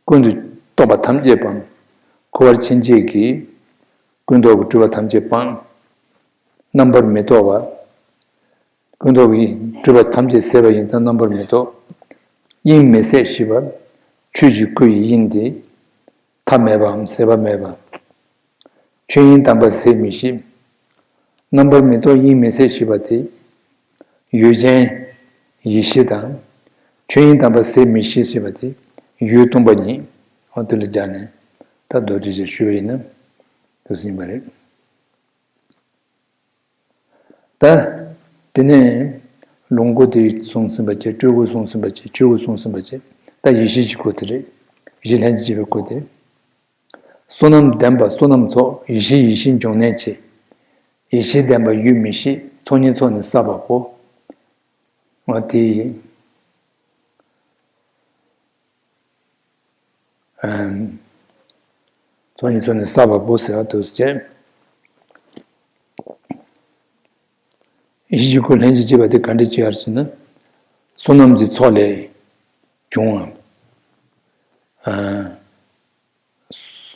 ཀུན་ཏུ་རྟོག་པ་ཐམས་ཅད་སྤངས། འཁོར་བར་ཕྱིན་ཆད་ཀྱི་ཀུན་རྟོག་གི་སྤྲོས་པ་ཐམས་ཅད་སྤངས། རྣམ་པར་མི་རྟོག་པ། ཀུན་རྟོག་གི་སྤྲོས་པ་ཐམས་ཅད་ཟད་པ་ཡིན་ཙང་རྣམ་པར་མི་རྟོག་དབྱིངས་མི་ཟད་ཞེས་པ། ཆོས་ཀྱི་སྐུ་ཡི་དབྱིངས་དེ། མཐའ་མེད་པའམ་ཟད་པ་མེད་པ། ཆོས་དབྱིངས་དམ་པ་ཟད་མི་ཤེས། རྣམ་པར་མི་རྟོག་དབྱིངས་མི་ཟད་ཞེས་པ་དེ། ཡུལ་ཅན་ཡེ་ཤེས་དང་། ཆོས་དབྱིངས་དམ་པ་ཟད་མི་ཤེས་ཞེས་པ་དེ། ཡུལ་སྟོང་པ་ཉིད། འོ་དེ་ལ་སྦྱར་ནས་ད་མདོར་བསྡུས་ཤིག་ཞུས་པ་ཡིན་ན། དེ་ཟིན་པ་རེད། ད། དེ་ནས་ལོངས་སྐུ་དེ་གསུངས་ཟིན་པ་བྱས། སྤྲུལ་སྐུ་གསུངས་ཟིན་པ་བྱས། ཆོས་སྐུ་གསུངས་ཟིན་པ་བྱས། ད་ཡེ་ཤེས་ཀྱི་སྐུ་དེ་རེད། ཡེ་ཤེས་ལྷན་ཅིག་སྐྱེས་པའི་སྐུ་དེ། བསོད་ནམས་ལྡན་པ་བསོད་ནམས་ཚོགས། ཡེ་ཤེས་ཡིད་བཞིན་འབྱུང་གནས་ཆེ། ཡེ་ཤེས་ལྡན་པ་ཡུལ་མི་ཤེས། ཚོགས་གཉིས་ཚོགས་ནི་བསགས་པ་པོ། འོ་དེ་ཡིན། ཚོགས་གཉིས་ཚོགས་ནི་བསགས་པ་པོ་ཟེར་བ་དུ་བྱས། ཡེ་ཤེས་ཀྱི་སྐུ་ལྷན་ཅིག་སྐྱེས་པ་དེ་ག་འདྲ་ཅིག་ཡར་ཕྱིན་ན། བསོད་ནམས་ཀྱི་ཚོགས་ལས་བྱུང་བ།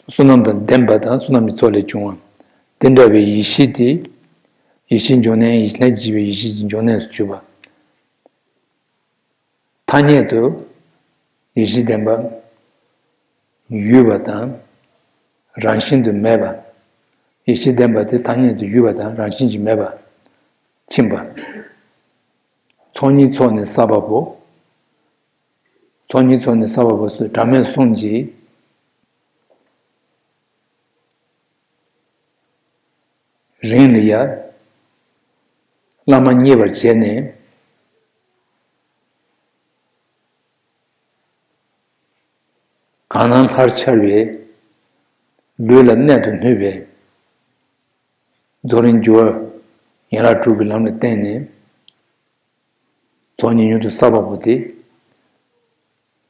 བསོད་ནམས་དང་ལྡན་པ་དང་བསོད་ནམས་ཀྱི་ཚོགས་ལས་བྱུང་བ། དེ་འདྲ་བའི་ཡེ་ཤེས་དེ། ཡེ་ཤེས་འབྱུང་གནས། ཡེ་ཤེས་ལྷན་ཅིག་སྐྱེས་པའི་ཡེ་ཤེས་ཀྱི་འབྱུང་གནས་སུ་གྱུར་པ། ཐ་སྙད་དུ། ཡེ་ཤེས་ལྡན་པ། ཡོད་པ་དང་། རང་བཞིན་དུ་མེད་པ། ཡེ་ཤེས་ལྡན་པ་དེ་ཐ་སྙད་དུ་ཡོད་པ་དང་རང་བཞིན་གྱིས་མེད་པ། ཕྱིན་པ། ཚོགས་གཉིས་ཚོགས་ནི་བསགས་པ་པོ། ཚོགས་གཉིས་ཚོགས་ནི་བསགས་པ་པོ་སུ། གྲངས་མེད་གསུམ་གྱི་རིང་ལ་ཡ། བླ་མ་མཉེས་པར་བྱས་ནས། གང་སྣང་ལྷར་འཆར་བའི། ལུས་ལ་གནད་དུ་སྣུན་པའི། རྫོགས་རིམ་སྦྱོར་བ་ཡན་ལག་དྲུག་གི་ལམ་ལ་བརྟེན་ནས། ཚོགས་གཉིས་མྱུར་དུ་བསགས་པ་པོ་དེ།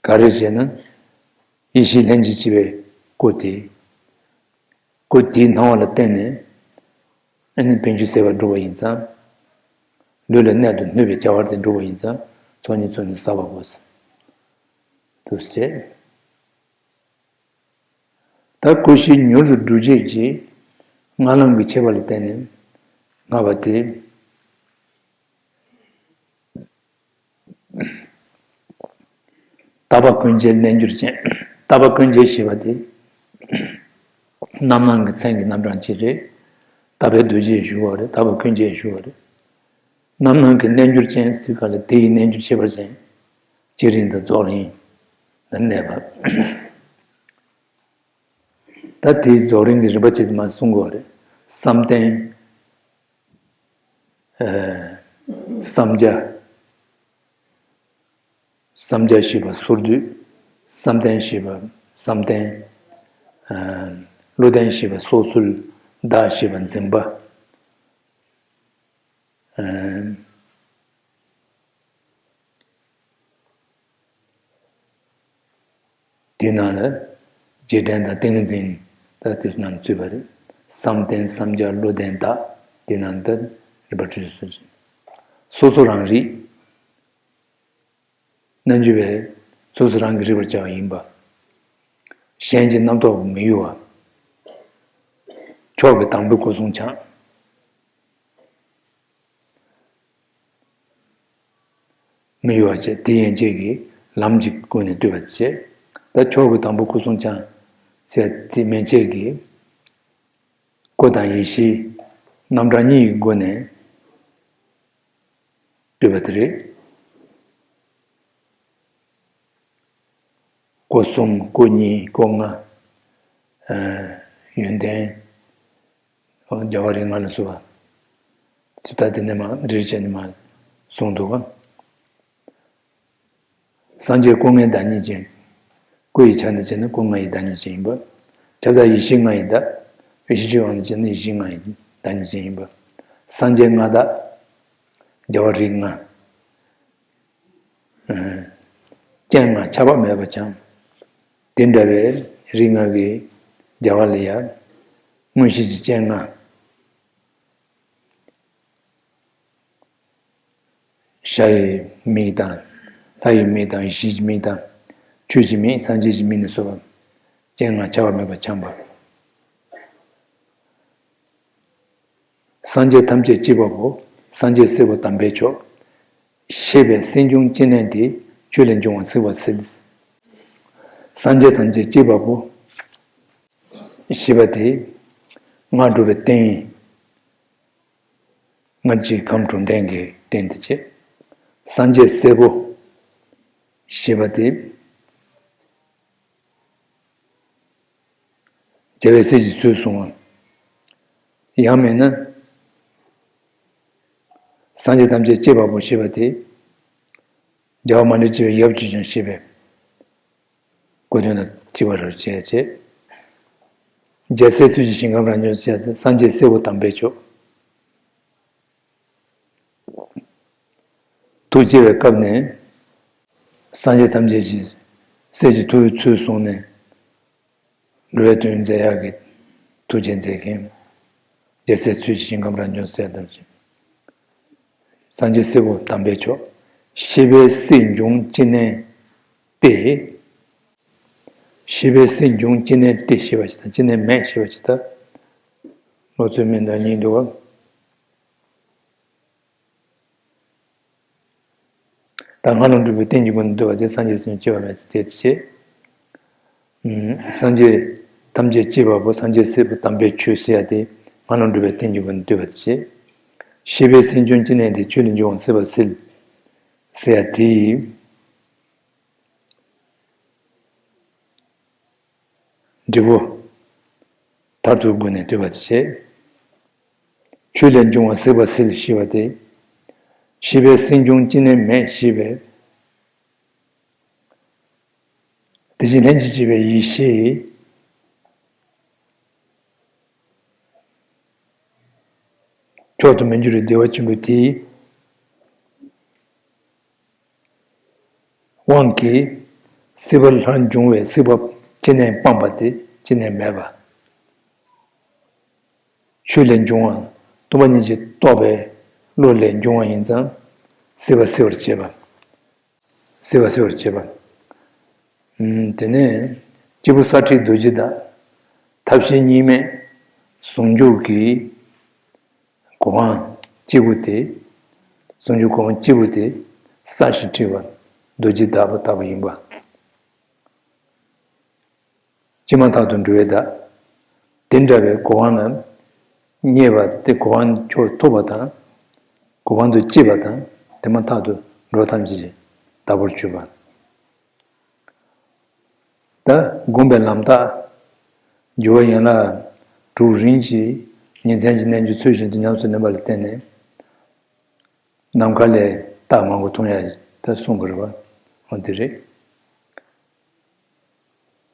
ག་རེ་བྱས་ན། ཡེ་ཤེས་ལྷན་ཅིག་སྐྱེས་པའི་སྐུ་དེ། སྐུ་དེའི་སྣང་བ་ལ་བརྟེན་ནས། ཨ་ནི་བྱང་ཆུབ་སེམས་དཔའ་འགྲུབ་པ་ཡིན་ཙང་། ལུས་ལ་གནད་དུ་སྣུན་པའི་བྱ་བ་དེ་འགྲུབ་པ་ཡིན་ཙང་། ཚོགས་གཉིས་ཚོགས་ནི་བསགས་པ་པོ་ཟེར། དུ་བྱས། ད་སྐུ་བཞི་མྱུར་དུ་སྒྲུབ་བྱེད་ཀྱི། སྔགས་ལམ་གྱི་ཁྱད་པར་ལ་བརྟེན་ནས་སྔགས་པ་དེ། དག་པ་ཀུན་རྒྱལ་རྣལ་འབྱོར་ཅན། དག་པ་ཀུན་རྒྱལ་ཞེས་པ་དེ། རྣམ་སྣང་གི་མཚན་གྱི་རྣམ་གྲངས་གཅིག་རེད། དག་པའི་རྡོ་རྗེ་ཞུ་བ་རེད། དག་པ་ཀུན་རྒྱལ་ཞུ་བ་རེད། རྣམ་སྣང་གི་རྣལ་འབྱོར་ཅན་ཟེར་དུས་སྐབས་ལ་དེ་ཡི་རྣལ་འབྱོར་ཁྱད་པར་ཅན། བསྐྱེད་རིམ་དང་རྫོགས་རིམ་ལ་གནས་པ། ད་དེའི་རྫོགས་རིམ་གྱི་རིམ་པ་བྱས་ཏེ་མར་གསུང་དགོས་པ་རེད། བསམ་གཏན། བསམ་བྱ། བསམ་བྱ་ཞེས་པ་སོར་སྡུད། བསམ་གཏན་ཞེས་པ་བསམ་གཏན། བློ་ལྡན་ཞེས་པ་སོ་སོར་བཟླས། ཞེས་པ་འཛིན་པ། དེའི་ནང་ལ་རྗེས་དྲན་དང་ཏིང་ངེ་འཛིན་ད་དེ་རྣམས་ཚུད་པ་རེད། བསམ་གཏན་བསམ་བྱ་བློ་ལྡན་དག་དེའི་ནང་ད་རིམ་པ་བྲིས་སོ། སོ་སོ་རང་རིག་རྣལ་འབྱོར་པས་སོ་སོ་རང་གིས་རིག་པར་བྱ་བ་ཡིན་པ། གཞན་གྱི་རྣམ་རྟོག་མི་གཡོ་བ། མཆོག་གི་དང་པོའི་སྐུ་གསུང་འཆང་། མི་གཡོ་བ་བྱས། དེ་ཡན་ཆད་ཀྱིས་ལམ་གྱི་སྒོ་ནས་བསྡུས་པ་བྱས། ད་མཆོག་གི་དང་པོའི་སྐུ་གསུང་འཆང་ཟེར་དེ་མན་ཆད་ཀྱིས་སྐུ་དང་ཡེ་ཤེས་རྣམ་གྲངས་གཉིས་ཀྱི་སྒོ་ནས་བསྡུས་པ་དེ་རེད། སྐུ་གསུམ། སྐུ་གཉིས། སྐུ་ལྔ། ཨ། ཡོན་ཏན། རྒྱལ་བ་རིགས་ལྔ་ལ་སོགས་པ་ཚུལ་ལྟར་དེ་ནས་མར་འགྲེལ་བྱས་ནས་མར་གསུངས་འདུག་ག། སངས་རྒྱས་སྐུ་ལྔའི་བདག་ཉིད་ཅན། སྐུ་ཡི་ཆ་ནས་བྱས་ན་སྐུ་ལྔ་ཡི་བདག་ཉིད་ཅན་ཡིན་པ། ཁྱབ་བདག་ཡེ་ཤེས་ལྔ་ཡི་བདག། ཡེ་ཤེས་ཀྱི་དབང་དུ་བྱས་ན་ཡེ་ཤེས་ལྔ་ཡི་བདག་ཉིད་ཅན་ཡིན་པ། སངས་རྒྱས་མངའ་བདག། རྒྱལ་བ་རིགས་ལྔ། སྤྱན་ལྔ་ཆགས་པ་མེད་པར་འཆང་། དེ་འདྲ་བའི་རིགས་ལྔ་གི་རྒྱལ་བ་ལ་ཡང་མངོན་ཤེས་ཀྱི་སྤྱན་ལྔ། ཤ་ཡི་མིག་དང་། ལྷ་ཡི་མིག་དང་། ཡེ་ཤེས་ཀྱི་མིག་དང་། ཆོས་ཀྱི་མིག། སངས་རྒྱས་ཀྱི་མིག་ནས་སོ། སྤྱན་ལྔ་ཆགས་པ་མེད་པར་འཆང་བ། སངས་རྒྱས་ཐམས་ཅད་གཅེས་པ་པོ། སངས་རྒྱས་སྲས་པོ་དམ་པའི་མཆོག། ཞེས་པའི་སྲིད་འབྱུང་སྐྱེ་གནས་དེ། ཆོས་ལས་འབྱུང་བ་སྲིད་པ་སྲིད། སངས་རྒྱས་ཐམས་ཅད་གཅེས་པ་པོ། ཞེས་པ་དེ། སྔར་སྒྲུབ་པའི་རྟེན། སྔར་གྱི་ཁམས་དྲུག་ལྡན་གྱི་རྟེན་དེ་བྱས། སངས་རྒྱས་སྲས་པོ། ཞེས་པ་དེ། རྒྱལ་བའི་སྲས་ཀྱི་ཚུལ་བཟུང་བ། ཡང་མིན་ན། སངས་རྒྱས་ཐམས་ཅད་གཅེས་པ་པོ་ཞེས་པ་དེ། རྒྱལ་བ་མ་ལུས་སྤྱི་བོའི་ཡབ་ཀྱིས་ཀྱང་ཞེས་པའི་སྐུ་དོན་དང་གཅིག་པ་རེད་བྱས་བྱས། རྒྱལ་སྲས་ཚུལ་གྱི་ཞིང་ཁམས་རང་བྱུང་ཟེར་ཏེ། སངས་རྒྱས་སྲས་པོ་དམ་པའི་མཆོག། ཐུགས་བསྐྱེད་པའི་སྐབས་ནས། སངས་རྒྱས་ཐམས་ཅད་ཀྱི་སྲས་ཀྱི་ཐུགས་ཚུལ་བཟུང་ནས། འགྲོ་བའི་དོན་མཛད་ཡག་གི་ཐུགས་རྗེ་མཛད་མཁན། རྒྱལ་སྲས་ཚུལ་གྱི་ཞིང་ཁམས་རང་བྱུང་ཟེར་དང་ཞིང་། སངས་རྒྱས་སྲས་པོ་དམ་པའི་མཆོག། ཞེས་པའི་སྲིད་འབྱུང་སྐྱེ་གནས་ཏེ། ཞེས་པའི་སྲིད་འབྱུང་སྐྱེ་གནས་ཏེ་ཞེས་པ་ཞིག་དང་། སྐྱེ་གནས་མེད་ཞེས་པ་ཞིག་དང་། ལོ་ཚོད་མི་འདྲ་གཉིས་འདུག་བ། ད་སྔ་ལོགས་འགྲུབ་པའི་རྟེན་གྱི་སྒོ་ནས་བསྡུས་པ་དེ། སངས་རྒྱས་སྲིད་འབྱུང་སྐྱེ་བ་མེད་ཚེ་དེ་བྱས། སངས་རྒྱས་ཐམས་ཅད་གཅེས་པ་པོ། སངས་རྒྱས་སྲས་པོ་དམ་པའི་མཆོག་ཟེར་ཡ་དེ། སྔ་ལོགས་འགྲུབ་པའི་རྟེན་གྱི་སྒོ་ནས་བསྡུས་པ་དེ་བྱས། ཞེས་པའི་སྲིད་འབྱུང་སྐྱེ་གནས་དེ། ཆོས་ལས་འབྱུང་བ་སྲིད་པ་སྲིད་ཟེར་ཡ་དེ། འབྲས་བུ་མཐར་ཐུག་སྒོ་ནས་བསྡུས་པ་དེ་བྱས། ཆོས་ལས་འབྱུང་བ་སྲིད་པ་སྲིད་ཞེས་པ་དེ། ཞེས་པའི་སྲིད་འབྱུང་སྐྱེ་གནས་མེད་ཞེས་པའི། དེ་བཞིན་ལྷན་ཅིག་སྐྱེས་པའི་ཡེ་ཤེས། མཆོག་ཏུ་མི་འགྱུར་བའི་བདེ་བ་ཆེན་པོ་དེའི་དབང་གིས། སྲིད་པ་ལྷར་འབྱུང་བའི་སྲིད་པ་སྐྱེ་གནས་སྤངས་པ་དེ། སྐྱེ་གནས་མེད་པ། ཆོས་ལས་འབྱུང་བ། སྟོང་པ་ཉིད་ཀྱིས་རྟོགས་པའི་བློ་ལས་འབྱུང་བ་ཡིན་ཙང་། སྲིད་པ་སྲི་བར་བྱེད་པ། སྲིད་པ་སྲི་བར་བྱེད་པ། ཨུམ། དེ་ནས་སྐྱེས་བུ་ས་ཁྲའི་རྡོ་རྗེ་བདག། ཐབས་ཤེས་གཉིས་མེད་ཟུང་འཇུག་གི་གོ་འཕང་སྐྱེས་བུ་དེ། ཟུང་འཇུག་གོ་འཕང་སྐྱེས་བུ་དེ། ས་ཞེས་བྲིས་པ་རྡོ་རྗེ་བདག་པོ་ལྟ་བུ་ཡིན་པ། སྐྱེས་མ་ཐག་ཏུ་འགྲོ་བའི་བདག། དེ་འདྲ་བའི་གོ་འཕང་ལ་བརྙེས་པ་དེ། གོ་འཕང་མཆོག་ཐོབ་པ་དང་། གོ་འཕང་དུ་སྐྱེས་པ་དང་། དེ་མ་ཐག་ཏུ་འགྲོ་བ་ཐམས་ཅད་ཀྱི་བདག་པོར་གྱུར་པ། ད་སྒོམ་པའི་ལམ་རྟགས། སྦྱོར་བ་ཡན་ལག་དྲུག་རིམ་གྱིས་ཉིན་མཚན་གྱི་རྣལ་འབྱོར་ཚུལ་བཞིན་དུ་ཉམས་སུ་ལེན་པ་ལ་བརྟེན་ནས། ནམ་མཁའ་ལས་རྟགས་མང་པོ་མཐོང་ཡ་ད་གསུངས་པ་རེད་བ། འོ་དེ་རེད།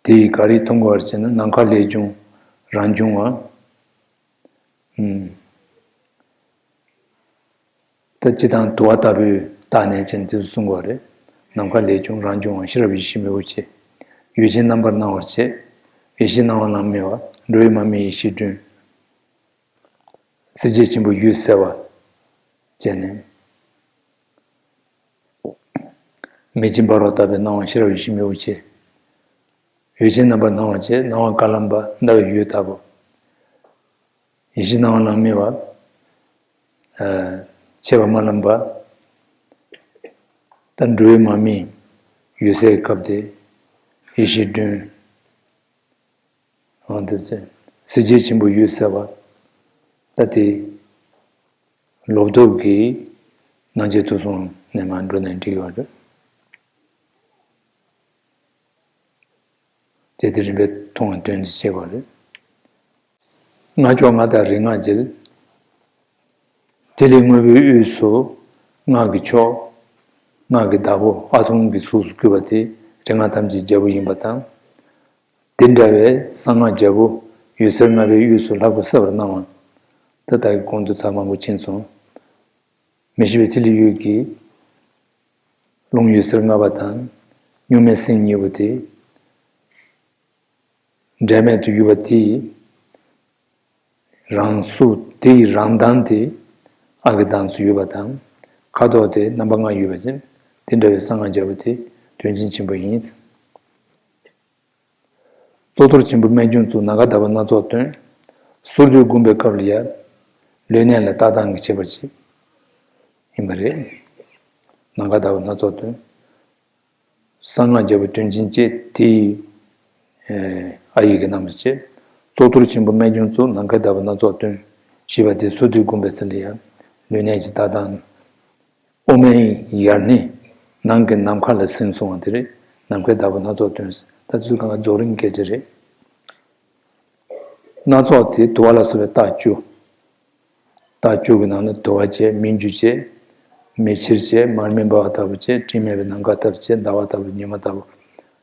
དེ་ཡིས་ག་རེ་མཐོང་དགོས་པ་རེད་ཟེར་ན། ནམ་མཁའ་ལས་བྱུང་རང་བྱུང་བ། ཨུམ། ད་སྤྱིར་བཏང་དུ་བ་ལྟ་བུའི་རྟགས་ནས་ཅན་དེ་ཚོ་གསུང་གི་ཡོད་རེད། ནམ་མཁའ་ལས་བྱུང་རང་བྱུང་བ། ཤེས་རབ་ཡེ་ཤེས་མི་འོད་ཆེ། ཡུལ་ཅན་རྣམ་པར་སྣང་བར་བྱེད། ཡེ་ཤེས་སྣང་བ་ལམ་མེ་བ། འགྲོ་བའི་མ་མི་ཡེ་ཤེས་སྒྲོན། སྲིད་རྒྱལ་ཆེན་པོ་འོད་གསལ་བ། བྱས་ནས། མེ་ལྕེ་འབར་བ་ལྟ་བུའི་སྣང་བ། ཤེས་རབ་ཡེ་ཤེས་མི་འོད་ཆེ། ཡུལ་ཅན་རྣམ་པར་སྣང་བར་བྱེད། སྣང་བ་དཀར་ལམ་པ་ཟླ་བའི་འོད་ལྟ་བུ། ཡེ་ཤེས་སྣང་བ་ལམ་མེ་བ། ཨ། ཆད་པ་མ་ལམ་པ། ད་འགྲོ་བའི་མ་རྨིས་འོད་གསལ་སྐབས་དེ། ཡེ་ཤེས་སྒྲོན། འོ་དེ་ཚེ་སྲིད་རྒྱལ་ཆེན་པོ་འོད་གསལ་བ། ད་དེ་ལོབ་ཐོབ་ཀྱི་སྣང་མཆེད་ཐོས་བསམ་ནས་མར་འགྲོ་ནས་འགྲིག་ཡོད་རེད། དེ་དེ་རིམ་པས་མཐོང་བའི་དོན་དུ་བྱེད་པ་རེད། སྔགས་མཆོག་སྔགས་བདག་རིག་སྔགས་རྒྱལ། དེ་ལས་དངོས་པོའི་དབུས་སུ་སྔགས་ཀྱི་མཆོག་སྔགས་ཀྱི་བདག་པོ་ཨ་ཐུང་གི་གཟུགས་སུ་བཀོད་པ་དེ་རིག་སྔགས་ཐམས་ཅད་རྒྱལ་པོ་ཡིན་པ་དང་། དེ་འདྲ་བའི་གསང་སྔགས་རྒྱལ་པོ་འོད་ཟེར་ལྔ་པའི་དབུས་སུ་ལྷ་སྐུ་གསལ་བར་སྣང་བ། ད་ལྟ་གི་གོང་དུ་ཚར་མང་པོ་ཕྱིན་སོང་། མི་ཤིགས་པའི་ཐིག་ལེ་འོད་ཀྱི་རླུང་འོད་ཟེར་ལྔ་པ་དང་། གཉུག་མའི་སེམས་གཉིས་པོ་དེ། འབྲལ་མེད་དུ་ཡོད་པ་དེ། རང་གཟུགས་དེ་ཡི་རང་གདངས་དེ། ཨ་གི་གདངས་སུ་ཡོད་པ་དང་། ཁ་དོག་དེ་རྣམ་པ་ལྔ་ཡོད་པ་ཅན། དེ་འདྲ་བའི་གསང་སྔགས་རྒྱལ་པོ་དེ་དོན་ཆེན་ཆེན་པོ་ཡིན། གཙུག་ཏོར་ཆེན་པོ་རྨད་བྱུང་གཙུག་ནམ་མཁའ་ཟླ་བ་སྣ་ཚོགས་སྟོན། སོར་སྡུད་བསྒོམ་པའི་སྐབས་ལ་ཡང་། ལུས་གནད་ལ་ལྟ་སྟངས་ཀྱི་ཁྱད་པར་ཅིག་ཡིན་པ་རེད། ནམ་མཁའ་ཟླ་བ་སྣ་ཚོགས་སྟོན། གསང་སྔགས་རྒྱལ་པོ་དོན་ཆེན་བཅས་དེ་ཡི་ཨ་ཡིག་གི་རྣམ་པ་བཅས། གཙུག་ཏོར་ཆེན་པོ་རྨད་བྱུང་གཙུག་ནམ་མཁའ་ཟླ་བ་སྣ་ཚོགས་སྟོན། ཞེས་པ་དེ་སོར་སྡུད་བསྒོམ་པའི་ཚུལ་ལ་ཡང་། ལུས་གནད་ཀྱི་ལྟ་སྟངས། དབུ་མའི་ཡར་སྣེ། ནང་གི་ནམ་མཁའ་ལ་ཟིན་སོང་བ་དེ་རེད། ནམ་མཁའི་ཟླ་བ་སྣ་ཚོགས་སྟོན། ད་དེ་ཚོ་གང་ག་རྫོགས་རིམ་སྐད་ཆ་རེད། སྣ་ཚོགས་དེ་དུ་བ་ལ་སོགས་པའི་རྟགས་བཅུ། རྟགས་བཅུ་གི་ནང་ལ་དུ་བ་བཅས། མིག་འགྱུ་བཅས། མེ་ཕྱེར་བཅས། མར་མེ་འབར་བ་ལྟ་བུ་བཅས། སྤྲིན་མེད་པའི་ནམ་མཁའ་ལྟ་བུ་བཅས། ཟླ་བ་ལྟ་བུ། ཉི་མ་ལྟ་བུ།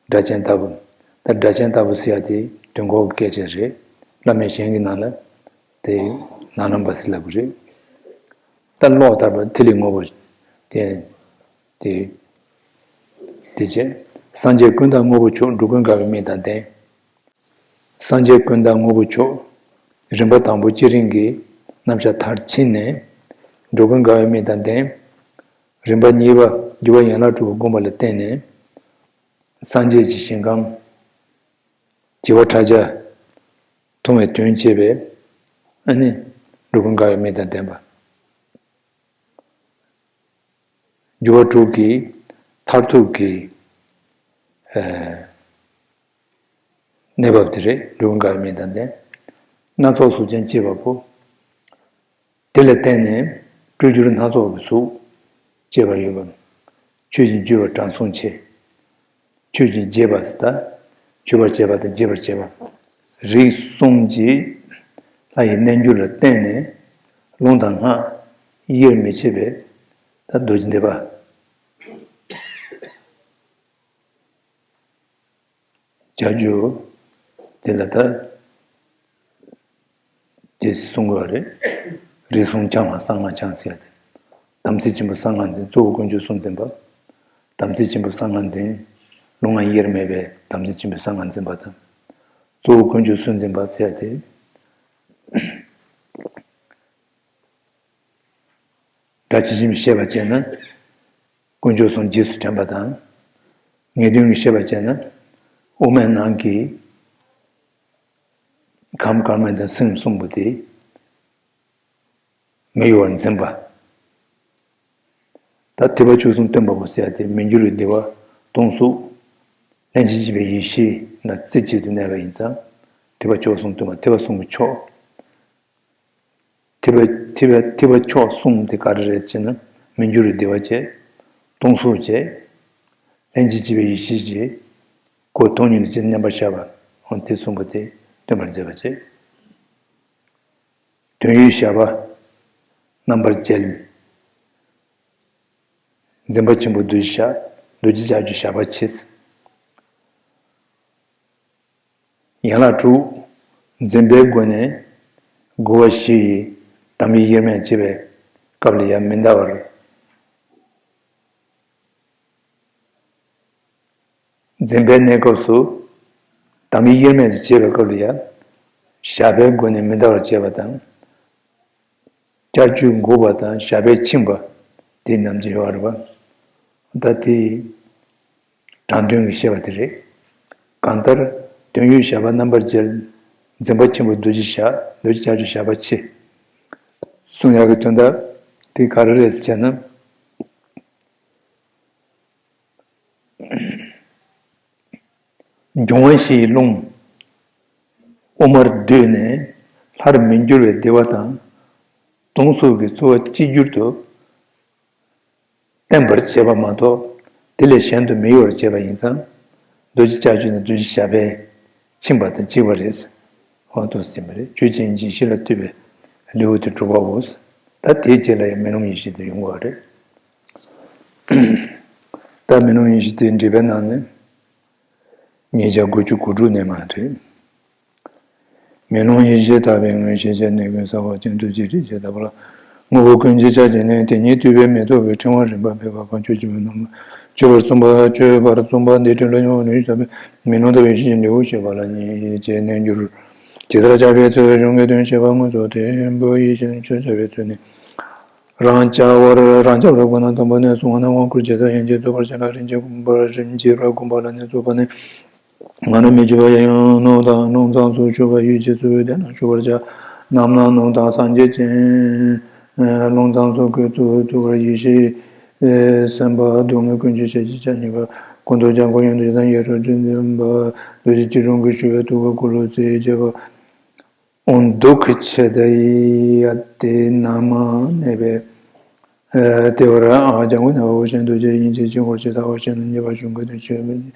སྒྲ་གཅན་ལྟ་བུ། ད་སྒྲ་གཅན་ལྟ་བུ་ཟེར་ཡ་དེ་དུས་འཁོར་གྱི་སྐད་ཆ་རེད། བླ་མེད་གཞན་གྱི་ནང་ལ་དེ་ནང་ལམ་པ་ཟེར་ལབ་གི་རེད། ད་གློག་ལྟར་བ་ཐིག་ལེ་དངོས་པོ་དེ། དེ། དེ་བཅས། སངས་རྒྱས་ཀུན་བདག་དངོས་པོ་མཆོག་འགྲོ་ཀུན་དགའ་བའི་མིག་དང་ལྡན། སངས་རྒྱས་ཀུན་བདག་དངོས་པོ་མཆོག་རིམ་པ་དང་པོ་བསྐྱེད་རིམ་གྱི་རྣམ་གཞག་མཐར་ཕྱིན་ནས། འགྲོ་ཀུན་དགའ་བའི་མིག་དང་ལྡན། རིམ་པ་གཉིས་པ་རྒྱུ་བ་ཡན་ལག་དྲུག་གི་བསྒོམ་པ་ལ་བརྟེན་ནས། སངས་རྒྱས་ཀྱི་ཞིང་ཁམས་བྱེ་བ་ཕྲག་བརྒྱ་མཐོང་བའི་དོན་བྱེད་པས། ཨ་ནི་འགྲོ་ཀུན་དགའ་བའི་མིག་དང་ལྡན་པ། རྒྱུ་བ་དྲུག་གི་མཐར་ཐུག་གི་ཨ་གནས་བབ་དེ་རེད། འགྲོ་ཀུན་དགའ་བའི་མིག་དང་ལྡན། སྣ་ཚོགས་གཟུགས་ཅན་སྐྱེས་པ་པོ། དེ་ལ་བརྟེན་ནས་སྤྲུལ་སྒྱུར་སྣ་ཚོགས་ཀྱི་གཟུགས་སྐྱེས་པ་ཡོད་པ། མཆོད་ཅིང་བརྗོད་པ་དྲང་སྲོང་ཆེ། མཆོད་ཅིང་རྗེད་པ་ཟེར་ད། མཆོད་པར་བྱེད་པ་དང་རྗེད་པར་བྱེད་པ། རིགས་གསུམ་གྱི་ལྷ་ཡི་རྣལ་འབྱོར་ལ་བརྟེན་ནས་རླུང་དང་སྔགས་དབྱེར་མི་ཕྱེད་པའི་ད་རྡོ་རྗེ་ཐེག་པ། བྱ་རྒྱུ་དེ་ལ་ད་དེ་གསུང་དགོས་རེད། རིགས་གསུམ་འཆང་བ་གསང་སྔགས་འཆང་ཟེར་ཏེ། དམ་ཚིག་ཆེན་པོ་གསང་སྔགས་འཛིན། གཙོ་བོ་དཀོན་མཆོག་གསུམ་འཛིན་པ། དམ་ཚིག་ཆེན་པོ་གསང་སྔགས་འཛིན། རླུང་ལྔ་དབྱེར་མེད་པའི་དམ་ཚིག་ཆེན་པོའི་གསང་སྔགས་འཛིན་པ་དང་། གཙོ་བོ་དཀོན་མཆོག་གསུམ་འཛིན་པ་ཟེར་ཏེ། སྒྲ་ཇི་བཞིན་ཤེས་པར་བྱས་ན། དཀོན་མཆོག་གསུམ་རྗེས་སུ་དྲན་པ་དང་། ངེས་དོན་གྱི་ཤེས་པར་བྱས་ན། དབུ་མའི་ནང་གི་ཁམས་དཀར་དམར་དང་སེམས་གསུམ་པོ་དེ་མི་གཡོ་བར་འཛིན་པ། ད་ཐེག་པ་མཆོག་གསུམ་སྟོན་པ་པོ་ཟེར་ཡ་དེ་མི་འགྱུར་བའི་བདེ་བ་སྟོང་གཟུགས། ལྷན་ཅིག་སྐྱེས་པའི་ཡེ་ཤེས་ལ་རྩེ་གཅིག་ཏུ་གནས་པ་ཡིན་ཙང་། ཐེག་པ་མཆོག་གསུམ་སྟོན་པ། ཐེག་པ་གསུམ་གྱི་མཆོག་ཐེག་པ་ཐེག་པ་ཐེག་པ་མཆོག་གསུམ་དེ་ག་རེ་རེད་ཅེ་ན། མི་འགྱུར་བའི་བདེ་བ་བཅས། སྟོང་གཟུགས་བཅས། ལྷན་ཅིག་སྐྱེས་པའི་ཡེ་ཤེས་བཅས། ཁོ་སྟོང་ཉིད་དུ་ཅི་མཉམ་པར་བཞག་པ། འོ་དེ་གསུམ་པོ་དེ་སྟོན་པར་མཛད་པ་བཅས། དོན་ཡོད་ཞགས་པ་རྣམ་པར་རྒྱལ། འཛིན་པ་ཆེན་པོ་རྡོ་རྗེ་ཞགས། རྡོ་རྗེ་ལྕགས་ཀྱུ་ཞགས་པ་ཆེ། ཡན་ལག་དྲུག་འཛིན་པའི་སྒོ་ནས་དགུ་པ་བཞི་ཡི་དམ་ཡིག་དབྱེར་མེད་བྱེད་པའི་སྐབས་ལ་ཡང་མི་འདའ་བར། འཛིན་པའི་གནས་སྐབས་སུ་དམ་ཡིག་དབྱེར་མེད་དུ་བྱེད་པའི་སྐབས་ལ་ཡང་ཞགས་པའི་སྒོ་ནས་མི་འདའ་བར་བྱེད་པ་དང་། ལྕགས་ཀྱུས་འགུགས་པ་དང་ཞགས་པས་འཆིང་བ། དེ་རྣམས་ཀྱི་ཡོད་རེད་པ། ད་དེ་དྲང་དོན་གྱི་བཤད་པ་དེ་རེད། གང་ལྟར་དོན་ཡོད་ཞགས་པ་རྣམ་པར་རྒྱལ། འཛིན་པ་ཆེན་པོ་རྡོ་རྗེ་ཞགས། རྡོ་རྗེ་ལྕགས་ཀྱུ་ཞགས་པ་ཆེ། གསུང་ཡག་གི་དོན་དག་དེ་ག་རེ་རེད་ཟེར་ན། འབྱུང་བ་བཞི་ཡི་རླུང་དབུ་མར་བསྡུས་ནས་སླར་མི་འགྱུར་བའི་བདེ་བ་དང་། སྟོང་གཟུགས་ཀྱི་ཚོར་བ་གཅིག་གྱུར་དུ་བརྟན་པར་བྱེད་པ་མ་གཏོགས། དེ་ལས་གཞན་དུ་མི་གཡོ་བར་བྱེད་པ་ཡིན་ཙང་། རྡོ་རྗེ་ལྕགས་ཀྱུ་ནི་རྡོ་རྗེ་ཞགས་པས་ཕྱིན་པ་དང་གཅིག་པ་རེད། འོ་དུ་ཟིན་པ་རེད། ཆོས་ཅན་གྱི་གཞི་ལ་ལྟོས་པའི་ལེའུ་དེ་དྲུག་པའོ། ད་དེའི་རྗེས་ལ་ཡང་མེ་ལོང་ཡེ་ཤེས་དེ་ཡོང་བ་རེད། ད་མེ་ལོང་ཡེ་ཤེས་དེ་འགྲེལ་པའི་ནང་ནས། ཉིས་བརྒྱ་དགུ་བཅུ་གོ་དྲུག་ནས་མར་རེད། མེ་ལོང་ཡེ་ཤེས་དག་པའི་ངོས་ཤེས་བྱ། གནས་ཀུན་ས་འཁོར་ཅན། རྡོ་རྗེ་རིགས་ཀྱི་བདག་པོ་ལ། དངོས་པོ་ཀུན་གྱི་ཆ་བྱད་ནི། དེ་ཉིད་བསྡུས་པའི་མེ་ཏོག་གི་ཕྲེང་བ་རིམ་པ་བར་གང་བྱོའི་སྤྱི་བོའི་ནང་ལ་མཆོད་པར་གསུངས་པ། མཆོད་པར་གསུངས་པ་འདི་ཕྲིན་ལས་མྱུར་བ་ནུས་ཤིང་དག་པའི་མེ་ལོང་ལྟ་བུའི་ཡེ་ཤེས་ཀྱི་འབྲས་བུ་ཞེས་པ་ལ་ཉེར་གཅིག་གནས་འགྱུར། ཇི་ལྟར་བྱ་བའི་ཚུལ་གཞུང་གི་དོན་བཤད་པ་སྔོན་སོགས་ཏེ། བོད་ཡེ་ཤེས་ནི་ཆོས་བྱ་བའི་ཚུལ་ནི། རང་རྐྱ་བར་རང་རྐྱ་བར་དགོངས་ན་དང་པོ་ནས་གསུངས་པ་ན། དབང་བསྐུར་ཇི་ལྟར་ཡན་ཆད་རྫོགས་པར་བྱ་ལ། རིམ་གྱིས་བསྒོམ་པ། རིམ་གྱིས་པར་བསྒོམ་པ་ལ་ནི་རྫོགས་པ་ནས། ང་རང་མི་བྱེད་པ་ཡང་ཡང་རླུང་དང་རླུང་མཚམས་སུ་ཞུགས་པ་ཡུལ་གྱི་གཙོ་བོའི་གདན་ལ་ཞུགས་པར་བྱ། རྣམ་སྣང་རླུང་དང་སངས་རྒྱས་སྤྱན། རླུང་མཚམས་སུ་སྐུ་གཙོ་བོ་ཐུགས་ཀར་ཡེ་ཤེས་སེམས་དཔའ་སྡུག་བསྔལ་ཀུན་གྱི་ཞལ་གྱི་ཕྱག་གཉིས་པ། སྐུ་མདོག་ལྗང་གུ་གཡུ་མདོག་དང་ཡེ་རོ་དྲི་འཛིན་པ། རྡོ་རྗེ་སྐྱིལ་ཀྲུང་གིས་ཞུ་བའི་ཐུགས་ཀར་འཁོར་ལོ་རྩིབས་བརྒྱད་པ། འོ་འདུག་གི་ཆེད་དུ་ཡ་དེ་ན་མ་གནས་པའི། ཨ་དེ་བར་ཨ་ལྗང་གུ་ནས་འོད་ཞིང་འདུ་བྱེད་དབྱིངས་ཀྱི་དཀྱིལ་འཁོར་ཇི་ལྟ་བ་བཞིན་དུ་མཉེས་པ་གཞུང་གི་དོན་བཤད་པ།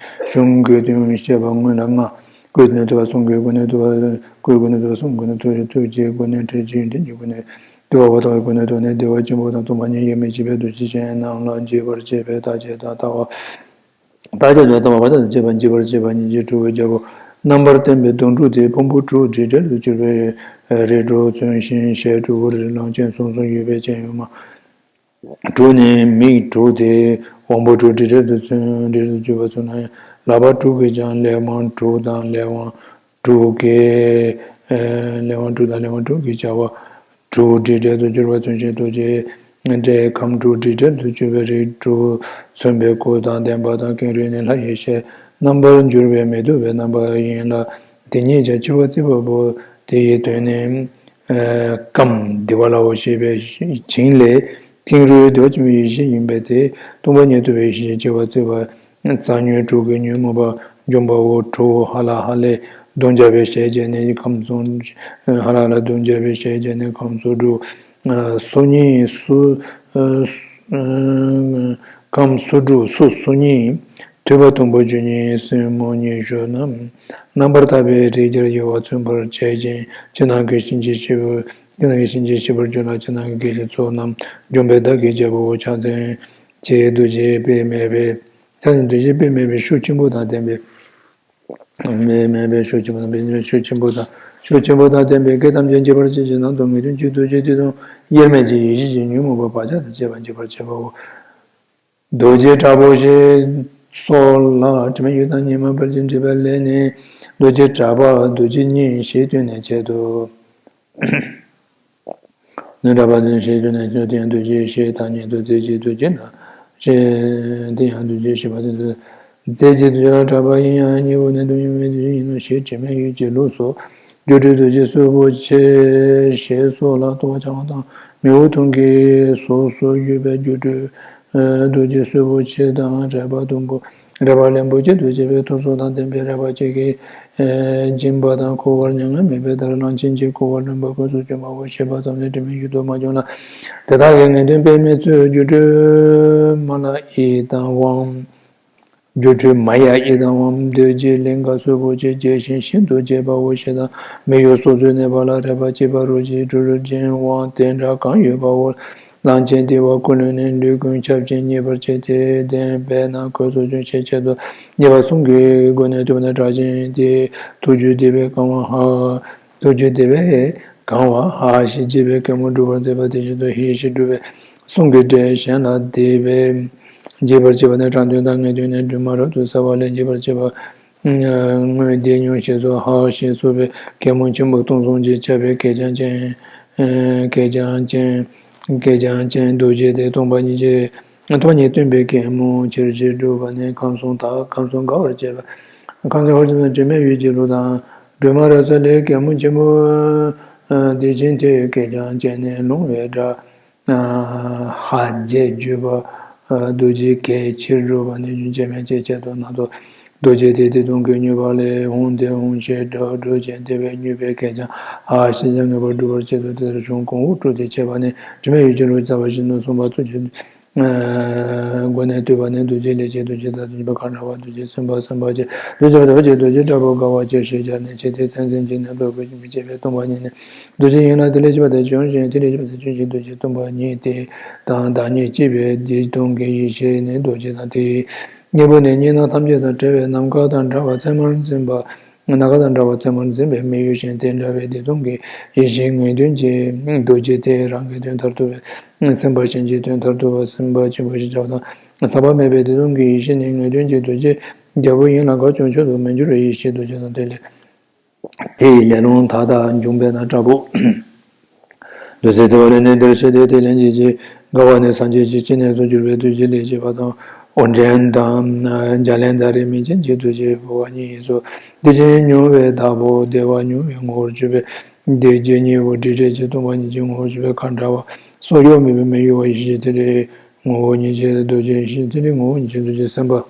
གཞུང་གི་དོན་བཤད་པ་སྔོན་ལ་ལྔ། སྐུའི་སྒོ་ནས་བསྡུ་བ། གསུང་གི་སྒོ་ནས་བསྡུ་བ། སྐུའི་སྒོ་ནས་བསྡུ་བ། གསུང་གི་སྒོ་ནས་བསྡུ་བ། ཐུགས་ཀྱི་སྒོ་ནས་ཐུགས་རྗེའི་སྒོ་ནས་ཐུགས་རྗེ་ཡོན་ཏན་གྱི་སྒོ་ནས་བསྡུ་བ། འོད་དཔག་པའི་སྒོ་ནས་བསྡུ་བ་ནི་བདེ་བ་ཆེན་པོ་དང་སྟོང་པ་ཉིད་དབྱེར་མི་ཕྱེད་པའི་འདུ་བྱེད་ཅན་རྣམས་ལ་འཇིགས་པར་བྱེད་པའི་རྟག་ཆད་དང་ལྟ་བ། རྟག་ཆད་དང་ལྟ་བ་དང་བཅས་པ་འཇིགས་པར་བྱེད་པ་ཉིད་ཀྱི་དྲུག་གི་རྒྱལ་པོ་རྣམ་པར་བསྟན་པའི་དོན་དྲུག་སྟེ། ཕུང་པོ་དྲུག་དྲི་བྲལ་དུ་གྱུར་པའི་རིགས་དྲུག་མཚོན་ཞིང་ཞལ་དྲུག་རིགས་ལམ་ཅན་གསུམ་གསུམ་ཡོད་པའི་སྤྱན་ཡོད་མ། དྲུག་ནི་མིག་དྲུག་སྟེ། དབང་པོ་དྲུག་དྲི་བྲལ་དུ་མཚོན། དྲི་བྲལ་དུ་གྱུར་པ་མཚོན་ན་ཡང་ལག་པ་དྲུག་གིས་ཀྱང་ལས་དབང་དྲུག་དང་ལས་དབང་དྲུག་གིས། ལས་དབང་དྲུག་དང་ལས་དབང་དྲུག་གིས་བྱ་བ། དྲུག་དྲི་བྲལ་དུ་གྱུར་པ་མཚོན་ཞིང་རྡོ་རྗེ་སྒྲའི་ཁམས་དྲུག་དྲི་བྲལ་དུ་གྱུར་པའི་རིགས་དྲུག་མཚོན་པའི་སྐུ་དང་ལྡན་པ་དང་། ཀེང་རུས་ནི་ལྷ་ཡི་ཞལ། རྣམ་པར་གྱུར་པའི་མི་སྡུག་པའི་རྣམ་པ་ཡིན་ལ། དེ་ཉིད་ཀྱང་འཆི་བ་བརྩི་བ་པོ། དེ་ཡི་དོན་ནི། ཨ་ཀམ་བདེ་བ་ལའོ་ཞེས་པའི་བྱིངས་ལས། ཀེང་རུས་བདེ་བ་ཆེན་པོའི་ཡེ་ཤེས་ཡིན་པས་ཏེ། སྟོང་པ་ཉིད་རྟོགས་པའི་ཡེ་ཤེས་ཀྱིས་འཆི་བ་བརྩི་བ། རྩ་ཉོན་དྲུག་གི་ཉོན་མོངས་པ་འཇོམས་པའོ། དྲུག་ཧ་ལ་ཧ་ལས་གདོན་བརྒྱ་པའི་ཞལ་བྱས་ནས་ཁམས་གསུམ། ཧ་ལ་ཧ་ལས་གདོན་བརྒྱ་པའི་ཞལ་བྱས་ནས་ཁམས་སོ་དྲུག། ཨ་སོ་གཉིས་སུ། ཨ་ཁམས་སོ་དྲུག་སོ་སོ་གཉིས། ཐོད་པ་དུམ་བུ་བཅུ་གཉིས་སེན་མོ་ཉི་ཤུ་རྣམས། རྣམ་པར་དག་པའི་རིགས་བརྒྱར་དབྱེ་བ་མཚོན་པར་བྱེད་ཅིང་། ཕྱི་ནང་གི་གཤིན་རྗེའི་སྐྱེས་བུ། ཕྱི་ནང་གི་གཤིན་རྗེའི་སྐྱེས་བུར་གྱུར་ལ། ཕྱི་ནང་གི་སྐད་ཅིག་ཚོགས་རྣམས་འཇོམས་པའི་བདག་གི་རྒྱལ་པོའོ། ཕྱག་མཚན་གྱི་རྡོ་རྗེ་དཔེ་མེད་པའི། ཕྱག་མཚན་རྡོ་རྗེ་དཔེ་མེད་པའི་ཤུགས་ཆེན་པོ་དང་ལྡན་པའི། དཔེ་མེད་པའི་ཤུགས་ཆེན་པོ་དང་། དཔེ་མེད་པའི་ཤུགས་ཆེན་པོ་དང་། ཤུགས་ཆེན་པོ་དང་ལྡན་པའི་སྐད་ཐམས་ཅད་འཇིག་པར་བྱེད་ཅིང་། ནང་དུ་ངེས་དོན་གྱི་རྡོ་རྗེ་དེ་དང་དབྱེར་མེད་ཀྱི་ཡེ་ཤེས་ཀྱི་ཉོན་མོངས་པ་བག་ཆགས་དང་བཅས་པ་འཇིག་པར་བྱེད་པའོ། རྡོ་རྗེ་དྲག་པོ་ཞེས་སོགས་ལ་དྲི་མ་ཡོད་དང་ཉི་མ་བར་གྱི་འགྲེལ་པ་ལས་ནི། རྡོ་རྗེ་དྲག་པ་རྡོ་རྗེ་སྙིང་ཞེས་བསྟན་ནས་བྱེད་དོ། ནི་དྲག་པ་རྡོ་རྗེ་ཞེས་བསྟན་ནས་བྱེད་དོ། དེ་ཡང་རྡོ་རྗེ་ཞེས་ཐ་སྙད་དུ་རྫས་ཀྱི་རྡོ་རྗེ་ལ་ཞེས། དེ་ཡང་རྡོ་རྗེ་ཞེས་པ་དེ་ཚོ་རྫས་ཀྱི་རྡོ་རྗེ་ལ་གྲགས་པ་ཡིན་ཡང་། གཉིས་པོ་ནི་སྟོང་ཉིད་མེད་པའི་རྡོ་རྗེ་ཡིན་ནོ་ཞེས་དྲི་མ་ཡོད་ཀྱི་ལུགས་སོ། སྒྱུ་འཕྲུལ་རྡོ་རྗེ་གསོན་པོ་ཆེ་ཞེས་སོགས་ལ་ལྟོ་བ་འཆང་བ་དང་མིའུ་གདུང་གི་སོ་སོར་གྱུར་པའི་སྒྱུ་འཕྲུལ་རྡོ་རྗེ་གསོན་པོ་ཆེ་དང་། རལ་པ་ཟླུམ་པོ་རལ་པ་རློན་པོ་ཆེ་འདུ་བྱེད་པའི་ཐོར་ཚུགས་དང་ལྡན་པའི་རལ་པ་ཅན་གྱིས་སྦྱིན་པ་དང་། འཁོར་བར་མྱ་ངན་མེད་པའི་བརྡར། གླང་ཆེན་གྱི་ཁུ་བ་རློན་པ་གོས་སུ་གྱོན་པའོ་ཞེས་པ་ཙམ་ལས་དྲི་མ་ཡོད་དུ་མ་བྱུང་ལ། དེ་དག་གི་ངེས་དོན་དཔེ་མི་སྲིད་སྒྱུ་འཕྲུལ་མ་ལ་ཡི་དམ་དབང་། སྒྱུ་འཕྲུལ་མ་ཡ་ཡི་དམ་དབང་། རྡོ་རྗེ་ལིང་ག་གསོན་པོ་ཆེ་རྒྱས་ཤིང་ཤིན་ཏུ་རྒྱས་པའོ་ཞེས་དང་། མི་གཡོ་སྲོག་རྩོལ་གནས་པ་ལ་རལ་པ་གཅིག་པ་རུ་ཞིག་སྤྲུལ་ཅིང་དབང་དེ་འདྲ་གང་ཡོད་པའོ། གླང་ཆེན་དེ་བ་ཀུན་ལས་ནི། ལུས་ཀུན་ཁྱབ་ཅིང་མཉེས་པར་བྱེད་དེ། ལྡན་པས་ན་གོས་སུ་གྱོན་ཞེས་བྱ་དོ། མཉེས་པ་གསུམ་གྱི་སྒོ་ནས་བསྡུས་པ་ན་དྲག་ཅིང་དེ། ཐུགས་རྒྱུད་བདེ་བས་གང་བ་ཧ། ཐུགས་རྒྱུད་བདེ་བས་གང་བ་ཧ་ཞེས་བགྱིས་པས་གད་མོ་སྒྲུབ་པར་མཛད་པ་དེ་བཞིན་དུ་ཧི་ཞེས་སྒྲུབ་པའི་གསུང་གི་སྒྲས་གཞན་ལ་བདེ་བས་བགྱིད་པར་བྱེད་པ་ནི་དྲང་དོན་དང་ངེས་དོན་ནི་སྒྲོན་མ་རབ་ཏུ་གསལ་བ་ལས་བགྱིད་པར་བྱེད་པ། དངོས་བདེ་མྱོང་ཞེས་སོགས་ཧ་ཞེས་སོགས་པའི་གད་མོ་ཆེན་པོ་སྟོང་གསུམ་གྱིས་ཁྱབ་པའི་གད་རྒྱངས་ཅན། གད་རྒྱངས་ཅན། གད་རྒྱངས་ཅན་རྡོ་རྗེ་སྟེ་སྟོང་པ་ཉིད་ཀྱི། སྟོང་པ་ཉིད་སྟོན་པའི་གད་མོ་ཆེར་ཆེར་སྒྲུབ་པ་ནི་ཁམས་གསུམ་དག་ཁམས་གསུམ་དགའ་བར་བྱེད་པ། ཁམས་གསུམ་དགའ་བར་བྱེད་པ་དྲི་མེད་འོད་ཀྱི་ལུགས་དང་ སྒྲོལ་མ་རབ་གསལ་ལས། གད་མོ་ཆེན་པོ་བདེ་ཆེན་དེ་གད་རྒྱངས་བཅས་ནས་ལྷུང་བའི་སྒྲ། ཧ་རྒྱས་བརྗོད་པ། རྡོ་རྗེ་གད་ཕྱིར་སྒྲོག་པ་ནས། རྒྱུན་ཆད་མེད་ཅེས་བྱ་དོ་སྣ་ཚོགས། རྡོ་རྗེ་དེ་དེ་དུང་གི་སྨྱུག་པ་ལས། ཧཱུྃ་དེ་ཧཱུྃ་ཞེས་སྒྲོག་སྒྲོག་ཅིང་དེ་བས་སྨྱུག་པའི་གད་རྒྱངས་ཧ་ཞེས་ཀྱང་ངེས་པར་སྒྲུབ་པར་བྱེད་དོ། དེ་ལྟར་བྱུང་གོང་འོག་དྲུག་དེ་འཆད་པ་ནས། དྲི་མེད་ཡུལ་གྱི་ལུགས་རྩ་བ་བཞི་ནས་གསུངས་པ་ཐུགས་རྗེ། སྒོ་ནས་བཏུས་པ་ནི། རྡོ་རྗེ་ལས་སྐྱེས་རྡོ་རྗེ་དང་། རྡོ་རྗེ་པ་གང་འདྲ་བ། རྡོ་རྗེ་སེམས་དཔའ་སེམས་དཔའ་ཆེ། རྡོ་རྗེ་པ་ཟླ་བ་ཆེ། རྡོ་རྗེ་དྲག་པོ་དགའ་བ་ཆེ་ཞེས་སྦྱར་ནས། ཆེ་དེ་མཚན་མཚོན་གྱི་ནི། རྡོ་རྗེ་མི་སྐྱེ་བས་སྟོང་པ་ཉིད་ནི། རྡོ་རྗེ་ཡིན་ལ་དེ་ལས་སྐྱེས་པ་དེ་བྱུང་ཞིང་། དེ་ལས་སྐྱེས་པ་དེ་བྱུང་ཞིང་། རྡོ་རྗེ་སྟོང་པ་ཉིད་དེ་དང་བདག་ཉིད་གཅིག་པའི་བདེ་སྟོང་གི་ཡེ་ཤེས་ནི་རྡོ་རྗེ་དང་དེའི་སྙིང་པོ་ནི། གཉིས་སྣང་ཐམས་ཅད་དང་བྲལ་བའི་ནམ་མཁའ་དང་འདྲ་བ་མཚན་མར་འཛིན་པ། ནམ་མཁའ་དང་འདྲ་བར་མཚན་མར་འཛིན་པའི་མི་ཡུལ་གཞན་དེ་འདྲ་བའི་བདེ་སྟོང་གི་ཡེ་ཤེས་ངེས་དོན་གྱི་རྡོ་རྗེ་དེ་རང་གི་དོན་མཐར་ཐུག་པའི་སེམས་དཔའ་གཞན་གྱི་དོན་མཐར་ཐུག་པ་སེམས་དཔའ་ཆེན་པོ་ཞེས་བྱ་བ་དང་། ཟག་པ་མེད་པའི་བདེ་སྟོང་གི་ཡེ་ཤེས་ནི་ངེས་དོན་གྱི་རྡོ་རྗེ་རྒྱལ་པོ་ཡིན་ལ། གང་བྱུང་བྱུང་དུ་མི་འགྱུར་བའི་ཡེ་ཤེས་རྡོ་རྗེ་དང་། དེ་ལས་དེ་ཡི་ལས་རླུང་མཐའ་དག་འབྱུང་བས་ན་དྲག་པོ། རྡོ་རྗེ་དེ་བ་ལས་ནི་འདིར་བཤད་དེ། དེ་ལན་གྱི་རྗེས་དགའ་བ་ནི་སངས་རྒྱས་ཀྱི་སྤྱན་ནས་སུ་གྱུར་པའི་རྡོ་རྗེ་ལས་སྐྱེས་པ་དང་། འོད་འདྲེན་དང་། འཇའ་ལན་དང་རིས་མེད་ཅན་གྱི་རྡོ་རྗེ་འབུལ་བ་ཉིད་ཡིན་སོ། བདེ་ཆེན་མྱུར་བའི་བདག་པོ་བདེ་བ་མྱུར་བའི་ངོ་བོར་གྱུར་པའི་རྡོ་རྗེ་གཉིས་པོ་དྲི་བྲལ་གྱི་སྟོང་པ་ཉིད་ཀྱི་ངོ་བོར་གྱུར་པའི་གང་འདྲ་བ། སོ་གཡོ་མེད་པའི་མི་གཡོ་བ་ཡེ་ཤེས་ཐིག་ལེའི་ངོ་བོ་ཉིད་ཀྱི་རྡོ་རྗེ། ཡེ་ཤེས་ཐིག་ལེའི་ངོ་བོ་ཉིད་ཀྱི་རྡོ་རྗེ་སེམས་དཔའ།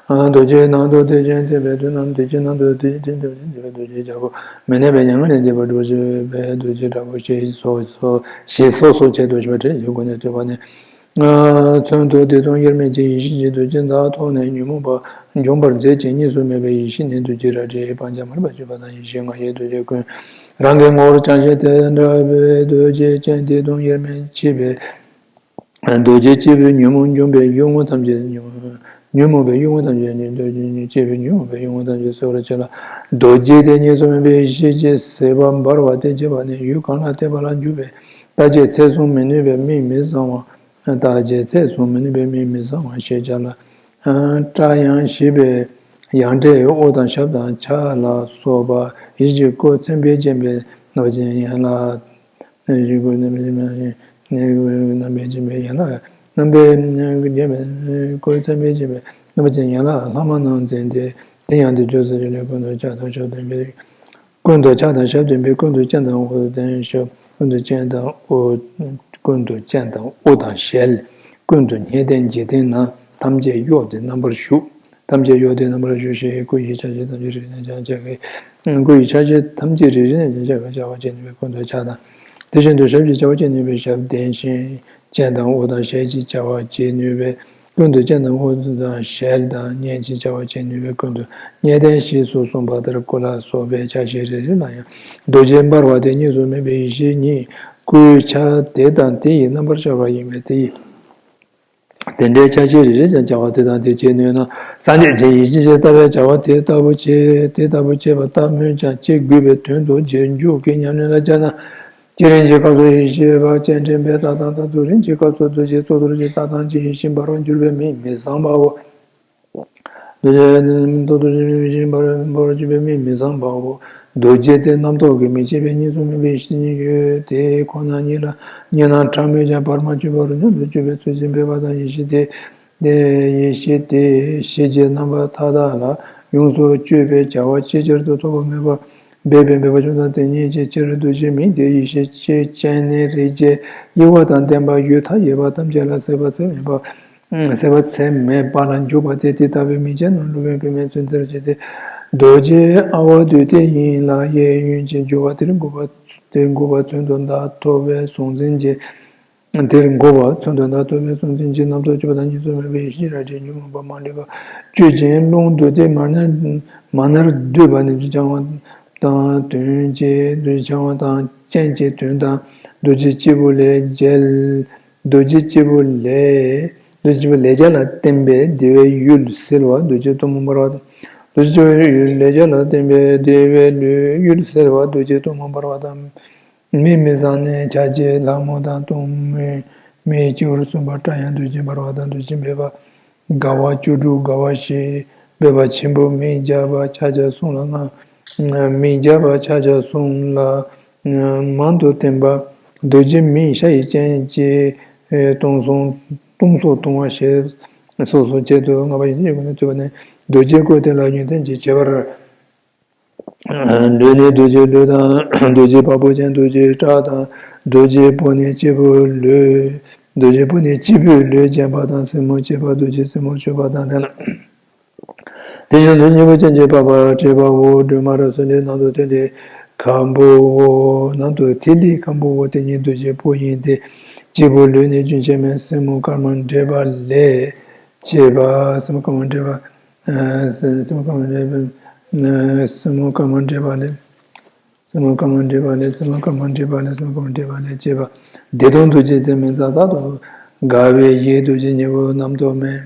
རྡོ་རྗེའི་ནང་དུ་བདེ་ཆེན་ཐིམ་པས་དོན་རྣམས་བདེ་ཆེན་ནང་དུ་བདེ་ཆེན་ཐིམ་པས་རྡོ་རྗེ་རྒྱལ་པོ་མི་གནས་པའི་མྱ་ངན་ལས་འདས་པར་སྒྲུབ་པའི་རྡོ་རྗེ་དྲག་པོ་ཞེས་སོགས་སོ་ཞེས་སོ་སོར་ཕྱེ་སྟོ་ཞེས་པ་དྲི་བྲལ་གྱི་སྒོ་ནས་བསྟོད་པ་ནི། མཚོན་དུ་བདེ་སྟོང་དབྱེར་མེད་ཀྱི་ཡེ་ཤེས་ཀྱི་རྡོ་རྗེ་མདའ་ཐོགས་ནས་ཉོན་མོངས་པ་འཇོམས་པར་མཛད་ཅིང་གཉིས་སུ་མེད་པའི་ཡེ་ཤེས་ནི་རྡོ་རྗེ་རལ་གྲིའི་སྤང་བྱ་མར་པ་གཅོད་པ་དང་། ཡེ་ཤེས་ལྔ་ཡི་རྡོ་རྗེ་ཀུན་རང་གི་ངོ་བོར་བཅའ་ཞིང་དེ་འདྲ་བའི་རྡོ་རྗེ་ཅན་བདེ་སྟོང་དབྱེར་མེད་ཕྱེད་པའི། རྡོ་རྗེ་སྐྱེས་བུའི་ཉོན་མོངས་འཇོམས་པའི་གཡུལ་ངོ་ཐམས་ཅད་ཉོན་མོངས་པའི་གཡུལ་ངོ་ཐམས་ཅད་ཉོན་མོངས་པའི་གཡུལ་ངོ་ཐམས་ཅད་སེལ་བར་བྱེད་ལ། རྡོ་རྗེ་དེ་གཉིས་སུ་མེད་པའི་ཡེ་ཤེས་ཀྱི་ཟིལ་པ་འབར་བ་དེ་བྱེད་པ་ནི། ཡུལ་གང་ལ་བལྟས་པ་ལ་འཇུག་པའི་རྟག་ཆད་ཚད་བཟུང་མི་ནུས་པའི་མིག་མི་བཟང་བ། རྟག་ཆད་ཚད་བཟུང་མི་ནུས་པའི་མིག་མི་བཟང་བ་ཞེས་བྱ་ལ། སྐྲ་ཡང་ཞིབ་པའི་ཡང་སྐྲའི་དབུ་དང་ཞབས་དང་ཕྱག་ལ་སོགས་པ་ཡེ་ཤེས་ཀྱི་སྐུ་ཚེ་འཕེལ་ཅན་པའི་རྣམ་པ་ཅན་ཡན་ལག་ཡེ་ཤེས་སྐུ་ཚེ་འཕེལ་ཅན་པའི་རྣམ་པ་ཅན་པའི་ཡན་ལག་རྣམ་པའི་རྒྱན་པའི་སྐུ་ཚེ་འཕེལ་ཅན་པའི་རྣམ་པ་ཅན་ཡན་ལག་ལྷག་མ་རྣམས་འཛིན་ཏེ། དེ་ཡང་དེ་ཆོས་ཟེར་ཞིང་ལས། ཀུན་ཏུ་ཕྱག་དང་ཞབས་བརྟན་པའི། ཀུན་ཏུ་ཕྱག་དང་ཞབས་བརྟན་པའི། ཀུན་ཏུ་སྤྱན་དང་དབུ་ལྡན་ཞབས། ཀུན་ཏུ་སྤྱན་དང་དབུ། ཀུན་ཏུ་སྤྱན་དང་དབུ་དང་ཞལ། ཀུན་ཏུ་སྙན་ལྡན་འཇིག་རྟེན་ན། ཐམས་ཅད་གཡོགས་ཏེ་རྣམ་པར་བཞུགས། ཐམས་ཅད་གཡོགས་ཏེ་རྣམ་པར་བཞུགས་ཞེས། སྐུ་ཡི་ཆ་བྱད་ཐམས་ཅད་རིག་ནས་ཀྱང་བྱ་དགའི། སྐུ་ཡི་ཆ་བྱད་ཐམས་ཅད་རིག་ནས་ཀྱང་བྱ་དགའི་བྱ་བ་བྱེད་ནུས་པའི་ཀུན་ཏུ་ཕྱག་དང་། དེ་བཞིན་དུ་ཞབས་ཀྱི་བྱ་བ་བྱེད་ནུས་པའི་ཞབས་ལྡན་ཞིང་། སྤྱན་དང་དབུ་དང་ཞལ་གྱི་བྱ་བ་བྱེད་ནུས་པའི་ཀུན་ཏུ། སྤྱན་དང་དབུ་དང་ཞལ་དང་སྙན་གྱི་བྱ་བ་བྱེད་ནུས་པའི་ཀུན་ཏུ། སྙན་ལྡན་ཞེས་སུ་གསུངས་པ་ལྟར་སྐུ་ལ་སོགས་པའི་ཆ་ཤས་རེ་རེ་ལ་ཡང་རྡོ་རྗེ་འབར་བ་དེ་གཉིས་སུ་མེད་པའི་ཡེ་ཤེས་ཉིད་སྐུའི་ཆ་དེ་དང་དེ་ཡི་རྣམ་པར་ཤར་བ་ཡིན་པས། དེ་ཡི་དེ་འདྲའི་ཆ་ཤས་རེ་རེ་ཀྱང་བྱ་བ་དེ་དང་དེ་བྱེད་ནུས་ན། སངས་རྒྱས་ཀྱི་ཡེ་ཤེས་ཀྱིས་ལྟ་བའི་བྱ་བ་དེ་ལྟ་བུ་བྱེད། དེ་ལྟ་བུ་བྱེད་པ་ལྟ་སྨོས་ཀྱང་། ཅི་དགོས་པའི་དོན་དུ་རྗེས་འཇུག་གི་ཉམས་ལེན་ལ་སྦྱར་ན། སྤྱིར་རིམ་གྱིས་སྐབས་སུ་ཡེ་ཤེས་པ་སྤྱན་འདྲེན་པའི་ལྟ་སྟངས་ལྟར་དུ། རིམ་གྱིས་སྐབས་སུ་རྡོ་རྗེ་གཙོ་བོར་གྱུར་པའི་ལྟ་སྟངས་ཀྱི་ཡེ་ཤེས་འབར་བར་གྱུར་པའི་མིག་མི་བཟང་བའོ། རྡོ་རྗེ་གཙོ་བོར་གྱུར་པའི་མིག་མི་བཟང་བའོ། རྡོ་རྗེ་སྟེ་རྣམ་རྟོག་གིས་མི་ཕྱེད་པའི་གཉིས་སུ་མེད་པའི་ཡེ་ཤེས་ཉིད་ཡོད། དེ་ཁོ་ན་ཉིད་ལ་གཉིས་སྣང་ཕྲ་མོས་ཀྱང་བར་མ་ཆོད་པ་རུ་སྙོམས་སུ་གྱུར་པའི་ཚུལ་གྱིས་འབད་པ་དང་། ཡེ་ཤེས་དེ། དེ་ཡེ་ཤེས་དེ་ཤེས་བྱའི་རྣམ་པ་མཐའ་དག་ལ་ཡོངས་སུ་གཅོད་པའི་བྱ་བ་ཅིག་ཅར་དུ་ཐོགས་པ་མེད་པར་འབད་པའི་འབད་པ་བཅོམ་ལྡན་འདས་ཉིད་ཀྱི་ཕྱིར། རྡོ་རྗེ་མིག་དེ་ཡེ་ཤེས་ཀྱི་སྤྱན་ནི་རིགས་ཀྱི་དབྱེ་བ་དང་ལྡན་པ་ཡུལ་མཐའ་ཡས་པ་ཐམས་ཅད་ལ་ཟད་པ་ཚད་མེད་པ། ཟད་པ་ཚད་མེད་པ་ལ་འཇུག་པ་སྟེ། དེ་ལྟ་བུའི་མིག་ཅན་རྣམས་སློབ་དཔོན་པདྨས་མཚོན་ཚུལ་བྱས་ཏེ། རྡོ་རྗེ་ཨ་ཝ་བདུད་རྩི་ཡིན་ལ། གཡས་གཡོན་གྱི་སྦྱོར་བ་དེར་འགོད་པ། དེར་འགོད་པ་མཚོན་དུ་མདའ་ཐོགས་པའི་གཟུང་འཛིན་གྱི། དེར་འགོད་པ་མཚོན་དུ་མདའ་ཐོགས་པའི་གཟུང་འཛིན་གྱི་རྣམ་རྟོག་གཅིག་པ་དང་། གཉིས་སུ་མེད་པའི་ཡེ་ཤེས་རལ་གྲིའི་ཉོན་མོངས་པ་མ་ལུས་པ་གཅོད་ཅིང་རླུང་རྡོ་རྡེག་མ་ནར་མ་ནར་བསྡུས་པ་ནི། འདོད་ཆགས་པ་དང་དོན་གྱི། འདོད་ཆགས་པ་དང་ཅན་གྱི་དོན་དང་། རྡོ་རྗེ་སྐྱེས་བུ་ལས་རྒྱལ། རྡོ་རྗེ་སྐྱེས་བུ་ལས། རྡོ་རྗེ་སྐྱེས་བུ་ལས་རྒྱལ་ལ་བརྟེན་པའི་བདེ་བའི་ཡུལ་སེལ་བ་རྡོ་རྗེ་གཏུམ་མོ་འབར་བ་དང་། རྡོ་རྗེ་སྐྱེས་བུ་ལས་རྒྱལ་ལ་བརྟེན་པའི་བདེ་བའི་ལུས་ཡུལ་སེལ་བ་རྡོ་རྗེ་གཏུམ་མོ་འབར་བ་དང་། མིག་མི་བཟང་ནི་ཆ་བྱད་ལྷ་མོ་དང་གཏུམ་མོའི་མིག་སྤྱི་བོར་གསུངས་པ། སྐྲ་ཡང་རྡོ་རྗེ་འབར་བ་དང་། རྡོ་རྗེ་འབེབས་པ། དགའ་བ་བཅུ་དྲུག་དགའ་བ་བཞི། འབེབས་པ་ཆེན་པོ་མིག་བརྒྱ་པ་ཕྱག་རྒྱ་གསུམ་ལ་ལྔ། མིག་བརྒྱ་པ་ཕྱག་རྒྱ་གསུམ་ལ་མང་དུ་བསྟན་པ། རྡོ་རྗེ་མིག་ཤ་ཡི་སྤྱན་གྱིས་སྟོང་གསུམ་སྟོང་གསུམ་སྟོང་བ་ཞེས་སོ་སོར་ཕྱེད་དུ་ལྔ་པ་ཡིན་གྱི་སྒོ་ནས་བསྟོད་པ་ནི། རྡོ་རྗེའི་སྐུ་དེ་ལ་ཡོན་ཏན་གྱི་ཁྱད་པར། ལུས་ནི་རྡོ་རྗེ་ལུས་དང་། རྡོ་རྗེ་བ་སྤུ་ཅན་རྡོ་རྗེ་སྐྲ་དང་། རྡོ་རྗེ་སྤུ་ནི་སྐྱེས་བུ་ལུས། རྡོ་རྗེ་སྤུ་ནི་སྐྱེས་བུའི་ལུས་བརྒྱན་པ་དང་། སེན་མོ་བཅས་པ་རྡོ་རྗེ་སེན་མོར་གྱུར་པ་དང་། དེ་ནས་དེ་ཡང་རྡོ་རྗེ་སྙིང་པོ་ཅན་གྱི་པགས་པ་བྲེགས་པའོ། སྒྲོལ་མ་རབ་གསལ་ལས། ནང་དུ་ཐིག་ལེ་ཁམ་བུའོ། ནང་དུ་ཐིག་ལེ་ཁམ་བུའོ། དེ་ཉིད་རྡོ་རྗེའི་སྤུ་ཡིན་ཏེ། སྐྱེས་བུའི་ལུས་ནི་རྒྱུན་ཆད་མིན། སེན་མོ་དཀར་དམར་འདྲེས་པ་ལས་སྐྱེས་པ། སེན་མོ་དཀར་དམར་འདྲེས་པ། ཨ་སེན་མོ་དཀར་དམར་འདྲེས་པ། ཨ་སེན་མོ་དཀར་དམར་འདྲེས་པ་ལས། སེན་མོ་དཀར་དམར་འདྲེས་པ་ལས། སེན་མོ་དཀར་དམར་འདྲེས་པ་ལས། སེན་མོ་དཀར་དམར་འདྲེས་པ་ལས་སྐྱེས་པ། བདེ་སྟོང་རྡོ་རྗེ་རྩེ་མོའི་རྩ་དག་ཏུ་དགའ་བའི་གཞི། རྡོ་རྗེ་སྙིང་པོ་རྣམ་རྟོག་མེད་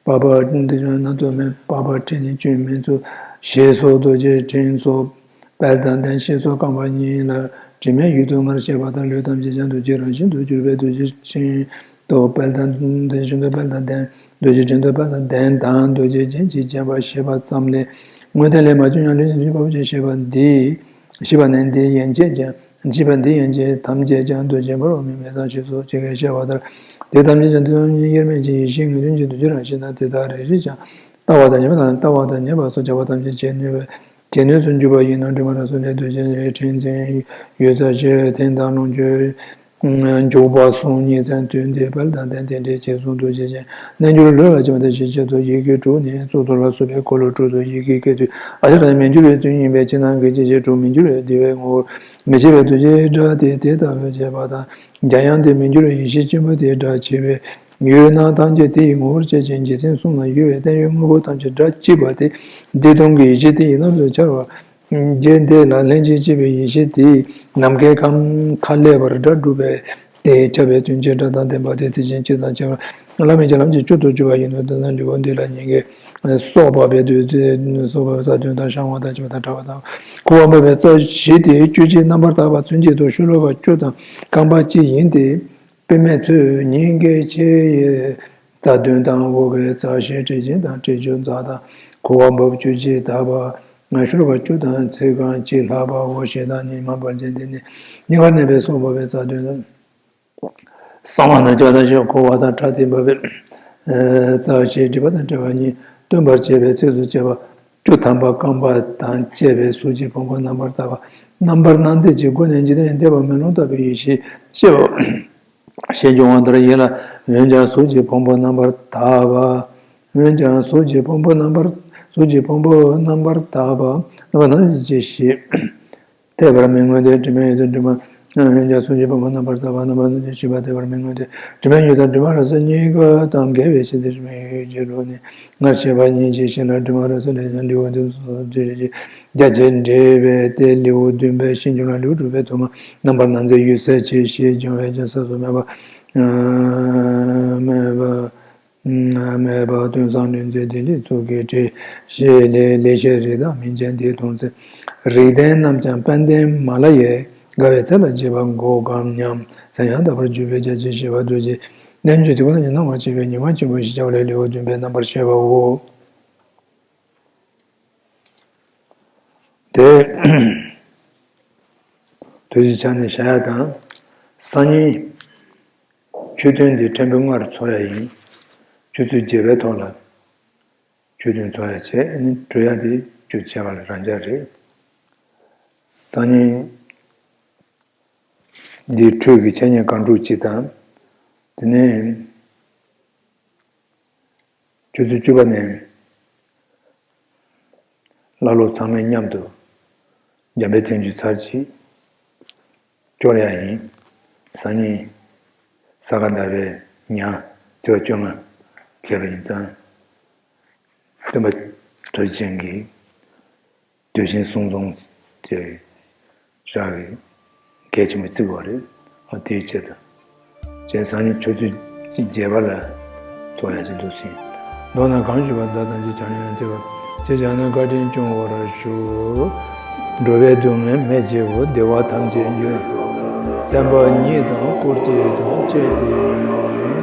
པ། པགས་པ་འདི་རྣམ་རྟོག་མེད། པགས་པ་བྲེགས་ནས་སྐྱོན་མེད་ཚུལ། ཞེས་སོགས་རྡོ་རྗེ་སྤྲིན་སོགས་དཔལ་དང་ལྡན། ཞེས་སོགས་རྐང་པ་གཉིས་ལ་དྲི་མེད་ཡུལ་དུ་སྔར་བཤད་པ་ལྟར། ལུས་ཐམས་ཅད་ཀྱང་རྡོ་རྗེའི་རང་བཞིན་དུ་གྱུར་པས། རྡོ་རྗེ་སྤྲིན་དུ་དཔལ་དང་ལྡན། རྡོ་རྗེ་སྤྲིན་དུ་དཔལ་དང་ལྡན། རྡོ་རྗེ་སྤྲིན་དུ་དཔལ་དང་ལྡན་དང་། རྡོ་རྗེ་རྒྱན་གྱིས་བརྒྱན་པ་ཞེས་པ་ཙམ་ལས། དངོས་བསྟན་ལས་མ་བྱུང་ཡང་། ལུས་ནི་རྡོ་རྗེ་བ་སྤུ་ཅན་ཞེས་པ་འདི། ཞེས་པ་ནི་འདི་ཡན་ཆད་ཀྱང་། ཞེས་པ་འདི་ཡན་ཆད་ཐམས་ཅད་ཀྱང་རྡོ་རྗེ་འབར་བ་མིན་པས་སམ། ཞེས་སོགས་ཇི་སྐད་བཤད་པ་ལྟར། དེ་ཐམས་ཅད་ཀྱང་དེ་དང་དབྱེར་མེད་ཀྱི་ཡེ་ཤེས་ངེས་དོན་གྱི་རྡོ་རྗེ་རང་བཞིན་དང་། དེ་དག་རེ་རེ་ཅིག་ཀྱང་ལྟ་བ་དང་ཉེ་བ་དང་ལྟ་བ་དང་ཉེ་བ་སོགས་བྱ་བ་ཐམས་ཅད་བྱེད་ནུས་པའི་བྱེད་ནུས་སུ་འགྱུར་བ་ཡིན་ནོ། དྲི་མ་རབ་གསལ་ལས། རྡོ་རྗེ་ཡི་ཕྲེང་འཛིན་ཡུལ་ས་ཆེ་འཐེན་དང་ལོངས་སྤྱོད་འཇུག་པ་གསུམ་ཉིན་མཚན་དུས་མཐའི་དཔལ་དང་ལྡན། རྟེན་འབྲེལ་བྱེད་གསུམ་རྡོ་རྗེ་ཅན། རྣལ་འབྱོར་ལུས་ལ་སྦྱིན་པ་དང་ཞེས་བྱ་སྟེ། ཡི་གེ་དྲུག་ནི་གཙུག་ཏོར་ལ་སོགས་པའི་འཁོར་ལོ་དྲུག་ཏུ་ཡི་གེ་སྐད་དོད་ཨ་ཤ་ར་མི་འགྱུར་བའི་དོན་ཡིན་པས། ཕྱི་ནང་གི་སྐྱེ་མཆེད་དྲུག་མི་འགྱུར་བའི་བདེ་བའི་ངོ་བོར་མི་ཕྱེད་པའི་རྡོ་རྗེའི་སྒྲ་དེས་དེ་ལྟ་བུ་བྱས་པ་དང་། འཇམ་དབྱངས་དེས་མི་འགྱུར་བའི་ཡེ་ཤེས་ཆེན་པོ་དེའི་སྒྲ་ཕྱེ་བས། ཡུལ་སྣང་ཐམས་ཅད་དེ་ཡི་ངོ་བོར་བྱེད་ཅིང་། རྗེ་བཙུན་གསུམ་ལ་ཡོད་པའི་བརྟན་གཡོའི་དངོས་པོ་ཐམས་ཅད་སྒྲ་གཅིག་པ་སྟེ། བདེ་སྟོང་གི་ཡེ་ཤེས་དེ་ཡི་རྣམ་རོལ་འཆར་བ། རྗེ་འདི་ལ་ལྷན་ཅིག་སྐྱེས་པའི་ཡེ་ཤེས་དེས་ནམ་མཁའི་ཁམས་མཐའ་ཀླས་པར་སྒྲ་སྒྲུབ་པས། དེས་ཁྱབ་པའི་དོན་བྱེ་བྲག་དང་ལྡན་པ་སྟེ། དེ་བཞིན་གཅིག་དང་ཁྱད་པར་བླ་མེད་ཀྱི་ལམ་གྱི་སྤྱོད་དུ་གྱུར་པ་ཡིན་ནོ། དེ་ན་ལེའུ་འདི་ལ་སྙིང་གའི་སོགས་པ་སྦས་དུས་ཚེ་སོགས་པ་རྩ་དོན་དང་ཤར་ངོ་དང་བཅས་པ་དང་བྲལ་བ་དང་། འཁོར་བ་འབབ་པའི་རྩ་བཞི་སྟེ། བཅུ་གཅིག་རྣམ་པར་དག་པ་ཚུན་ཆད་དུ་ཤོ་ལོ་ཀ་བཅུ་དང་རྐང་པ་གཅིག་ཡིན་ཏེ། དཔེ་མེད་ཚུལ་སྙིང་གའི་ཕྱི་ཡི་རྩ་བདུན་དང་འོག་གི་རྩ་བཞི་དྲི་ཞིམ་དང་དྲི་ཆུ་འཛག་དང་། འཁོར་བ་འབབ་བཅུ་གཅིག་དག་པ། ཤོ་ལོ་ཀ་བཅུ་དང་ཚིག་རྐང་གཅིག་ལྷག་པའོ། ཞེ་སྡང་གཉིས་མ་བར་ཆད་དེ་ནི་སྙིང་གར་གནས་པའི་སོགས་འབབ་པའི་རྩ་བདུན་དང་། གསང་བ་ན་བརྒྱ་དང་བཞི། འཁོར་བ་དང་བྲལ་ཏེ་འབབ་པའི་རྩ་བཞི། སྒྲིབ་པ་དང་བྲལ་བ་གཉིས། སྟོན་པར་བྱེད་པའི་ཚིགས་སུ་བཅད་པ་བཅུ་ཐམ་པ་རྐང་པ་དང་བཅས་པའི་གཟུགས་ཀྱི་ཕུང་པོ་རྣམ་པར་དག་པ། རྣམ་པར་སྣང་མཛད་ཀྱི་སྒོ་ནས་འཇིག་རྟེན་འདས་པ་མེ་ལོང་ལྟ་བུའི་ཡེ་ཤེས་སྐྱེ་བ་ཞེས་འབྱུང་བ་ལྟར་ཡིན་ལ། འོན་ཀྱང་གཟུགས་ཀྱི་ཕུང་པོ་རྣམ་པར་དག་པ། འོན་ཀྱང་གཟུགས་ཀྱི་ཕུང་པོ་རྣམ་པར། གཟུགས་ཀྱི་ཕུང་པོ་རྣམ་པར་དག་པ། རྣམ་པར་སྣང་མཛད་ཀྱི་ཡེ་ཤེས། འཐད་པར་མི་མངོན་ཏེ། དྲི་མེད་ཡུལ་དུ་དྲི་མ། འོན་ཀྱང་གཟུགས་ཀྱི་ཕུང་པོ་རྣམ་པར་དག་པ། རྣམ་པར་སྣང་མཛད་ཀྱི་ཡེ་ཤེས་པ། འཐད་པར་མི་མངོན་ཏེ། དྲི་མེད་ཡུལ་དང་དྲི་མ་རབ་གསལ་གཉིས་ཀ་དང་འགལ་བའི་ཕྱིར་ཏེ། དྲི་མེད་ཡུལ་གྱི་ལུགས་ནི་སྔར་བཤད་པ་ཉིད་ཀྱི་ཕྱིར་ལ། དྲི་མ་རབ་གསལ་ལས་ཀྱང་ལེའུ་འདི་ཚོ་དེ་རེ་རེ་རྒྱ་ཆེར་འགྲེལ་བས་ཏེ། ལེའུ་བདུན་པའི་ཤིང་ལྗོངས་ལ་ལེའུ་དྲུག་པའི་དུ་མ་རྣམ་པར་སྣང་མཛད་ཡུལ་ས་ཆེ་ཞེས་འབྱུང་བའི་རྒྱ་ས་སུ་མེད་པ། མེད་པ། མེད་པ་སྟོན་བཟང་ནུས་མཛད་ལྡན་ལས་ཚུལ་གྱི་འགྲེལ་བཤད་ལས། ལེགས་བཤད་རིགས་དང་མིང་ཅན་འདི་མཐོང་ཚེ། རིགས་ལྡན་རྣམས་ཀྱང་དཔལ་ལྡན་མ་ལ་ཡའི། དགའ་བའི་ཚལ་ལ་བྱེད་པ་དགོས་གམ་སྙམ། མཚན་ཡང་དག་པར་གྱུར་པའི་རྒྱ་ཆེར་བཞེད་པ་རྡོ་རྗེ་རྣལ་འབྱོར་དེ་ཀུན་ལ་ནི་སྣང་བར་བྱེད་པའི་ཉི་མ་ཆེན་པོ་ཞེས་བྱ་བ་ལས། ལེའུ་བདུན་པའི་རྣམ་པར་བཤད་པའོ། དེ་དུས་ཀྱི་ཆ་ནས་བཤད་ཡ་དང་། སང་ཉིན་ཆོས་ཐུན་འདི་ཕྲན་བུ་སྔར་ཚོགས་ཡ་ཡིན། ཆུ་ཚོད་བརྒྱད་པའི་ཐོག་ལ་ཆོས་ཐུན་ཚོགས་ཡ་བྱས། ཨ་ནི་གྲོལ་ཡ་དེ་བཅུ་བྱས་པ་ལ་རང་འཇགས་རེད། སང་ཉིན་འདི་འཕྲོས་ཀྱི་འཆད་ཉན་སྒང་དྲུག་གཅིག་དང་། དེ་ནས་ཆུ་ཚོད་བཅུ་པ་ནས་བླ་སློབ་ཚང་མས་མཉམ་དུ་འཇམ་དཔལ་མཚན་བརྗོད་ཚར་གཅིག་སྐྱོར་ཡ་ཡིན། སང་ཉིན་ས་ག་ཟླ་བའི་ཉ་ཚེས་པ་བཅོ་ལྔ་ལྷོད་པ་ཡིན་ཙང་། སྟོན་པ་རྡོ་རྗེ་ཅན་གྱིས་གདུལ་ཞིང་གསུམ་འཛོམས་ཀྱི་ཞག་གི་གལ་ཆེན་པོ་བརྩི་དགོས་རེད། ཨ་དེའི་ཆེད་དུ། ཅེས་སང་ཉིན་ཆུ་ཚོད་བརྒྱད་པ་ལ་ཚོགས་ཡ་ཅིག་འདུག་ཟིན། མདོར་ན་གང་ཞུས་པ་དག་ཐམས་ཅད་བྱང་ཉན་ཐེབས་པ་ཅི་བྱ་ན་བཀའ་དྲིན་སྐྱོང་བར་ཞུ། འགྲོ་བའི་སྡུག་བསྔལ་མེད་བྱེད་པོ། བདེ་བ་ཐམས་ཅད་འབྱུང་བསྟན་པ་ཉིད་དང་བཀུར་སྟི་དང་བཅས་ཏེ།